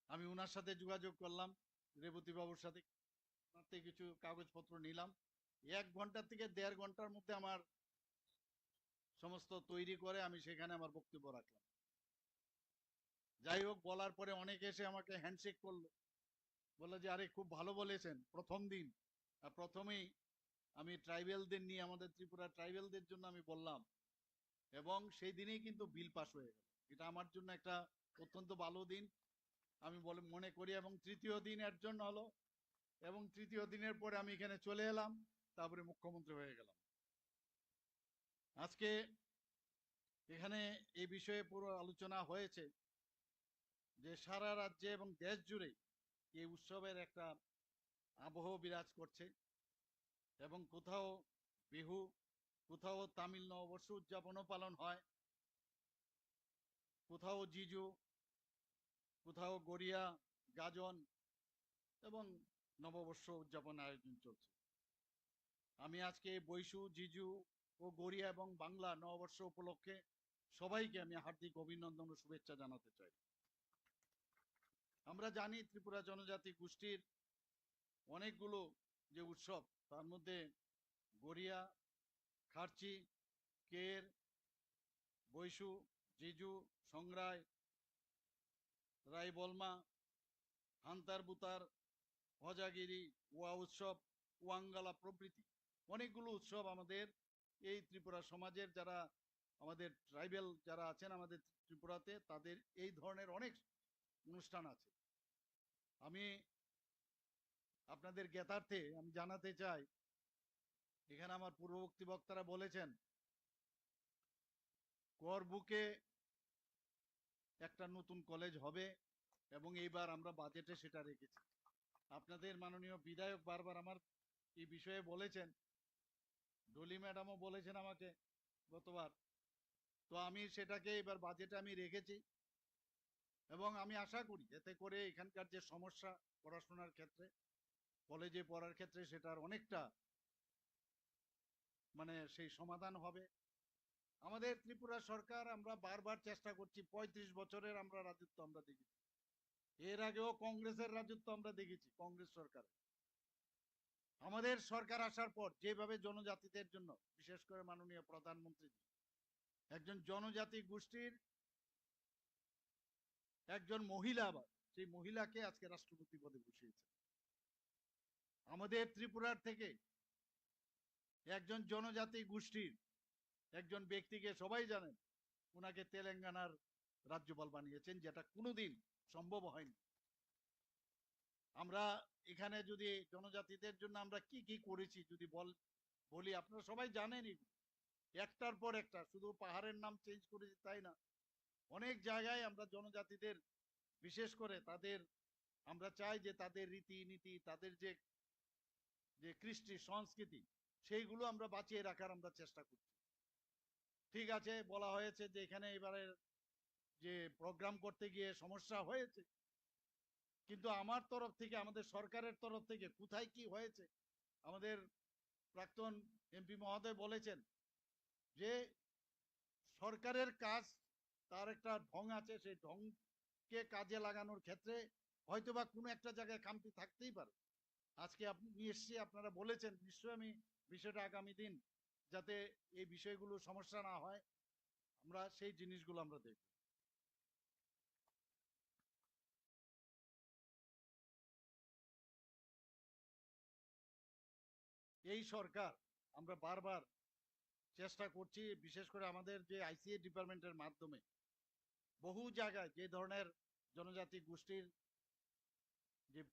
আমি ওনার সাথে যোগাযোগ করলাম, রেবতী বাবুর সাথে, ওনার থেকে কিছু কাগজপত্র নিলাম। এক ঘন্টা থেকে দেড় ঘন্টার মধ্যে আমার সমস্ত তৈরি করে আমি সেখানে আমার বক্তব্য রাখলাম। যাই হোক, বলার পরে অনেকে এসে আমাকে হ্যান্ডশেক করলো, বললো যে, "আরে, খুব ভালো বলেছেন।" প্রথম দিন, আহ, প্রথমেই আমি ট্রাইবেলদের নিয়ে, আমাদের ত্রিপুরা ট্রাইবেলদের জন্য আমি বললাম, এবং সেই দিনেই কিন্তু বিল পাস হয়ে গেল। এটা আমার জন্য একটা অত্যন্ত ভালো দিন আমি বলে মনে করি। এবং তৃতীয় দিন adjourn হলো, এবং তৃতীয় দিনের পরে আমি এখানে চলে এলাম, তারপরে মুখ্যমন্ত্রী হয়ে গেলাম। আজকে এখানে এই বিষয়ে পুরো আলোচনা হয়েছে যে সারা রাজ্যে এবং দেশ জুড়ে এই উৎসবের একটা আবহ বিরাজ করছে, এবং কোথাও বিহু, কোথাও তামিল নববর্ষ উদযাপনও পালন হয়, কোথাও জিজু, কোথাও গড়িয়া, গাজন এবং নববর্ষ উদযাপন আয়োজন চলছে। আমি আজকে বৈশু, জিজু ও গড়িয়া এবং বাংলা নববর্ষ উপলক্ষে সবাইকে আমি হার্দিক অভিনন্দন ও শুভেচ্ছা জানাতে চাই। আমরা জানি ত্রিপুরা জনজাতি গোষ্ঠীর অনেকগুলো যে উৎসব, তার মধ্যে গড়িয়া, খার্চি, কের, বৈশু, জিজু, সংগ্রাই, রাইবলমা, হান্তার বুতার, হজাগিরি, ওয়া উৎসব, ওয়াঙ্গালা প্রভৃতি অনেকগুলো উৎসব আমাদের এই ত্রিপুরা সমাজের যারা, আমাদের ট্রাইবেল যারা আছেন আমাদের ত্রিপুরাতে, তাদের এই ধরনের অনেক অনুষ্ঠান আছে। আমি আপনাদের জ্ঞাতার্থে আমি জানাতে চাই, এখানে আমার পূর্ববর্তী বক্তারা বলেছেন, করবুকে একটা নতুন কলেজ হবে এবং এইবার আমরা বাজেটে সেটা রেখেছি। আপনাদের মাননীয় বিধায়ক বারবার আমার এই বিষয়ে বলেছেন, ডলি ম্যাডামও বলেছেন আমাকে গতবার। তো আমি সেটাকে এবার বাজেটে আমি রেখেছি এবং আমি আশা করি এতে করে এখানকার যে সমস্যা পড়াশোনার ক্ষেত্রে, কলেজে পড়ার ক্ষেত্রে, সেটার অনেকটা মানে সেই সমাধান হবে। আমাদের ত্রিপুরা সরকার, আমরা বারবার চেষ্টা করছি, পঁয়ত্রিশ বছরের আমরা রাজত্ব আমরা দেখেছি, এর আগেও কংগ্রেসের রাজত্ব আমরা দেখেছি, কংগ্রেস সরকার। আমাদের সরকার আসার পর যেভাবে জনজাতিদের জন্য, বিশেষ করে মাননীয় প্রধানমন্ত্রী একজন জনজাতি গোষ্ঠীর একজন মহিলা, আবার সেই মহিলাকে আজকে রাষ্ট্রপতি পদে বসিয়েছেন। আমাদের ত্রিপুরার থেকে একজন জনজাতি গোষ্ঠীর একজন ব্যক্তিকে সবাই জানেন, ওনাকে তেলেঙ্গানার রাজ্যপাল বানিয়েছেন, যেটা কোনোদিন সম্ভব হয়নি। আমরা এখানে যদি জনজাতিদের জন্য আমরা কি কি করেছি যদি বল-, বলি, আপনারা সবাই জানেন এগুলো, একটার পর একটা, শুধু পাহাড়ের নাম চেঞ্জ করেছি তাই না, অনেক জায়গায় আমরা জনজাতিদের, বিশেষ করে তাদের, আমরা চাই যে তাদের রীতিনীতি, তাদের যে, যে কৃষ্টি সংস্কৃতি, সেইগুলো আমরা বাঁচিয়ে রাখার আমরা চেষ্টা করছি। ঠিক আছে, বলা হয়েছে যে এখানে এবারে যে প্রোগ্রাম করতে গিয়ে সমস্যা হয়েছে, কিন্তু আমার তরফ থেকে, আমাদের সরকারের তরফ থেকে কোথায় কি হয়েছে, আমাদের প্রাক্তন এমপি মহোদয় বলেছেন যে সরকারের কাজ, তার একটা ঢং আছে, সেই ঢংকে কাজে লাগানোর ক্ষেত্রে হয়তোবা কোনো একটা জায়গায় খামতি থাকতেই পারে। আজকে আপনি এসে আপনারা বলেছেন, নিশ্চয়ই আমি বিষয়টা আগামী দিন যাতে এই বিষয়গুলো সমস্যা না হয়, আমরা সেই জিনিসগুলো আমরা দেখব। এই সরকার, আমরা বারবার চেষ্টা করছি, বিশেষ করে আমাদের যে আইসিএ ডিপার্টমেন্টের মাধ্যমে বহু জায়গায় যে ধরনের জনজাতি গোষ্ঠীর যে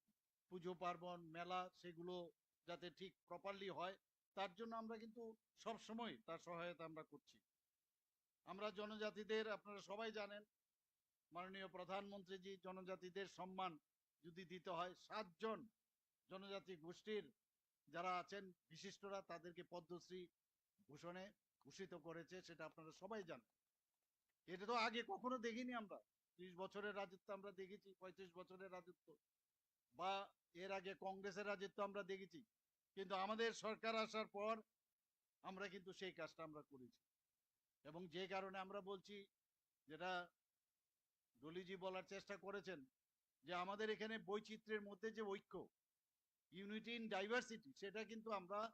পুজো পার্বণ, মেলা, সেগুলো যাতে ঠিক প্রপারলি হয়, তার জন্য আমরা কিন্তু সব সময় তার সহায়তা আমরা করছি। আমরা জনজাতিদের, আপনারা সবাই জানেন, মাননীয় প্রধানমন্ত্রীজি জনজাতিদের সম্মান যদি দিতে হয়, সাতজন জনজাতি গোষ্ঠীর যারা আছেন বিশিষ্টরা, তাদেরকে পদ্মশ্রী ভূষণে ভূষিত করেছে, সেটা আপনারা সবাই জানেন। এটা তো আগে কখনো দেখিনি আমরা। ত্রিশ বছরের রাজত্ব আমরা দেখেছি, পঁয়ত্রিশ বছরের রাজত্ব, বা এর আগে কংগ্রেসের রাজত্ব আমরা দেখেছি, কিন্তু আমাদের সরকার আসার পর আমরা কিন্তু সেই কাজটা আমরা করেছি। এবং যে কারণে আমরা বলছি, যেটা ডলিজি বলার চেষ্টা করেছেন, যে আমাদের এখানে বৈচিত্র্যের মধ্যে যে ঐক্য, ইউনিটি ইন ডাইভার্সিটি, সেটা কিন্তু আমরা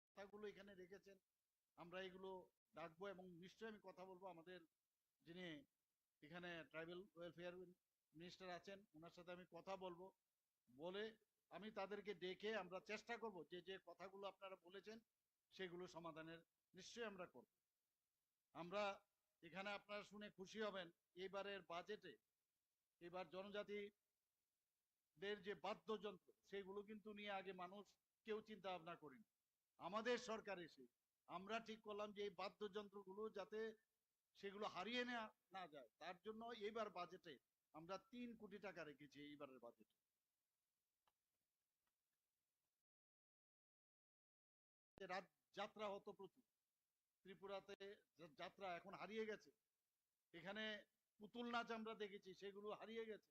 কথাগুলো এখানে রেখেছেন, আমরা এগুলো ডাকবো এবং নিশ্চয়ই আমি কথা বলবো। আমাদের যিনি এখানে ট্রাইবাল ওয়েলফেয়ার মিনিস্টার আছেন, ওনার সাথে আমি কথা বলবো, বলে আমি তাদেরকে ডেকে আমরা চেষ্টা করব যে যে কথাগুলো আপনারা বলেছেন সেগুলো সমাধানের নিশ্চয়ই আমরা করব। আমরা এখানে আপনারা শুনে খুশি হবেন, এবারের বাজেটে এবার জনজাতিদের যে বাদ্যযন্ত্র, সেগুলো কিন্তু নিয়ে আগে মানুষ কেউ চিন্তা ভাবনা করেনি। আমাদের সরকার এসে আমরা ঠিক করলাম যে এই বাদ্যযন্ত্রগুলো যাতে সেগুলো হারিয়ে না না যায়, তার জন্য এবার বাজেটে আমরা তিন কোটি টাকা রেখেছি এইবারের বাজেটে। রাত যাত্রা হতো প্রচুর, ত্রিপুরাতে যা- যাত্রা এখন হারিয়ে গেছে। এখানে পুতুল নাচ আমরা দেখেছি, সেগুলো হারিয়ে গেছে।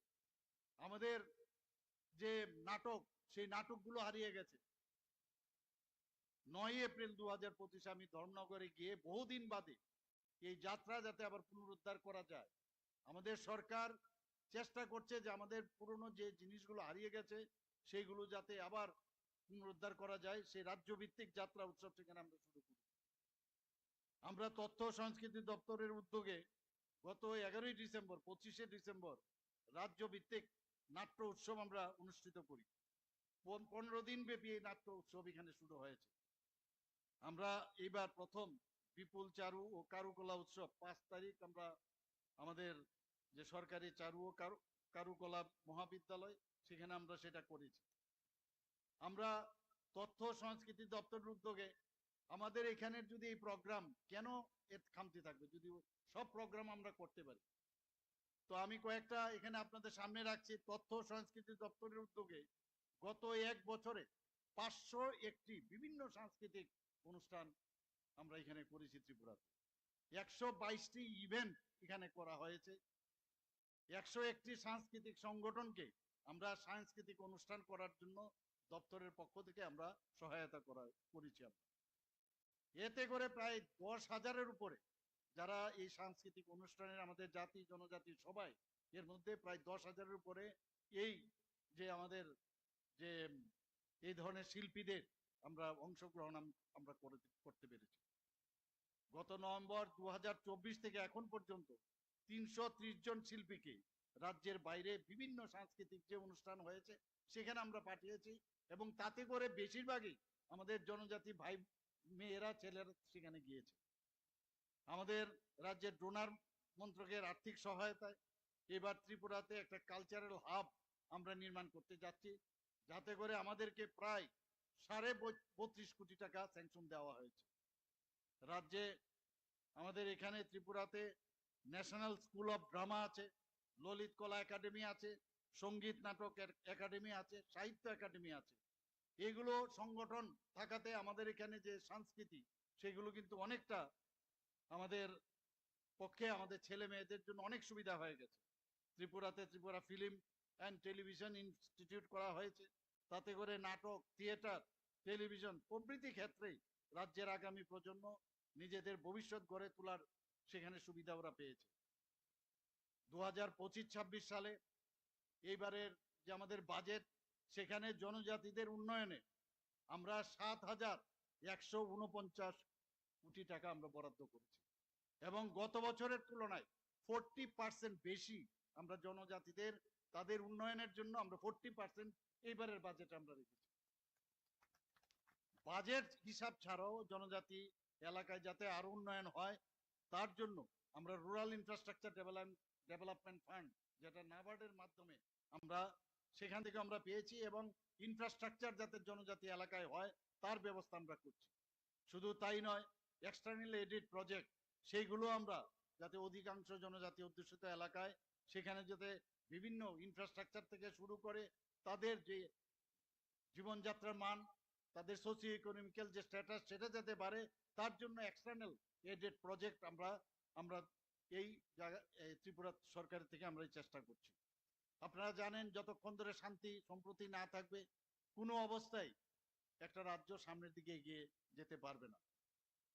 আমাদের যে নাটক, সেই নাটকগুলো হারিয়ে গেছে। নয় এপ্রিল দু হাজার পঁচিশে আমি ধর্মনগরে গিয়ে বহুদিন বাদে এই যাত্রা যাতে আবার পুনরুদ্ধার করা যায়, আমাদের সরকার চেষ্টা করছে যে আমাদের পুরনো যে জিনিসগুলো হারিয়ে গেছে, সেইগুলো যাতে আবার পুনরুদ্ধার করা যায়, সেই রাজ্যভিত্তিক যাত্রা উৎসব সেখানে আমরা শুরু করি। আমরা তথ্য ও সংস্কৃতি দপ্তরের উদ্যোগে গত এগারোই ডিসেম্বর, পঁচিশে ডিসেম্বর রাজ্যভিত্তিক নাট্য উৎসব আমরা অনুষ্ঠিত করি। পন- পনেরো দিন ব্যাপী এই নাট্য উৎসব এখানে শুরু হয়েছে। আমরা এইবার প্রথম বিপুল চারু ও কারুকলা উৎসব পাঁচ তারিখ আমরা আমাদের যে সরকারি চারু ও কারু- কারুকলা মহাবিদ্যালয়, সেখানে আমরা সেটা করেছি। আমরা তথ্য ও সংস্কৃতি দপ্তরের উদ্যোগে আমাদের এখানে যদি এই প্রোগ্রাম কেন এত খামতি থাকবে, যদি সব প্রোগ্রাম আমরা করতে পারি? তো আমি কয়েকটা এখানে আপনাদের সামনে রাখছি। তথ্য ও সংস্কৃতি দপ্তরের উদ্যোগে গত এক বছরে পাঁচশো একটি বিভিন্ন সাংস্কৃতিক অনুষ্ঠান আমরা এখানে করেছি ত্রিপুরাতে। একশো বাইশটি ইভেন্ট এখানে করা হয়েছে। একশো একটি সাংস্কৃতিক সংগঠনকে আমরা সাংস্কৃতিক অনুষ্ঠান করার জন্য দপ্তরের পক্ষ থেকে আমরা সহায়তা করা করেছি আমরা। এতে করে প্রায় দশ হাজারের উপরে যারা এই সাংস্কৃতিক অনুষ্ঠানের, আমাদের জাতি জনজাতি সবাই, এর মধ্যে প্রায় দশ হাজারের উপরে এই যে আমাদের যে এই ধরনের শিল্পীদের আমরা অংশগ্রহণ আম- আমরা করে করতে পেরেছি। গত নভেম্বর দু হাজার চব্বিশ থেকে এখন পর্যন্ত তিনশো ত্রিশ জন শিল্পীকে রাজ্যের বাইরে বিভিন্ন সাংস্কৃতিক যে অনুষ্ঠান হয়েছে সেখানে আমরা পাঠিয়েছি, এবং তাতে করে বেশিরভাগই আমাদের জনজাতি ভাই মেয়েরা, ছেলেরা সেখানে গিয়েছে। আমাদের রাজ্যের ডোনার মন্ত্রকের আর্থিক সহায়তায় এবার ত্রিপুরাতে একটা কালচারাল হাব আমরা নির্মাণ করতে যাচ্ছি, যাতে করে আমাদেরকে প্রায় সাড়ে বত্রিশ কোটি টাকা স্যাংশন দেওয়া হয়েছে। রাজ্যে আমাদের এখানে ত্রিপুরাতে ন্যাশনাল স্কুল অফ ড্রামা আছে, ললিত কলা একাডেমি আছে, সঙ্গীত নাটক এর- একাডেমি আছে, সাহিত্য একাডেমি আছে। এগুলো সংগঠন থাকাতে আমাদের এখানে যে সংস্কৃতি, সেগুলো কিন্তু অনেকটা আমাদের পক্ষে, আমাদের ছেলে মেয়েদের জন্য অনেক সুবিধা হয়ে গেছে। ত্রিপুরাতে Tripura film and television institute করা হয়েছে, তাতে করে নাটক, থিয়েটার, টেলিভিশন প্রভৃতি ক্ষেত্রেই রাজ্যের আগামী প্রজন্ম নিজেদের ভবিষ্যৎ গড়ে তোলার সেখানে সুবিধা ওরা পেয়েছে। দু হাজার পঁচিশ ছাব্বিশ সালে এইবারের যে আমাদের বাজেট, সেখানে জনজাতিদের উন্নয়নে আমরা সাত হাজার একশো ঊনপঞ্চাশ কোটি টাকা আমরা বরাদ্দ করেছি, এবং গত বছরের তুলনায় ফোরটি পার্সেন্ট বেশি আমরা জনজাতিদের, তাদের উন্নয়নের জন্য আমরা ফোরটি পার্সেন্ট এইবারের বাজেটে আমরা রেখেছি। বাজেট হিসাব ছাড়াও জনজাতি এলাকায় যাতে আরো উন্নয়ন হয়, তার জন্য আমরা রুরাল ইনফ্রাস্ট্রাকচার ডেভেলপমেন্ট ফান্ড, যেটা নাবার্ডের মাধ্যমে আমরা সেখান থেকে আমরা পেয়েছি, এবং ইনফ্রাস্ট্রাকচার যাতে জনজাতি এলাকায় হয়, তার ব্যবস্থা আমরা করছি। শুধু তাই নয়, এক্সটার্নাল এডেড প্রজেক্ট, সেইগুলো আমরা যাতে অধিকাংশ জনজাতি অধ্যুষিত এলাকায় সেখানে যাতে বিভিন্ন ইনফ্রাস্ট্রাকচার থেকে শুরু করে তাদের যে জীবনযাত্রার মান, তাদের সোশিও ইকোনমিক্যাল যে স্ট্যাটাস, সেটা যাতে বাড়ে, তার জন্য এক্সটার্নাল এডেড প্রজেক্ট আমরা আমরা এই জায়গা, এই ত্রিপুরা সরকারের থেকে আমরা এই চেষ্টা করছি। আপনারা জানেন, যতক্ষণ ধরে শান্তি সম্প্রতি না থাকবে, কোনো অবস্থায় একটা রাজ্য সামনের দিকে এগিয়ে যেতে পারবে না।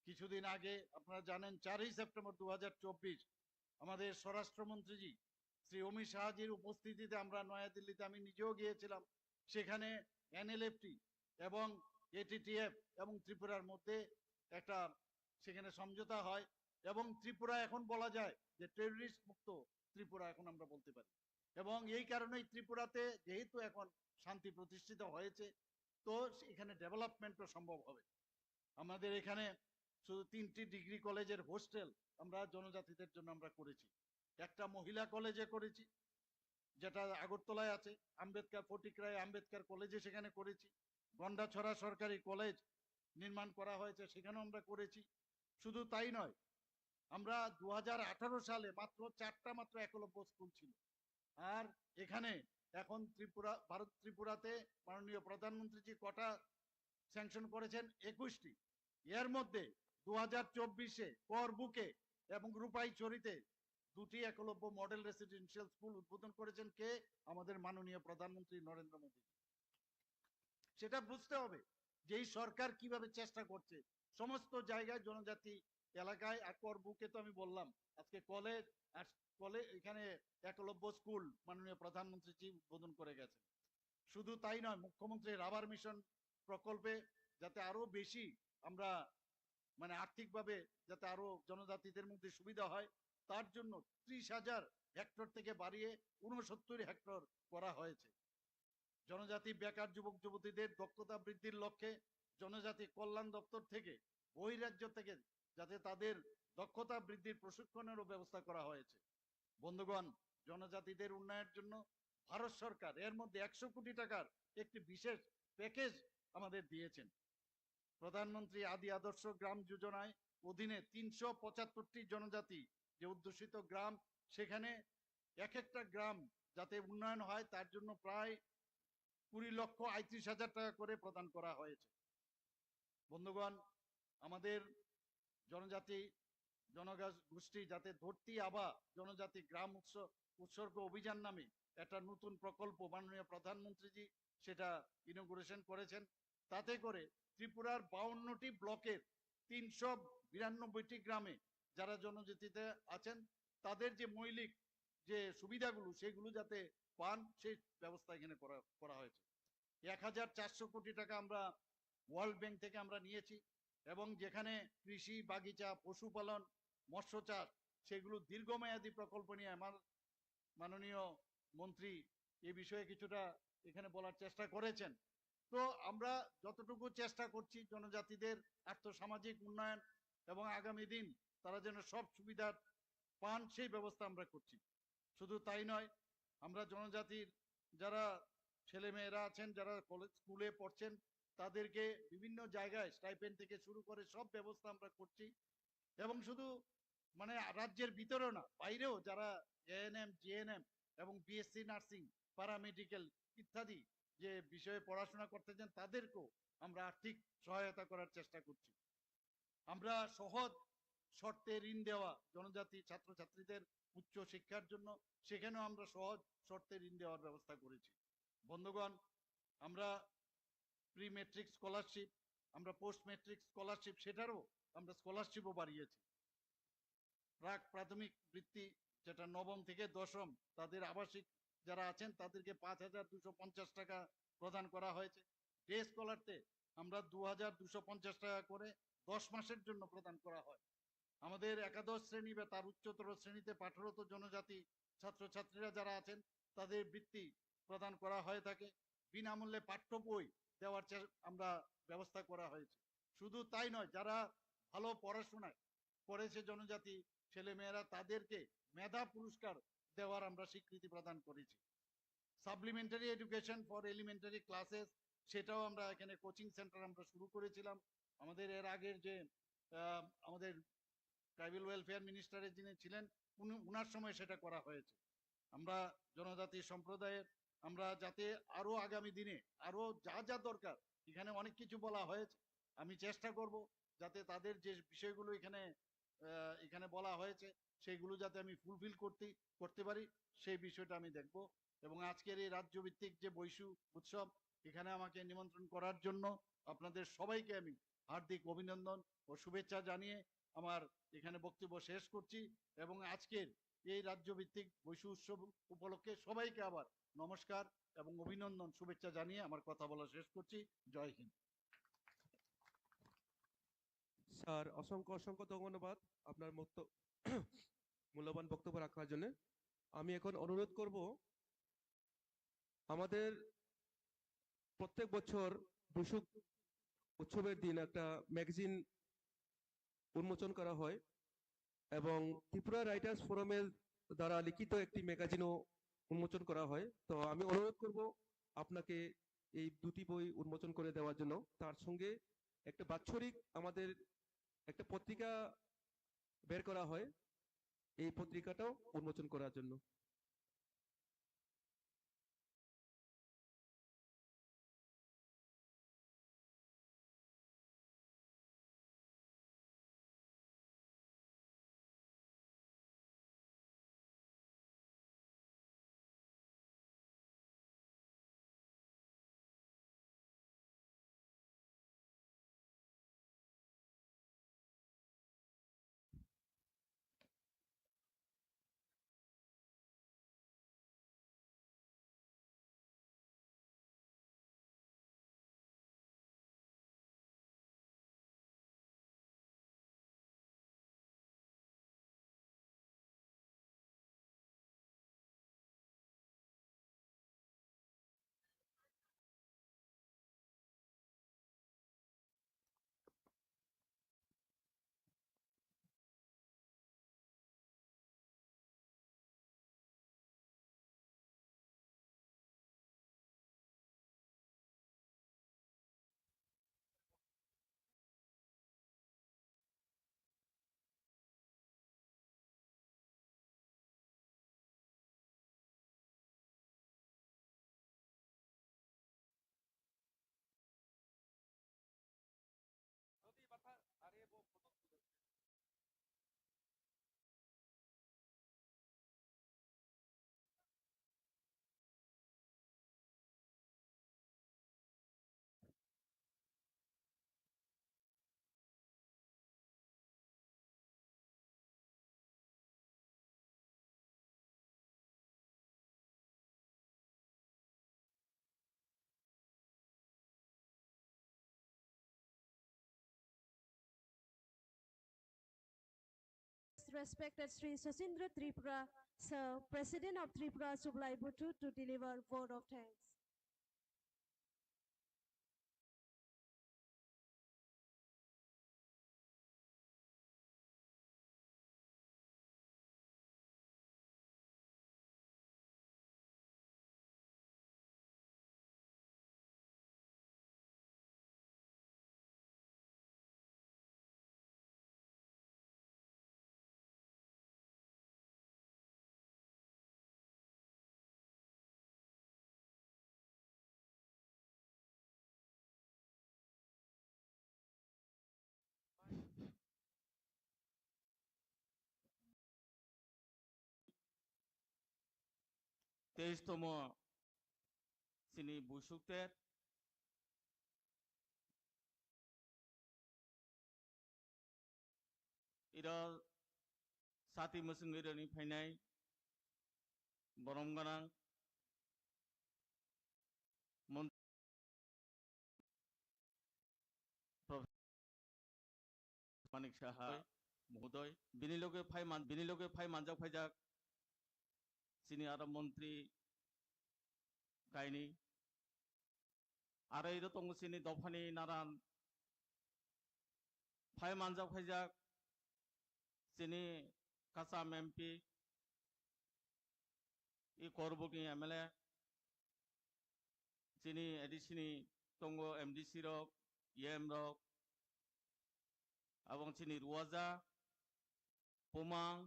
কিছুদিন আগে আপনারা জানেন, চারই সেপ্টেম্বর দু হাজার চব্বিশ আমাদের স্বরাষ্ট্রমন্ত্রীজি শ্রী অমিত শাহজির উপস্থিতিতে আমরা নয়াদিল্লিতে, আমি নিজেও গিয়েছিলাম, সেখানে এনএলএফটি এবং এটিটিএফ এবং ত্রিপুরার মধ্যে একটা সেখানে সমঝোতা হয় এবং ত্রিপুরা এখন বলা যায় যে টেররিস্ট মুক্ত ত্রিপুরা এখন আমরা বলতে পারি। এবং এই কারণেই ত্রিপুরাতে যেহেতু এখন শান্তি প্রতিষ্ঠিত হয়েছে, তো এখানে ডেভেলপমেন্টও সম্ভব হবে। আমাদের এখানে শুধু তিনটি ডিগ্রি কলেজের হোস্টেল আমরা জনজাতিদের জন্য আমরা করেছি। একটা মহিলা কলেজে করেছি, যেটা আগরতলায় আছে, আম্বেদকর, ফটিকরায় আম্বেদকর কলেজে সেখানে করেছি। গন্ডাছড়া সরকারি কলেজ নির্মাণ করা হয়েছে, সেখানেও আমরা করেছি। শুধু তাই নয়, আমরা দু হাজার আঠারো সালে মাত্র চারটা মাত্র একলব্য স্কুল ছিল, আর এখানে এখন ত্রিপুরা, ভারত ত্রিপুরাতে মাননীয় প্রধানমন্ত্রীজি কটা স্যাংশন করেছেন? একুশটি। এর মধ্যে দু হাজার চব্বিশে করবুকে এবং রূপাইছড়িতে দুটি একলব্য মডেল রেসিডেন্সিয়াল স্কুল উদ্বোধন করেছেন কে? আমাদের মাননীয় প্রধানমন্ত্রী নরেন্দ্র মোদী। সেটা বুঝতে হবে যে এই সরকার কিভাবে চেষ্টা করছে সমস্ত জায়গায় জনজাতি এলাকায়। আর করবুকে তো আমি বললাম, আজকে কলেজ আর কলেজ, এখানে একলব্য স্কুল মাননীয় প্রধানমন্ত্রীজি উদ্বোধন করে গেছেন। শুধু তাই নয়, মুখ্যমন্ত্রী রাবার মিশন প্রকল্পে যাতে আরো বেশি আমরা, মানে, আর্থিকভাবে যাতে আরো জনজাতিদের মধ্যে সুবিধা হয়, তার জন্য ত্রিশ হাজার হেক্টর থেকে বাড়িয়ে ঊনসত্তর হেক্টর করা হয়েছে। জনজাতি বেকার যুবক যুবতীদের দক্ষতা বৃদ্ধির লক্ষ্যে জনজাতি কল্যাণ দপ্তর থেকে বহিরাজ্য থেকে যাতে তাদের দক্ষতা বৃদ্ধির প্রশিক্ষণেরও ব্যবস্থা করা হয়েছে। বন্ধুগণ, জনজাতিদের উন্নয়নের জন্য ভারত সরকার এর মধ্যে একশো কোটি টাকার একটি বিশেষ প্যাকেজ আমাদের দিয়েছেন। প্রধানমন্ত্রী আদি আদর্শ গ্রাম যোজনায় অধীনে তিনশো পঁচাত্তরটি জনজাতি যে অধ্যুষিত গ্রাম, সেখানে এক একটা গ্রাম যাতে উন্নয়ন হয়, তার জন্য প্রায় কুড়ি লক্ষ আটত্রিশ হাজার টাকা করে প্রদান করা হয়েছে। বন্ধুগণ, আমাদের জনজাতি, জনগোষ্ঠী যাতে ধরতি আবা জনজাতি গ্রাম উৎস-, উৎসর্গ অভিযান নামে একটা নতুন প্রকল্প মাননীয় প্রধানমন্ত্রীজি সেটা ইনোগুরেশন করেছেন। তাতে করে ত্রিপুরার বাউন্নটি ব্লকের তিনশো বিরানব্বইটি গ্রামে যারা জনজাতিতে আছেন, তাদের যে মৌলিক যে সুবিধাগুলো, সেগুলো যাতে পান, সেই ব্যবস্থা এখানে করা, করা হয়েছে। এক হাজার চারশো কোটি টাকা আমরা ওয়ার্ল্ড ব্যাংক থেকে আমরা নিয়েছি এবং যেখানে কৃষি, বাগিচা, পশুপালন, মৎস্য চাষ, সেগুলো দীর্ঘমেয়াদী প্রকল্প নিয়ে আমার মাননীয় মন্ত্রী এ বিষয়ে কিছুটা এখানে বলার চেষ্টা করেছেন। তো আমরা যতটুকু চেষ্টা করছি জনজাতিদের আর্থসামাজিক উন্নয়ন এবং আগামী দিন তারা যেন সব সুবিধা পান, সেই ব্যবস্থা আমরা করছি। শুধু তাই নয়, আমরা জনজাতির যারা ছেলেমেয়েরা আছেন, যারা কলেজ, স্কুলে পড়ছেন, তাদেরকে বিভিন্ন জায়গায় স্টাইপেন্ড থেকে শুরু করে সব ব্যবস্থা আমরা করছি। এবং শুধু, মানে, রাজ্যের ভিতরেও না, বাইরেও যারা এএনএম, জিএনএম এবং বিএসসি নার্সিং, প্যারামেডিকেল ইত্যাদি যে বিষয়ে পড়াশোনা করতে চান, তাদেরকেও আমরা আর্থিক সহায়তা করার চেষ্টা করছি। আমরা সহজ শর্তে ঋণ দেওয়া জনজাতি ছাত্রছাত্রীদের উচ্চ শিক্ষার জন্য, সেখানেও আমরা সহজ শর্তে ঋণ দেওয়ার ব্যবস্থা করেছি। বন্ধুগণ, আমরা প্রি ম্যাট্রিক স্কলারশিপ, আমরা পোস্ট ম্যাট্রিক স্কলারশিপ, সেটারও আমরা স্কলারশিপও বাড়িয়েছি। প্রাক প্রাথমিক বৃত্তি, যেটা নবম থেকে দশম, তাদের আবাসিক যারা আছেন, তাদেরকে পাঁচ হাজার দুশো পঞ্চাশ টাকা প্রদান করা হয়েছে। ডে স্কলারতে আমরা দু হাজার দুশো পঞ্চাশ টাকা করে দশ মাসের জন্য প্রদান করা হয়। আমাদের একাদশ শ্রেণী বা তার উচ্চতর শ্রেণীতে পাঠরত জনজাতি ছাত্রছাত্রীরা যারা আছেন, তাদের বৃত্তি প্রদান করা হয়ে থাকে। বিনামূল্যে পাঠ্য বই দেওয়ার চে-, আমরা ব্যবস্থা করা হয়েছে। শুধু তাই নয়, যারা ভালো পড়াশোনায় করেছে জনজাতি ছেলেমেয়েরা, তাদেরকে মেধা পুরস্কার দেওয়ার আমরা স্বীকৃতি প্রদান করেছি। Supplementary education for elementary classes, সেটাও আমরা এখানে কোচিং সেন্টার আমরা শুরু করেছিলাম। আমাদের এর আগের যে, আহ, আমাদের ট্রাইবাল ওয়েলফেয়ার মিনিস্টারের যিনি ছিলেন, উনি, উনার সময় সেটা করা হয়েছে। আমরা জনজাতি সম্প্রদায়ের, আমরা যাতে আরো আগামী দিনে আরো যা যা দরকার, এখানে অনেক কিছু বলা হয়েছে, আমি চেষ্টা করব যাতে তাদের যে বিষয়গুলো এখানে, আহ, এখানে বলা হয়েছে, সেইগুলো যাতে আমি ফুলফিল করতে করতে পারি, সেই বিষয়টা আমি দেখব। এবং আজকের এই রাজ্যভিত্তিক যে বৈশু উৎসব, এখানে আমাকে নিমন্ত্রণ করার জন্য আপনাদের সবাইকে আমি হার্দিক অভিনন্দন ও শুভেচ্ছা জানিয়ে আমার এখানে বক্তব্য শেষ করছি। এবং আজকের এই রাজ্যভিত্তিক বৈশু উৎসব উপলক্ষে সবাইকে আবার নমস্কার এবং অভিনন্দন, শুভেচ্ছা জানিয়ে আমার কথা বলা শেষ করছি। জয় হিন্দ। স্যার, অসংখ্য অসংখ্য ধন্যবাদ আপনার মতো মূল্যবান বক্তব্য রাখার জন্য। আমি এখন অনুরোধ করব, আমাদের প্রত্যেক বছর বৈশু উৎসবের দিন একটা ম্যাগাজিন উন্মোচন করা হয় এবং ত্রিপুরা রাইটার্স ফোরামের দ্বারা লিখিত একটি ম্যাগাজিনও উন্মোচন করা হয়। তো আমি অনুরোধ করব আপনাকে এই দুটি বই উন্মোচন করে দেওয়ার জন্য। তার সঙ্গে একটা বাৎসরিক আমাদের একটা পত্রিকা বের করা হয়, এই পত্রিকাটাও উন্মোচন করার জন্য। Respected Sri Sachindra Tripura, Sir, President of Tripura Chublai Buthu, to deliver vote of thanks. তেইশতম chini Buisukter. Iro sati mwswngwi rani phainai borom gwnang mon-, Professor Manik Saha Mohodoy, bini loge phai man-, bini loge phai manjak phaijak chini aro montri kaini. Aro iro tongo chini dophani naran phai manjak phaijak chini Kacham M P, i Korbukni M L A, chini A D C ni tongo M D C rok, E M rok, abong chini Ruaja, Pumang,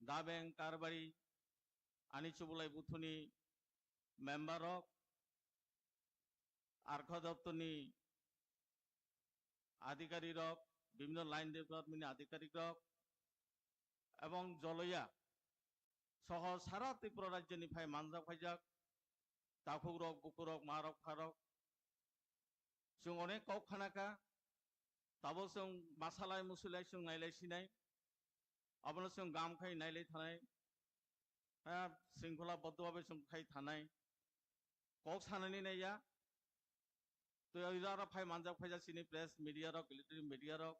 Dabeng, Karbari, ani Chublai Buthuni member rok, Arkha doptorni adhikari rok, bibhinno line department ni adhikari rok, ebong Joloya soho sara Tripura rajyoni phai manjak phaijak takhuk rok, buku rok, ma rok, pha rok, chwng onek kok khana kha, tabuk chwng masalai musulai chwng nailai sinai, abono chwng gam khai nailai thanai, ha, sringkhola boddo babe chwng khai thanai, kok sanani naiya. Tei o jora phai manjak phaijak chini press media rok, electronic media rok,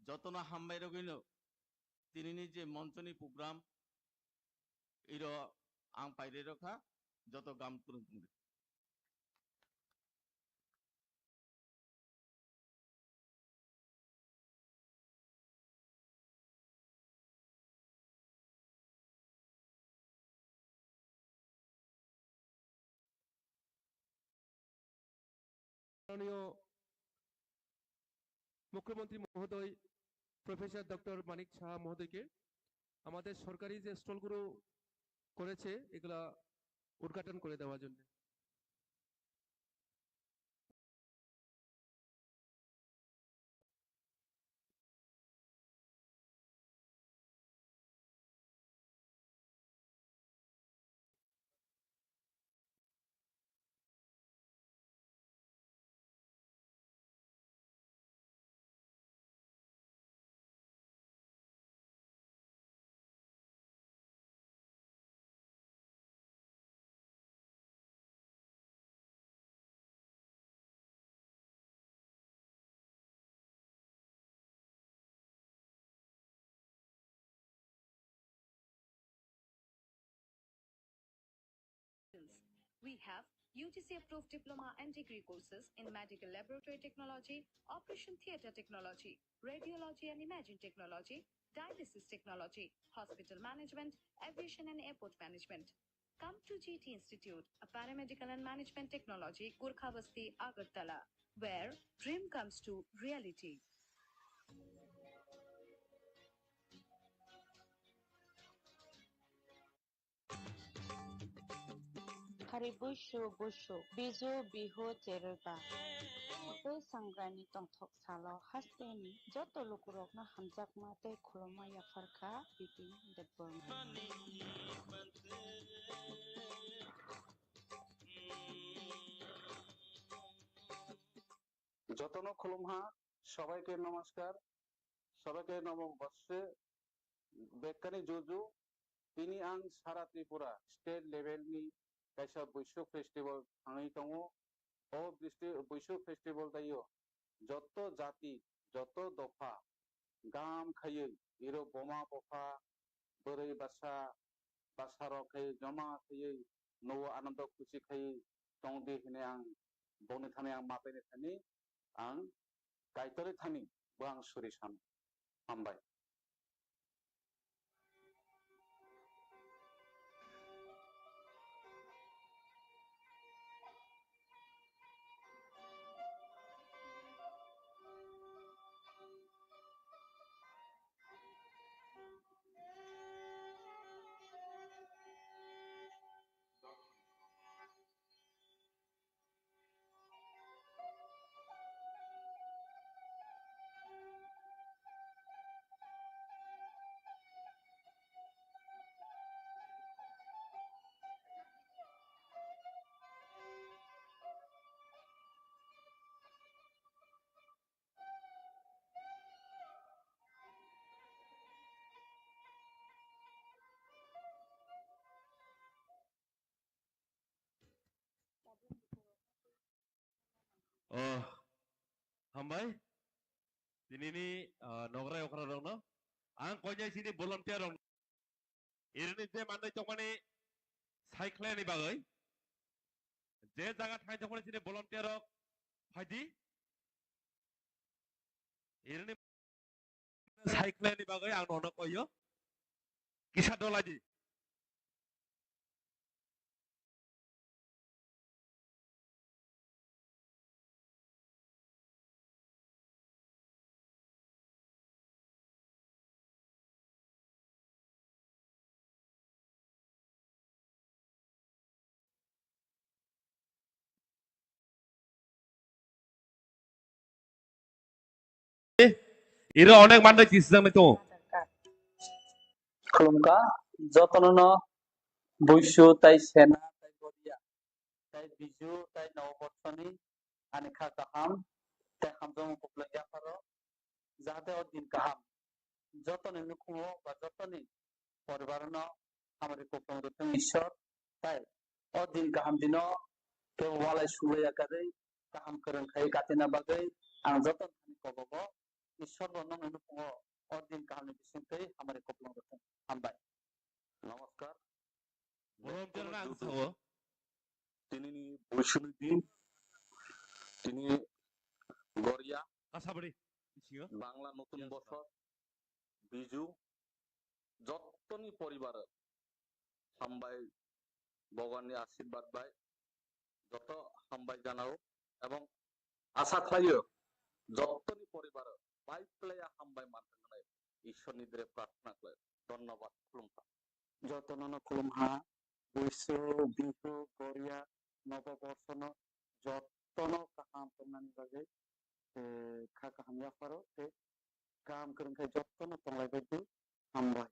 jotono hambai rogwino tinini je monchoni program, iro ang pairwi rokha, joto gam kwrwng tongdi. মাননীয় মুখ্যমন্ত্রী মহোদয় professor doctor Manik সাহা মহোদয়কে আমাদের সরকারি যে স্টলগুলো করেছে, এগুলা উদ্ঘাটন করে দেওয়ার জন্য। We have U G C approved diploma and degree courses in medical laboratory technology, operation theatre technology, radiology and imaging technology, dialysis technology, hospital management, aviation and airport management. Come to G T Institute, a paramedical and management technology, Gorkha Basti, Agartala, where dream comes to reality. Hari busu busu, bizu bihu chereba. Tei sangrani tongthok salo hasteni joto lukurokno hamjakma tei khulumma yapharkha Bipin Debbarma. Jotono khulumha, sobaike namaskar, sobaike nomo bosse, bekkani juju, tini ang sara Tripura state level ni kaisa Buisu festival thangwi tongo. O Buisu festival taio joto jati, joto dopha, gam khaiwi, iro boma bopha, bwrwi basa, basa rok khai joma khaiwi, nogo anando khusi khai tongdi hwnwi ang bongni thani ang mapaini thani ang Kaitorni thani bo ang suri sano. Hambai. Oh, hambai. Tinini, ah, nograi okra rokno. Ang koinai sini volunteer rok. Irini je manwi tongmani saikhlani bagwi. Je jaga thai tongmani sini volunteer rok phaidi. Irini saikhlani bagwi ang nono koyo. Kisa dolai di. Iro onek manwi tisijak nai tongo. Khulumkha jotono no Buisu tai Sena tai Goria tai Biju tai Noboborsoni ani kha kaham tai hamjakmung kuplung yapharo, jahate o din kaham jotoni nukhungo ba jotoni poribarono hamari kuplung rwthwng Ishwar, tai o din kaham dino kebo walai sulaiya kwrwi kaham kwrwng khai katina bagwi ang joto thani kobogo Ishwar bo nokni nukhungo o din kahamni bisingtwi hamari kuplung rwthwng. Hambai. Namaskar. Borok Jotono jora ang juju. Sao. Tinini Buisuni din, tini Goria, Kasabri, bisingo. Bangla Notun Yes, sir. Bosor, Biju, jottoni poribar hambai, Bhagwanni ashirbad bai joto hambai janao ebong asa khlaio jottoni poribar bai phlaiya hambai manthang hinwi Ishwarni dire prarthana khlaio. Dhonnobad, khulumkha. Jotono no khulumha, Buisu, Bihu, Goria, Nobo Borsono jotono kaham tongnani bagwi, eh, kha kaham yapharo tei kaham kwrwng khai jotono tonglaibaidi hambai.